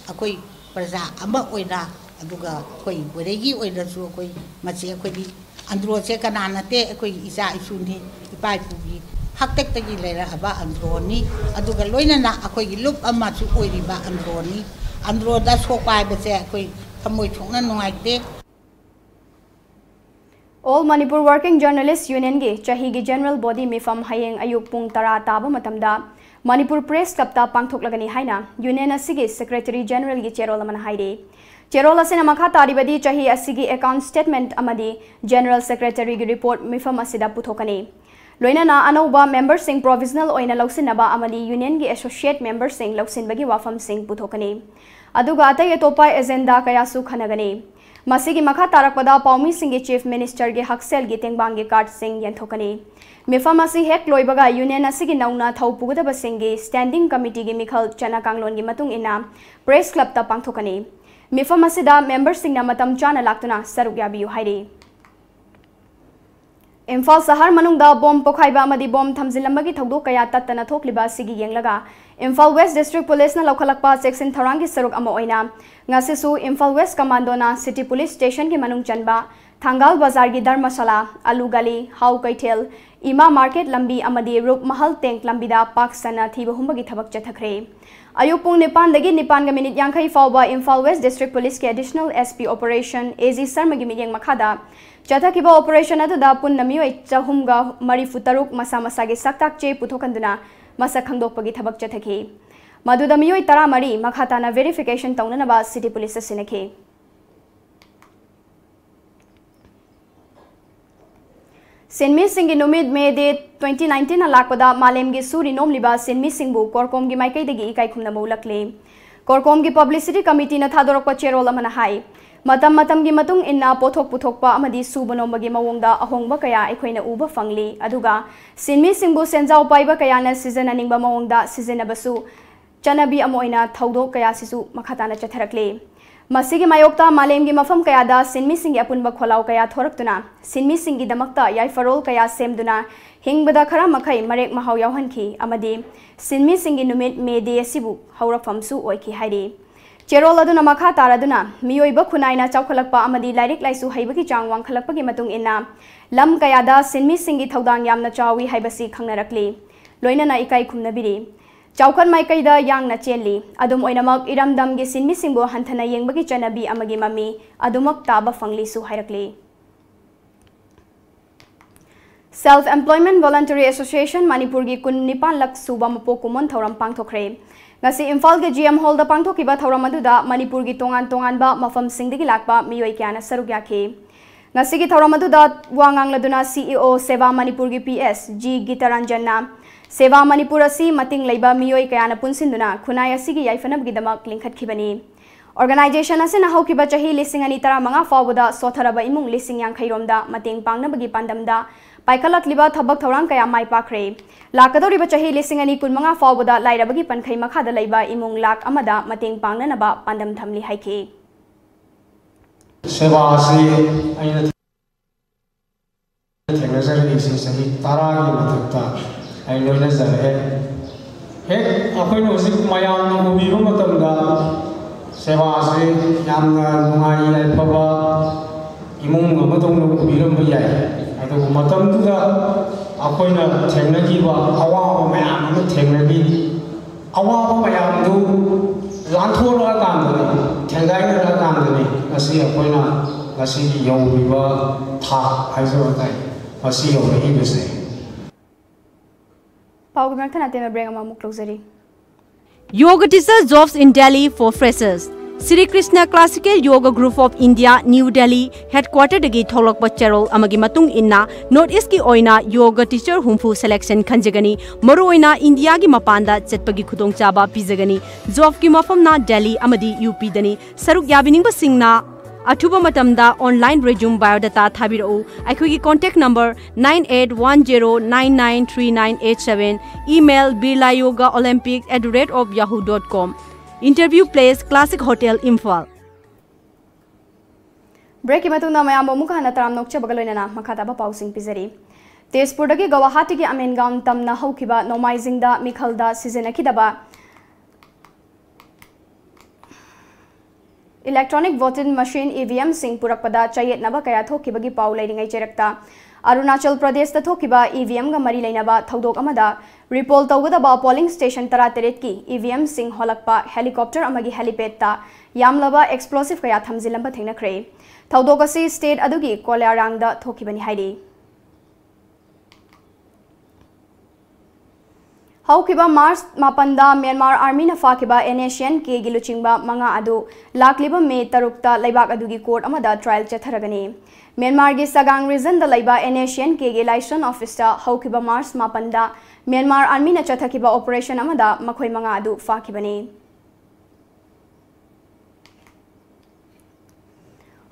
ꯑꯩꯈꯣꯏ ꯄ꯭ꯔꯖꯥ ꯑꯃ ꯑꯣꯏꯅ, ꯑꯗꯨꯒ ꯑꯩꯈꯣꯏ ꯃꯣꯔꯦꯒꯤ ꯑꯣꯏꯅꯁꯨ ꯑꯩꯈꯣꯏ ꯃꯁꯤ ꯑꯩꯈꯣꯏꯗꯤ ꯑꯟꯗ꯭ꯔꯣꯁꯦ ꯀꯅꯥ ꯅꯠꯇꯦ, ꯑꯩꯈꯣꯏꯒꯤ ꯏꯆꯥ ꯏꯁꯨꯅꯤ, ꯏꯄꯥ ꯏꯄꯨꯒꯤ ꯍꯥꯛꯇꯛꯇꯒꯤ ꯂꯩꯔꯛꯑꯕ ꯑꯟꯗ꯭ꯔꯣꯅꯤ꯫ ꯑꯗꯨꯒ ꯂꯣꯏꯅꯅ ꯑꯩꯈꯣꯏꯒꯤ ꯂꯨꯞ ꯑꯃꯁꯨ ꯑꯣꯏꯔꯤꯕ ꯑꯟꯗ꯭ꯔꯣꯅꯤ꯫ ꯑꯟꯗ꯭ꯔꯣꯗ ꯁꯣꯛꯄ ꯍꯥꯏꯕꯁꯦ ꯑꯩꯈꯣꯏ ꯊꯃꯣꯏ ꯁꯣꯛꯅ ꯅꯨꯡꯉꯥꯏꯇꯦ꯫ All Manipur Working Journalist Union ꯒꯤ ꯆꯍꯤꯒꯤ General Body ꯃꯤꯐꯝ ꯍꯌꯦꯡ ꯑꯌꯨꯛ ꯄꯨꯡ ꯇꯔꯥ ꯇꯥꯕ ꯃꯇꯝꯗ Manipur Press Club ꯇ ꯄꯥꯡꯊꯣꯛꯂꯒꯅꯤ ꯍꯥꯏꯅ Union ꯑꯁꯤꯒꯤ Secretary General ꯒꯤ ꯆꯦꯔꯣꯜ ꯑꯃꯅ ꯍꯥꯏꯔꯤ꯫ ꯆꯦꯔꯣꯜ ꯑꯁꯤꯅ ꯃꯈꯥ ꯇꯥꯔꯤꯕꯗꯤ ꯆꯍꯤ ꯑꯁꯤꯒꯤ account statement ꯑꯃꯗꯤ General Secretary ꯒꯤ report ꯃꯤꯐꯝ ꯑꯁꯤꯗ ꯄꯨꯊꯣꯛꯀꯅꯤ꯫ ꯂꯣꯏꯅꯅ ꯑꯅꯧꯕ member ꯁꯤꯡ provisional ꯑꯣꯏꯅ ꯂꯧꯁꯤꯟꯅꯕ ꯑꯃꯗꯤ Union ꯒꯤ associate member ꯁꯤꯡ ꯂꯧꯁꯤꯟꯕꯒꯤ ꯋꯥꯐꯝꯁꯤꯡ ꯄꯨꯊꯣꯛꯀꯅꯤ꯫ ꯑꯗꯨꯒ ꯑꯇꯩ ꯑꯇꯣꯞꯄ agenda ꯀꯌꯥꯁꯨ ꯈꯟꯅꯒꯅꯤ꯫ ꯃꯁꯤꯒꯤ ꯃꯈꯥ ꯇꯥꯔꯛꯄꯗ ꯄꯥꯎꯃꯤꯁꯤꯡꯒꯤ Chief Minister ꯒꯤ ꯍꯛꯁꯦꯜꯒꯤ ꯇꯦꯡꯕꯥꯡꯒꯤ card ꯁꯤꯡ ꯌꯦꯟꯊꯣꯛꯀꯅꯤ꯫ ꯃꯤꯐꯝ ꯑꯁꯤ ꯍꯦꯛ ꯂꯣꯏꯕꯒ Union ꯑꯁꯤꯒꯤ ꯅꯧꯅ ꯊꯧ ꯄꯨꯒꯗꯕꯁꯤꯡꯒꯤ Standing Committee ꯒꯤ ꯃꯤꯈꯜ ꯆꯠꯅ ꯀꯥꯡꯂꯣꯟꯒꯤ ꯃꯇꯨꯡ ꯏꯟꯅ Press Club ꯇ ꯄꯥꯡꯊꯣꯛꯀꯅꯤ꯫ ꯃꯤꯐꯝ ꯑꯁꯤꯗ member ꯁꯤꯡꯅ ꯃꯇꯝ ꯆꯥꯅ ꯂꯥꯛꯇꯨꯅ ꯁꯔꯨꯛ ꯌꯥꯕꯤꯌꯨ ꯍꯥꯏꯔꯤ꯫ ꯏꯝꯐꯥꯜ ꯁꯍꯔ ꯃꯅꯨꯡꯗ ꯕꯣꯝ ꯄꯣꯈꯥꯏꯕ ꯑꯃꯗꯤ ꯕꯣꯝ ꯊꯝꯖꯤꯜꯂꯝꯕꯒꯤ ꯊꯧꯗꯣꯛ ꯀꯌꯥ ꯇꯠꯇꯅ ꯊꯣꯛꯂꯤꯕ ꯑꯁꯤꯒꯤ ꯌꯦꯡꯂꯒ, ꯏꯝꯐꯥꯜ West District Police ꯅ ꯂꯧꯈꯠꯂꯛꯄ ꯆꯦꯛꯁꯤꯟ ꯊꯧꯔꯥꯡꯒꯤ ꯁꯔꯨꯛ ꯑꯃ ꯑꯣꯏꯅ ꯉꯁꯤꯁꯨ ꯏꯝꯐꯥꯜ West Commando ꯅ City Police Station ꯒꯤ ꯃꯅꯨꯡ ꯆꯟꯕ ꯊꯥꯡꯒꯥꯜ ꯕꯖꯥꯔꯒꯤ ꯙꯔꯃꯁꯥꯂꯥ, ꯑꯂꯨ ꯒꯂꯤ, ꯍꯥꯎ ꯀꯩꯊꯦꯜ, ꯏꯃꯥ market ꯂꯝꯕꯤ ꯑꯃꯗꯤ ꯔꯨꯞ ꯃꯍꯜ tank ꯂꯝꯕꯤꯗ ꯄꯥꯛ ꯁꯟꯅ ꯊꯤꯕ ꯍꯨꯝꯕꯒꯤ ꯊꯕꯛ ꯆꯠꯊꯈ꯭ꯔꯦ꯫ ꯑꯌꯨꯛ ꯄꯨꯡ ꯅꯤꯄꯥꯟꯗꯒꯤ ꯅꯤꯄꯥꯟꯒ minute ꯌꯥꯡꯈꯩ ꯐꯥꯎꯕ ꯏꯝꯐꯥꯜ West District Police ꯀꯤ Additional S P Operation A G ꯁꯔꯃꯒꯤ ꯃꯤꯠꯌꯦꯡ ꯃꯈꯥꯗ ꯆꯠꯊꯈꯤꯕ operation ꯑꯗꯨꯗ ꯄꯨꯟꯅ ꯃꯤꯑꯣꯏ ꯆꯍꯨꯝꯒ ꯃꯔꯤꯐꯨ ꯇꯔꯨꯛ ꯃꯁꯥ ꯃꯁꯥꯒꯤ ꯁꯛꯇꯥꯛ ꯆꯦ ꯄꯨꯊꯣꯛꯍꯟꯗꯨꯅ ꯃꯁꯛ ꯈꯪꯗꯣꯛꯄꯒꯤ ꯊꯕꯛ ꯆꯠꯊꯈꯤ꯫ ꯃꯗꯨꯗ ꯃꯤꯑꯣꯏ ꯇꯔꯥꯃꯔꯤ ꯃꯈꯥ ꯇꯥꯅ verification ꯇꯧꯅꯅꯕ City Police ꯇ ꯁꯤꯟꯅꯈꯤ꯫ ꯁꯤꯟꯃꯤꯁꯤꯡꯒꯤ ꯅꯨꯃꯤꯠ May Day twenty nineteen ꯅ ꯂꯥꯛꯄꯗ ꯃꯥꯂꯦꯝꯒꯤ ꯁꯨꯔꯤ ꯅꯣꯝꯂꯤꯕ ꯁꯤꯟꯃꯤꯁꯤꯡꯕꯨ ꯀꯣꯔꯀꯣꯝꯒꯤ ꯃꯥꯏꯀꯩꯗꯒꯤ ꯏꯀꯥꯏ ꯈꯨꯝꯅꯕ ꯎꯠꯂꯛꯂꯤ꯫ ꯀꯣꯔꯀꯣꯝꯒꯤ publicity committee ꯅ ꯊꯥꯗꯣꯔꯛꯄ ꯆꯦꯔꯣꯜ ꯑꯃꯅ ꯍꯥꯏ, ꯃꯇꯝ ꯃꯇꯝꯒꯤ ꯃꯇꯨꯡ ꯏꯟꯅ ꯄꯣꯠꯊꯣꯛ ꯄꯨꯊꯣꯛꯄ ꯑꯃꯗꯤ ꯁꯨꯕ ꯅꯣꯝꯕꯒꯤ ꯃꯑꯣꯡꯗ ꯑꯍꯣꯡꯕ ꯀꯌꯥ ꯑꯩꯈꯣꯏꯅ ꯎꯕ ꯐꯪꯂꯤ, ꯑꯗꯨꯒ ꯁꯤꯟꯃꯤꯁꯤꯡꯕꯨ ꯁꯦꯟꯖꯥꯎ ꯄꯥꯏꯕ ꯀꯌꯥꯅ ꯁꯤꯖꯤꯟꯅꯅꯤꯡꯕ ꯃꯑꯣꯡꯗ ꯁꯤꯖꯤꯟꯅꯕꯁꯨ ꯆꯠꯅꯕꯤ ꯑꯃ ꯑꯣꯏꯅ ꯊꯧꯗꯣꯛ ꯀꯌꯥꯁꯤꯁꯨ ꯃꯈꯥ ꯇꯥꯅ ꯆꯠꯊꯔꯛꯂꯤ꯫ ꯃꯁꯤꯒꯤ ꯃꯥꯌꯣꯛꯇ ꯃꯥꯂꯦꯝꯒꯤ ꯃꯐꯝ ꯀꯌꯥꯗ ꯁꯤꯟꯃꯤꯁꯤꯡꯒꯤ ꯑꯄꯨꯟꯕ ꯈꯣꯜꯂꯥꯎ ꯀꯌꯥ ꯊꯣꯔꯛꯇꯨꯅ ꯁꯤꯟꯃꯤꯁꯤꯡꯒꯤꯗꯃꯛꯇ ꯌꯥꯏꯐꯔꯣꯜ ꯀꯌꯥ ꯁꯦꯝꯗꯨꯅ ꯍꯤꯡꯕꯗ ꯈꯔ ꯃꯈꯩ ꯃꯔꯦꯛ ꯃꯍꯥꯎ ꯌꯥꯎꯍꯟꯈꯤ ꯑꯃꯗꯤ ꯁꯤꯟꯃꯤꯁꯤꯡꯒꯤ ꯅꯨꯃꯤꯠ May Day ꯑꯁꯤꯕꯨ ꯍꯧꯔꯛꯐꯝꯁꯨ ꯑꯣꯏꯈꯤ ꯍꯥꯏꯔꯤ꯫ ꯆꯦꯔꯣꯜ ꯑꯗꯨꯅ ꯃꯈꯥ ꯇꯥꯔꯗꯨꯅ ꯃꯤꯑꯣꯏꯕ ꯈꯨꯟꯅꯥꯏꯅ ꯆꯥꯎꯈꯠꯂꯛꯄ ꯑꯃꯗꯤ ꯂꯥꯏꯔꯤꯛ ꯂꯥꯏꯁꯨ ꯍꯩꯕꯒꯤ ꯆꯥꯡ ꯋꯥꯡꯈꯠꯂꯛꯄꯒꯤ ꯃꯇꯨꯡ ꯏꯟꯅ ꯂꯝ ꯀꯌꯥꯗ ꯁꯤꯟꯃꯤꯁꯤꯡꯒꯤ ꯊꯧꯗꯥꯡ ꯌꯥꯝꯅ ꯆꯥꯎꯏ ꯍꯥꯏꯕꯁꯤ ꯈꯪꯅꯔꯛꯂꯤ꯫ ꯂꯣꯏꯅꯅ ꯏꯀꯥꯏ ꯈꯨꯝꯅꯕꯤꯔꯤ꯫ ꯆꯥꯎꯈꯠ ꯃꯥꯏꯀꯩꯗ ꯌꯥꯡꯅ ꯆꯦꯜꯂꯤ꯫ ꯑꯗꯨꯝ ꯑꯣꯏꯅꯃꯛ, ꯏꯔꯝꯗꯝꯒꯤ ꯁꯤꯟꯃꯤꯁꯤꯡꯕꯨ ꯍꯟꯊꯅ ꯌꯦꯡꯕꯒꯤ ꯆꯠꯅꯕꯤ ꯑꯃꯒꯤ ꯃꯃꯤ ꯑꯗꯨꯃꯛ ꯇꯥꯕ ꯐꯪꯂꯤꯁꯨ ꯍꯥꯏꯔꯛꯂꯤ꯫ Self Employment Voluntary Association ꯃꯅꯤꯄꯨꯔꯒꯤ ꯀꯨꯟꯅꯤꯄꯥꯟꯂꯛ ꯁꯨꯕ ꯃꯄꯣꯛ ꯀꯨꯝꯑꯣꯟ ꯊꯧꯔꯝ ꯄꯥꯡꯊꯣꯛꯈ꯭ꯔꯦ꯫ ꯉꯁꯤ ꯏꯝꯐꯥꯜꯒꯤ G M Hallꯗ ꯄꯥꯡꯊꯣꯛꯈꯤꯕ ꯊꯧꯔꯝ ꯑꯗꯨꯗ ꯃꯅꯤꯄꯨꯔꯒꯤ ꯇꯣꯉꯥꯟ ꯇꯣꯉꯥꯟꯕ ꯃꯐꯝꯁꯤꯡꯗꯒꯤ ꯂꯥꯛꯄ ꯃꯤꯑꯣꯏ ꯀꯌꯥꯅ ꯁꯔꯨꯛ ꯌꯥꯈꯤ꯫ ꯉꯁꯤꯒꯤ ꯊꯧꯔꯝ ꯑꯗꯨꯗ ꯋꯥ ꯉꯥꯡꯂꯗꯨꯅ C E O ꯁꯦꯕꯥ ꯃꯅꯤꯄꯨꯔꯒꯤ P S G ꯒꯤꯇꯥꯔꯟꯖꯟꯅ ꯁꯦꯕꯥ ꯃꯅꯤꯄꯨꯔ ꯑꯁꯤ ꯃꯇꯤꯡ ꯂꯩꯕ ꯃꯤꯑꯣꯏ ꯀꯌꯥꯅ ꯄꯨꯟꯁꯤꯟꯗꯨꯅ ꯈꯨꯟꯅꯥꯏ ꯑꯁꯤꯒꯤ ꯌꯥꯏꯐꯅꯕꯒꯤꯗꯃꯛ ꯂꯤꯡꯈꯠꯈꯤꯕꯅꯤ꯫ Organization ꯑꯁꯤꯅ ꯍꯧꯈꯤꯕ ꯆꯍꯤ ꯂꯤꯁꯤꯡ ꯑꯅꯤ ꯇꯔꯥꯃꯉꯥ ꯐꯥꯎꯕꯗ ꯁꯣꯠꯊꯔꯕ ꯏꯃꯨꯡ ꯂꯤꯁꯤꯡ ꯌꯥꯡꯈꯩ ꯔꯣꯝꯗ ꯃꯇꯦꯡ ꯄꯥꯡꯅꯕꯒꯤ ꯄꯥꯟꯗꯝꯗ ꯄꯥꯏꯈꯠꯂꯛꯂꯤꯕ ꯊꯕꯛ ꯊꯧꯔꯥꯡ ꯀꯌꯥ ꯃꯥꯏ ꯄꯥꯛꯈ꯭ꯔꯦ꯫ ꯂꯥꯛꯀꯗꯧꯔꯤꯕ ꯆꯍꯤ ꯂꯤꯁꯤꯡ ꯑꯅꯤ ꯀꯨꯟꯃꯉꯥ ꯐꯥꯎꯕꯗ ꯂꯥꯏꯔꯕꯒꯤ ꯄꯟꯈꯩ ꯃꯈꯥꯗ ꯂꯩꯕ ꯏꯃꯨꯡ ꯂꯥꯈ ꯑꯃꯗ ꯃꯇꯦꯡ ꯄꯥꯡꯅꯅꯕ ꯄꯥꯟꯗꯝ ꯊꯝꯂꯤ ꯍꯥꯏꯈꯤ꯫ ꯁꯦꯕꯥ ꯑꯁꯤ ꯑꯩꯅ ꯊꯦꯡꯅꯖꯔꯛꯏꯁꯤ ꯆꯍꯤ ꯇꯔꯥꯒꯤ ꯃꯊꯛꯇ ꯑꯩ ꯂꯣꯏꯅꯖꯔꯛꯑꯦ꯫ ꯍꯦꯛ ꯑꯩꯈꯣꯏꯅ ꯍꯧꯖꯤꯛ ꯃꯌꯥꯝꯅ ꯎꯕꯤꯕ ꯃꯇꯝꯗ ꯁꯦꯕꯥꯁꯤ ꯌꯥꯝꯅ ꯅꯨꯡꯉꯥꯏ ꯌꯥꯏꯐꯕ ꯏꯃꯨꯡ ꯑꯃꯗꯧꯅ ꯎꯕꯤꯔꯝꯕ ꯌꯥꯏ꯫ ꯑꯗꯨꯕꯨ ꯃꯇꯝꯗꯨꯗ ꯑꯩꯈꯣꯏꯅ ꯊꯦꯡꯅꯈꯤꯕ ꯑꯋꯥꯕ ꯃꯌꯥꯝ ꯑꯃ ꯊꯦꯡꯅꯈꯤ꯫ ꯑꯋꯥꯕ ꯃꯌꯥꯝꯗꯨ ꯂꯥꯟꯊꯣꯛꯂꯛꯑꯀꯥꯟꯗꯅꯤ, ꯊꯦꯡꯒꯥꯏꯅꯔꯛꯑꯀꯥꯟꯗꯅꯤ ꯉꯁꯤ ꯑꯩꯈꯣꯏꯅ ꯉꯁꯤꯒꯤ ꯌꯧꯔꯤꯕ ꯊꯥꯛ ꯍꯥꯏꯖꯕ ꯇꯥꯏ, ꯉꯁꯤ ꯌꯧꯔꯛꯏꯕꯁꯦ꯫ ꯄꯥꯎꯒꯤ ꯃꯔꯛ ꯊꯠꯅ ꯑꯇꯦꯟꯕ break ꯑꯃ ꯑꯃꯨꯛ ꯂꯧꯖꯔꯤ꯫ Yoga Teacher Jobs in Delhi for Freshers. Sri Krishna Classical Yoga Group of India, New Delhi, headquarter ꯗꯒꯤ ꯊꯣꯛꯂꯛꯄ ꯆꯦꯔꯣꯜ ꯑꯃꯒꯤ ꯃꯇꯨꯡ ꯏꯟꯅ, North East ꯀꯤ ꯑꯣꯏꯅ yoga teacher ꯍꯨꯝꯐꯨ selection ꯈꯟꯖꯒꯅꯤ꯫ ꯃꯔꯨꯑꯣꯏꯅ ꯏꯟꯗꯤꯌꯥꯒꯤ ꯃꯄꯥꯟꯗ ꯆꯠꯄꯒꯤ ꯈꯨꯗꯣꯡꯆꯥꯕ ꯄꯤꯖꯒꯅꯤ꯫ Job ꯀꯤ ꯃꯐꯝꯅ ꯗꯦꯜꯂꯤ ꯑꯃꯗꯤ ꯌꯨ ꯄꯤ ꯗꯅꯤ꯫ ꯁꯔꯨꯛ ꯌꯥꯕꯤꯅꯤꯡꯕꯁꯤꯡꯅ ꯑꯊꯨꯕ ꯃꯇꯝꯗ online resume biodata ꯊꯥꯕꯤꯔꯛꯎ꯫ ꯑꯩꯈꯣꯏꯒꯤ contact number nine eight one zero nine nine three nine eight seven, email birla yoga olympics at the rate of yahoo dot com. Interview place, Classic Hotel, Imphal. Break ꯀꯤ ꯃꯇꯨꯡꯗ ꯃꯌꯥꯝꯕꯨ ꯑꯃꯨꯛ ꯍꯟꯅ ꯇꯔꯥꯝꯅ ꯑꯣꯛꯆꯕꯒ ꯂꯣꯏꯅꯅ ꯃꯈꯥ ꯇꯥꯕ ꯄꯥꯎꯁꯤꯡ ꯄꯤꯖꯔꯤ꯫ ꯇꯦꯖꯄꯨꯔꯗꯒꯤ ꯒꯧꯍꯥꯇꯤꯒꯤ ꯑꯃꯦꯟꯒꯥꯎꯟ ꯇꯝꯅ ꯍꯧꯈꯤꯕ ꯅꯣꯡꯃꯥꯏꯖꯤꯡꯗ ꯃꯤꯈꯜꯗ ꯁꯤꯖꯤꯟꯅꯈꯤꯗꯕ electronic voting machine, E V M ꯁꯤꯡ ꯄꯨꯔꯛꯄꯗ ꯆꯌꯦꯠꯅꯕ ꯀꯌꯥ ꯊꯣꯛꯈꯤꯕꯒꯤ ꯄꯥꯎ ꯂꯩꯔꯤꯉꯩ ꯆꯩꯔꯛꯇ, ꯑꯔꯨꯅꯥꯆꯜ ꯄ꯭ꯔꯗꯦꯁꯇ ꯊꯣꯛꯈꯤꯕ E V M ꯒ ꯃꯔꯤ ꯂꯩꯅꯕ ꯊꯧꯗꯣꯛ ꯑꯃꯗ Repoll ꯇꯧꯒꯗꯕ polling station ꯇꯔꯥꯇꯔꯦꯠꯀꯤ E V M ꯁꯤꯡ ꯍꯣꯜꯂꯛꯄ helicopter ꯑꯃꯒꯤ helipad ꯇ ꯌꯥꯝꯂꯕ explosive ꯀꯌꯥ ꯊꯝꯖꯤꯜꯂꯝꯕ ꯊꯦꯡꯅꯈ꯭ꯔꯦ꯫ ꯊꯧꯗꯣꯛ ꯑꯁꯤ state ꯑꯗꯨꯒꯤ ꯀꯣꯂꯤꯌꯥꯔꯥꯡꯗ ꯊꯣꯛꯈꯤꯕꯅꯤ ꯍꯥꯏꯔꯤ꯫ ꯍꯧꯈꯤꯕ March ꯃꯥꯄꯟꯗ Myanmar Army ꯅ ꯐꯥꯈꯤꯕ N S C N K ꯒꯤ ꯂꯨꯆꯤꯡꯕ ꯃꯉꯥ ꯑꯗꯨ ꯂꯥꯛꯂꯤꯕ May ꯇꯔꯨꯛꯇ ꯂꯩꯕꯥꯛ ꯑꯗꯨꯒꯤ court ꯑꯃꯗ trial ꯆꯠꯊꯔꯒꯅꯤ꯫ ꯃ꯭ꯌꯥꯟꯃꯥꯔꯒꯤ ꯆꯒꯥꯡ region ꯗ ꯂꯩꯕ N S C N K ꯒꯤ liaison office ꯇ ꯍꯧꯈꯤꯕ March ꯃꯥꯄꯟꯗ Myanmar Army ꯅ ꯆꯠꯊꯈꯤꯕ operation ꯑꯃꯗ ꯃꯈꯣꯏ ꯃꯉꯥ ꯑꯗꯨ ꯐꯥꯈꯤꯕꯅꯤ꯫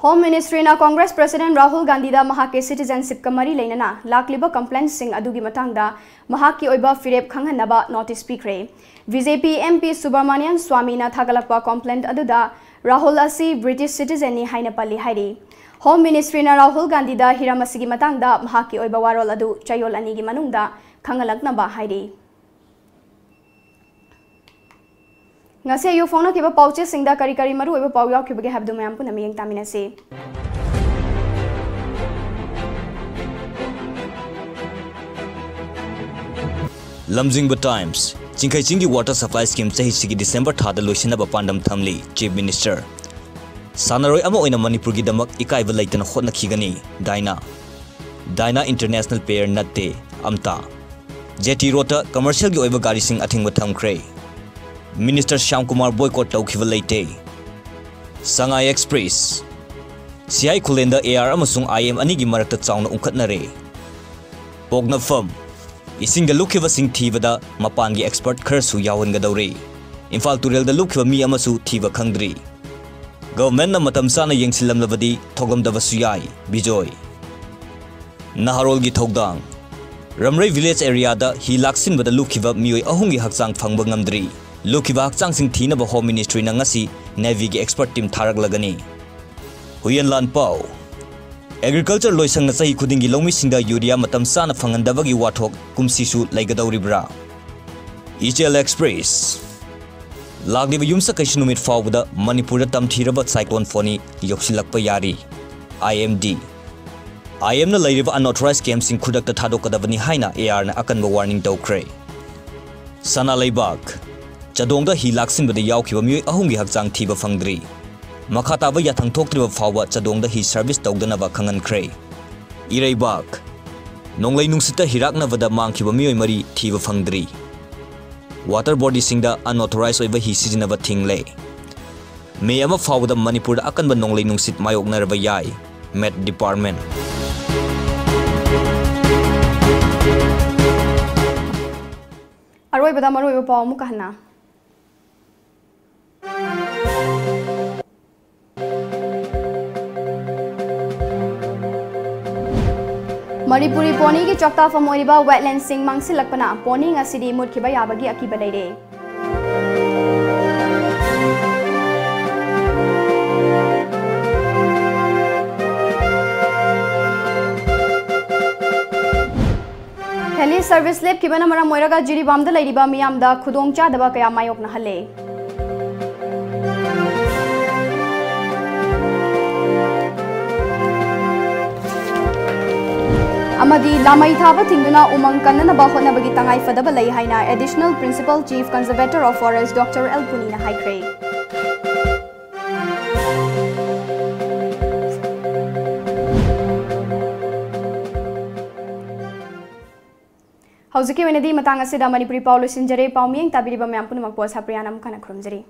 Home Ministry ꯅ Congress President ꯔꯥꯍꯨꯜ ꯒꯥꯟꯙꯤꯗ ꯃꯍꯥꯛꯀꯤ citizenship ꯀ ꯃꯔꯤ ꯂꯩꯅꯅ ꯂꯥꯛꯂꯤꯕ complaint ꯁꯤꯡ ꯑꯗꯨꯒꯤ ꯃꯇꯥꯡꯗ ꯃꯍꯥꯛꯀꯤ ꯑꯣꯏꯕ ꯐꯤꯔꯦꯞ ꯈꯪꯍꯟꯅꯕ notice ꯄꯤꯈ꯭ꯔꯦ꯫ B J P M P ꯁꯨꯕ꯭ꯔꯃꯅꯤꯌꯟ ꯁ꯭ꯋꯥꯃꯤꯅ ꯊꯥꯒꯠꯂꯛꯄ complaint ꯑꯗꯨꯗ ꯔꯥꯍꯨꯜ ꯑꯁꯤ British citizen ꯅꯤ ꯍꯥꯏꯅ ꯄꯜꯂꯤ ꯍꯥꯏꯔꯤ꯫ Home Ministry ꯅ ꯔꯥꯍꯨꯜ ꯒꯥꯟꯙꯤꯗ ꯍꯤꯔꯝ ꯑꯁꯤꯒꯤ ꯃꯇꯥꯡꯗ ꯃꯍꯥꯛꯀꯤ ꯑꯣꯏꯕ ꯋꯥꯔꯣꯜ ꯑꯗꯨ ꯆꯌꯣꯜ ꯑꯅꯤꯒꯤ ꯃꯅꯨꯡꯗ ꯈꯪꯍꯜꯂꯛꯅꯕ ꯍꯥꯏꯔꯤ꯫ ꯉꯁꯤ ꯑꯌꯨꯛ ꯐꯣꯡꯅꯈꯤꯕ ꯄꯥꯎꯆꯦꯁꯤꯡꯗ ꯀꯔꯤ ꯀꯔꯤ ꯃꯔꯨꯑꯣꯏꯕ ꯄꯥꯎ ꯌꯥꯎꯈꯤꯕꯒꯦ ꯍꯥꯏꯕꯗꯨ ꯃꯌꯥꯝ ꯄꯨꯟꯅ ꯃꯤꯠꯌꯦꯡ ꯇꯥꯃꯤꯟꯅꯁꯤ꯫ ꯂꯝꯖꯤꯡꯕ Times꯫ ꯆꯤꯡꯈꯩ ꯆꯤꯡꯒꯤ water supply scheme ꯆꯍꯤꯁꯤꯒꯤ December ꯊꯥꯗ ꯂꯣꯏꯁꯤꯟꯅꯕ ꯄꯥꯟꯗꯝ ꯊꯝꯂꯤ Chief Minister꯫ ꯁꯥꯟꯅꯔꯣꯏ ꯑꯃ ꯑꯣꯏꯅ ꯃꯅꯤꯄꯨꯔꯒꯤꯗꯃꯛ ꯏꯀꯥꯏꯕ ꯂꯩꯇꯅ ꯍꯣꯠꯅꯈꯤꯒꯅꯤ ꯗꯥꯏꯅꯥ꯫ ꯗꯥꯏꯅꯥ International player ꯅꯠꯇꯦ ꯑꯝꯇ꯫ Jetty road ꯇ commercial ꯒꯤ ꯑꯣꯏꯕ ꯒꯥꯔꯤꯁꯤꯡ ꯑꯊꯤꯡꯕ ꯊꯝꯈ꯭ꯔꯦ꯫ Minister ꯁ꯭ꯌꯥꯝ ꯀꯨꯃꯥꯔ boycott ꯇꯧꯈꯤꯕ ꯂꯩꯇꯦ꯫ ꯁꯉꯥꯏ Express꯫ ꯁꯤꯌꯥꯏ ꯈꯨꯂꯦꯟꯗ A R ꯑꯃꯁꯨꯡ I M ꯑꯅꯤꯒꯤ ꯃꯔꯛꯇ ꯆꯥꯎꯅ ꯎꯪꯈꯠꯅꯔꯦ꯫ ꯄꯣꯛꯅꯐꯝ꯫ ꯏꯁꯤꯡꯗ ꯂꯨꯞꯈꯤꯕꯁꯤꯡ ꯊꯤꯕꯗ ꯃꯄꯥꯟꯒꯤ expert ꯈꯔꯁꯨ ꯌꯥꯎꯍꯟꯒꯗꯧꯔꯤ꯫ ꯏꯝꯐꯥꯜ ꯇꯨꯔꯦꯜꯗ ꯂꯨꯞꯈꯤꯕ ꯃꯤ ꯑꯃꯁꯨ ꯊꯤꯕ ꯈꯪꯗ꯭ꯔꯤ꯫ Government ꯅ ꯃꯇꯝ ꯆꯥꯅ ꯌꯦꯡꯁꯤꯜꯂꯝꯂꯕꯗꯤ ꯊꯣꯛꯂꯝꯗꯕꯁꯨ ꯌꯥꯏ, ꯕꯤꯖꯣꯏ꯫ ꯅꯍꯥꯔꯣꯜꯒꯤ ꯊꯧꯗꯥꯡ꯫ ꯔꯝꯔꯩ village area ꯗ ꯍꯤ ꯂꯥꯛꯁꯤꯟꯕꯗ ꯂꯨꯞꯈꯤꯕ ꯃꯤꯑꯣꯏ ꯑꯍꯨꯝꯒꯤ ꯍꯛꯆꯥꯡ ꯐꯪꯕ ꯉꯝꯗ꯭ꯔꯤ꯫ ꯂꯨꯞꯈꯤꯕ ꯍꯛꯆꯥꯡꯁꯤꯡ ꯊꯤꯅꯕ Home Ministry ꯅ ꯉꯁꯤ Navy ꯒꯤ expert team ꯊꯥꯔꯛꯂꯒꯅꯤ꯫ ꯍꯨꯏꯌꯦꯟ ꯂꯥꯟ ꯄꯥꯎ꯫ Agriculture ꯂꯣꯏꯁꯪꯅ ꯆꯍꯤ ꯈꯨꯗꯤꯡꯒꯤ ꯂꯧꯃꯤꯁꯤꯡꯗ urea ꯃꯇꯝ ꯆꯥꯅ ꯐꯪꯍꯟꯗꯕꯒꯤ ꯋꯥꯊꯣꯛ ꯀꯨꯝꯁꯤꯁꯨ ꯂꯩꯒꯗꯧꯔꯤꯕ꯭ꯔꯥ? ꯏꯆꯦꯜ Express꯫ ꯂꯥꯛꯂꯤꯕ ꯌꯨꯝꯁꯀꯩꯁ ꯅꯨꯃꯤꯠ ꯐꯥꯎꯕꯗ ꯃꯅꯤꯄꯨꯔꯗ ꯇꯝꯊꯤꯔꯕ cyclone Fani ꯌꯧꯁꯤꯜꯂꯛꯄ ꯌꯥꯔꯤ꯫ I M D꯫ I M ꯅ ꯂꯩꯔꯤꯕ unauthorized camp ꯁꯤꯡ ꯈꯨꯗꯛꯇ ꯊꯥꯗꯣꯛꯀꯗꯕꯅꯤ ꯍꯥꯏꯅ A R ꯅ ꯑꯀꯟꯕ warning ꯇꯧꯈ꯭ꯔꯦ꯫ ꯁꯅꯥ ꯂꯩꯕꯥꯛ꯫ ꯆꯥꯗꯣꯡꯗ ꯍꯤ ꯂꯥꯛꯁꯤꯟꯕꯗ ꯌꯥꯎꯈꯤꯕ ꯃꯤꯑꯣꯏ ꯑꯍꯨꯝꯒꯤ ꯍꯛꯆꯥꯡ ꯊꯤꯕ ꯐꯪꯗ꯭ꯔꯤ꯫ ꯃꯈꯥ ꯇꯥꯕ ꯌꯥꯊꯪ ꯊꯣꯛꯇ꯭ꯔꯤꯕ ꯐꯥꯎꯕ ꯆꯥꯗꯣꯡꯗ ꯍꯤ ꯁꯔꯚꯤꯁ ꯇꯧꯗꯅꯕ ꯈꯪꯍꯟꯈ꯭ꯔꯦ꯫ ꯏꯔꯩꯕꯥꯛ꯫ ꯅꯣꯡꯂꯩ ꯅꯨꯡꯁꯤꯠꯇ ꯍꯤꯔꯥꯛꯅꯕꯗ ꯃꯥꯡꯈꯤꯕ ꯃꯤꯑꯣꯏ ꯃꯔꯤ ꯊꯤꯕ ꯐꯪꯗ꯭ꯔꯤ꯫ ꯋꯥꯇꯔ ꯕꯣꯗꯤꯁꯤꯡꯗ ꯑꯟꯑꯣꯊꯣꯔꯥꯏꯖ ꯑꯣꯏꯕ ꯍꯤ ꯁꯤꯖꯤꯟꯅꯕ ꯊꯤꯡꯂꯦ꯫ ꯃꯦ ꯑꯃ ꯐꯥꯎꯕꯗ ꯃꯅꯤꯄꯨꯔꯗ ꯑꯀꯟꯕ ꯅꯣꯡꯂꯩ ꯅꯨꯡꯁꯤꯠ ꯃꯥꯌꯣꯛꯅꯔꯕ ꯌꯥꯏ, ꯃꯦꯠ ꯗꯤꯄꯥꯔꯠꯃꯦꯟ꯫ ꯑꯔꯣꯏꯕꯗ ꯃꯔꯨꯑꯣꯏꯕ ꯄꯥꯎ ꯑꯃꯨꯛꯀ ꯍꯟꯅ꯫ ꯃꯅꯤꯄꯨꯔꯤ ꯄꯣꯅꯤꯒꯤ ꯆꯥꯛꯇꯥꯐꯝ ꯑꯣꯏꯔꯤꯕ ꯋꯦꯠꯂꯦꯟꯁꯤꯡ ꯃꯥꯡꯁꯤꯜꯂꯛꯄꯅ ꯄꯣꯅꯤ ꯉꯁꯤꯗꯤ ꯃꯨꯠꯈꯤꯕ ꯌꯥꯕꯒꯤ ꯑꯀꯤꯕ ꯂꯩꯔꯦ꯫ ꯍꯦꯂꯤ ꯁꯔꯚꯤꯁ ꯂꯦꯞꯈꯤꯕꯅ ꯃꯔꯝ ꯑꯣꯏꯔꯒ ꯖꯤꯔꯤꯕꯥꯝꯗ ꯂꯩꯔꯤꯕ ꯃꯤꯌꯥꯝꯗ ꯈꯨꯗꯣꯡꯆꯥꯗꯕ ꯀꯌꯥ ꯃꯥꯌꯣꯛꯅꯍꯜꯂꯦ꯫ ꯑꯃꯗꯤ ꯂꯥꯃꯩ ꯊꯥꯕ ꯊꯤꯡꯗꯨꯅ ꯎꯃꯪ ꯀꯟꯅꯅꯕ ꯍꯣꯠꯅꯕꯒꯤ ꯇꯉꯥꯏ ꯐꯗꯕ ꯂꯩ ꯍꯥꯏꯅ Additional Principal Chief Conservator of Forest Doctor L ꯄꯨꯅꯤꯅ ꯍꯥꯏꯈ꯭ꯔꯦ꯫ ꯍꯧꯖꯤꯛꯀꯤ ꯑꯣꯏꯅꯗꯤ ꯃꯇꯥꯡ ꯑꯁꯤꯗ ꯃꯅꯤꯄꯨꯔꯤ ꯄꯥꯎ ꯂꯣꯏꯁꯤꯟꯖꯔꯦ꯫ ꯄꯥꯎ ꯃꯤꯠꯌꯦꯡ ꯇꯥꯕꯤꯔꯤꯕ ꯃꯌꯥꯝ ꯄꯨꯝꯅꯃꯛꯄꯨ ꯑꯁꯥꯄ꯭ꯔꯤꯌꯥꯅ ꯑꯃꯨꯛ ꯍꯟꯅ ꯈꯨꯔꯨꯝꯖꯔꯤ꯫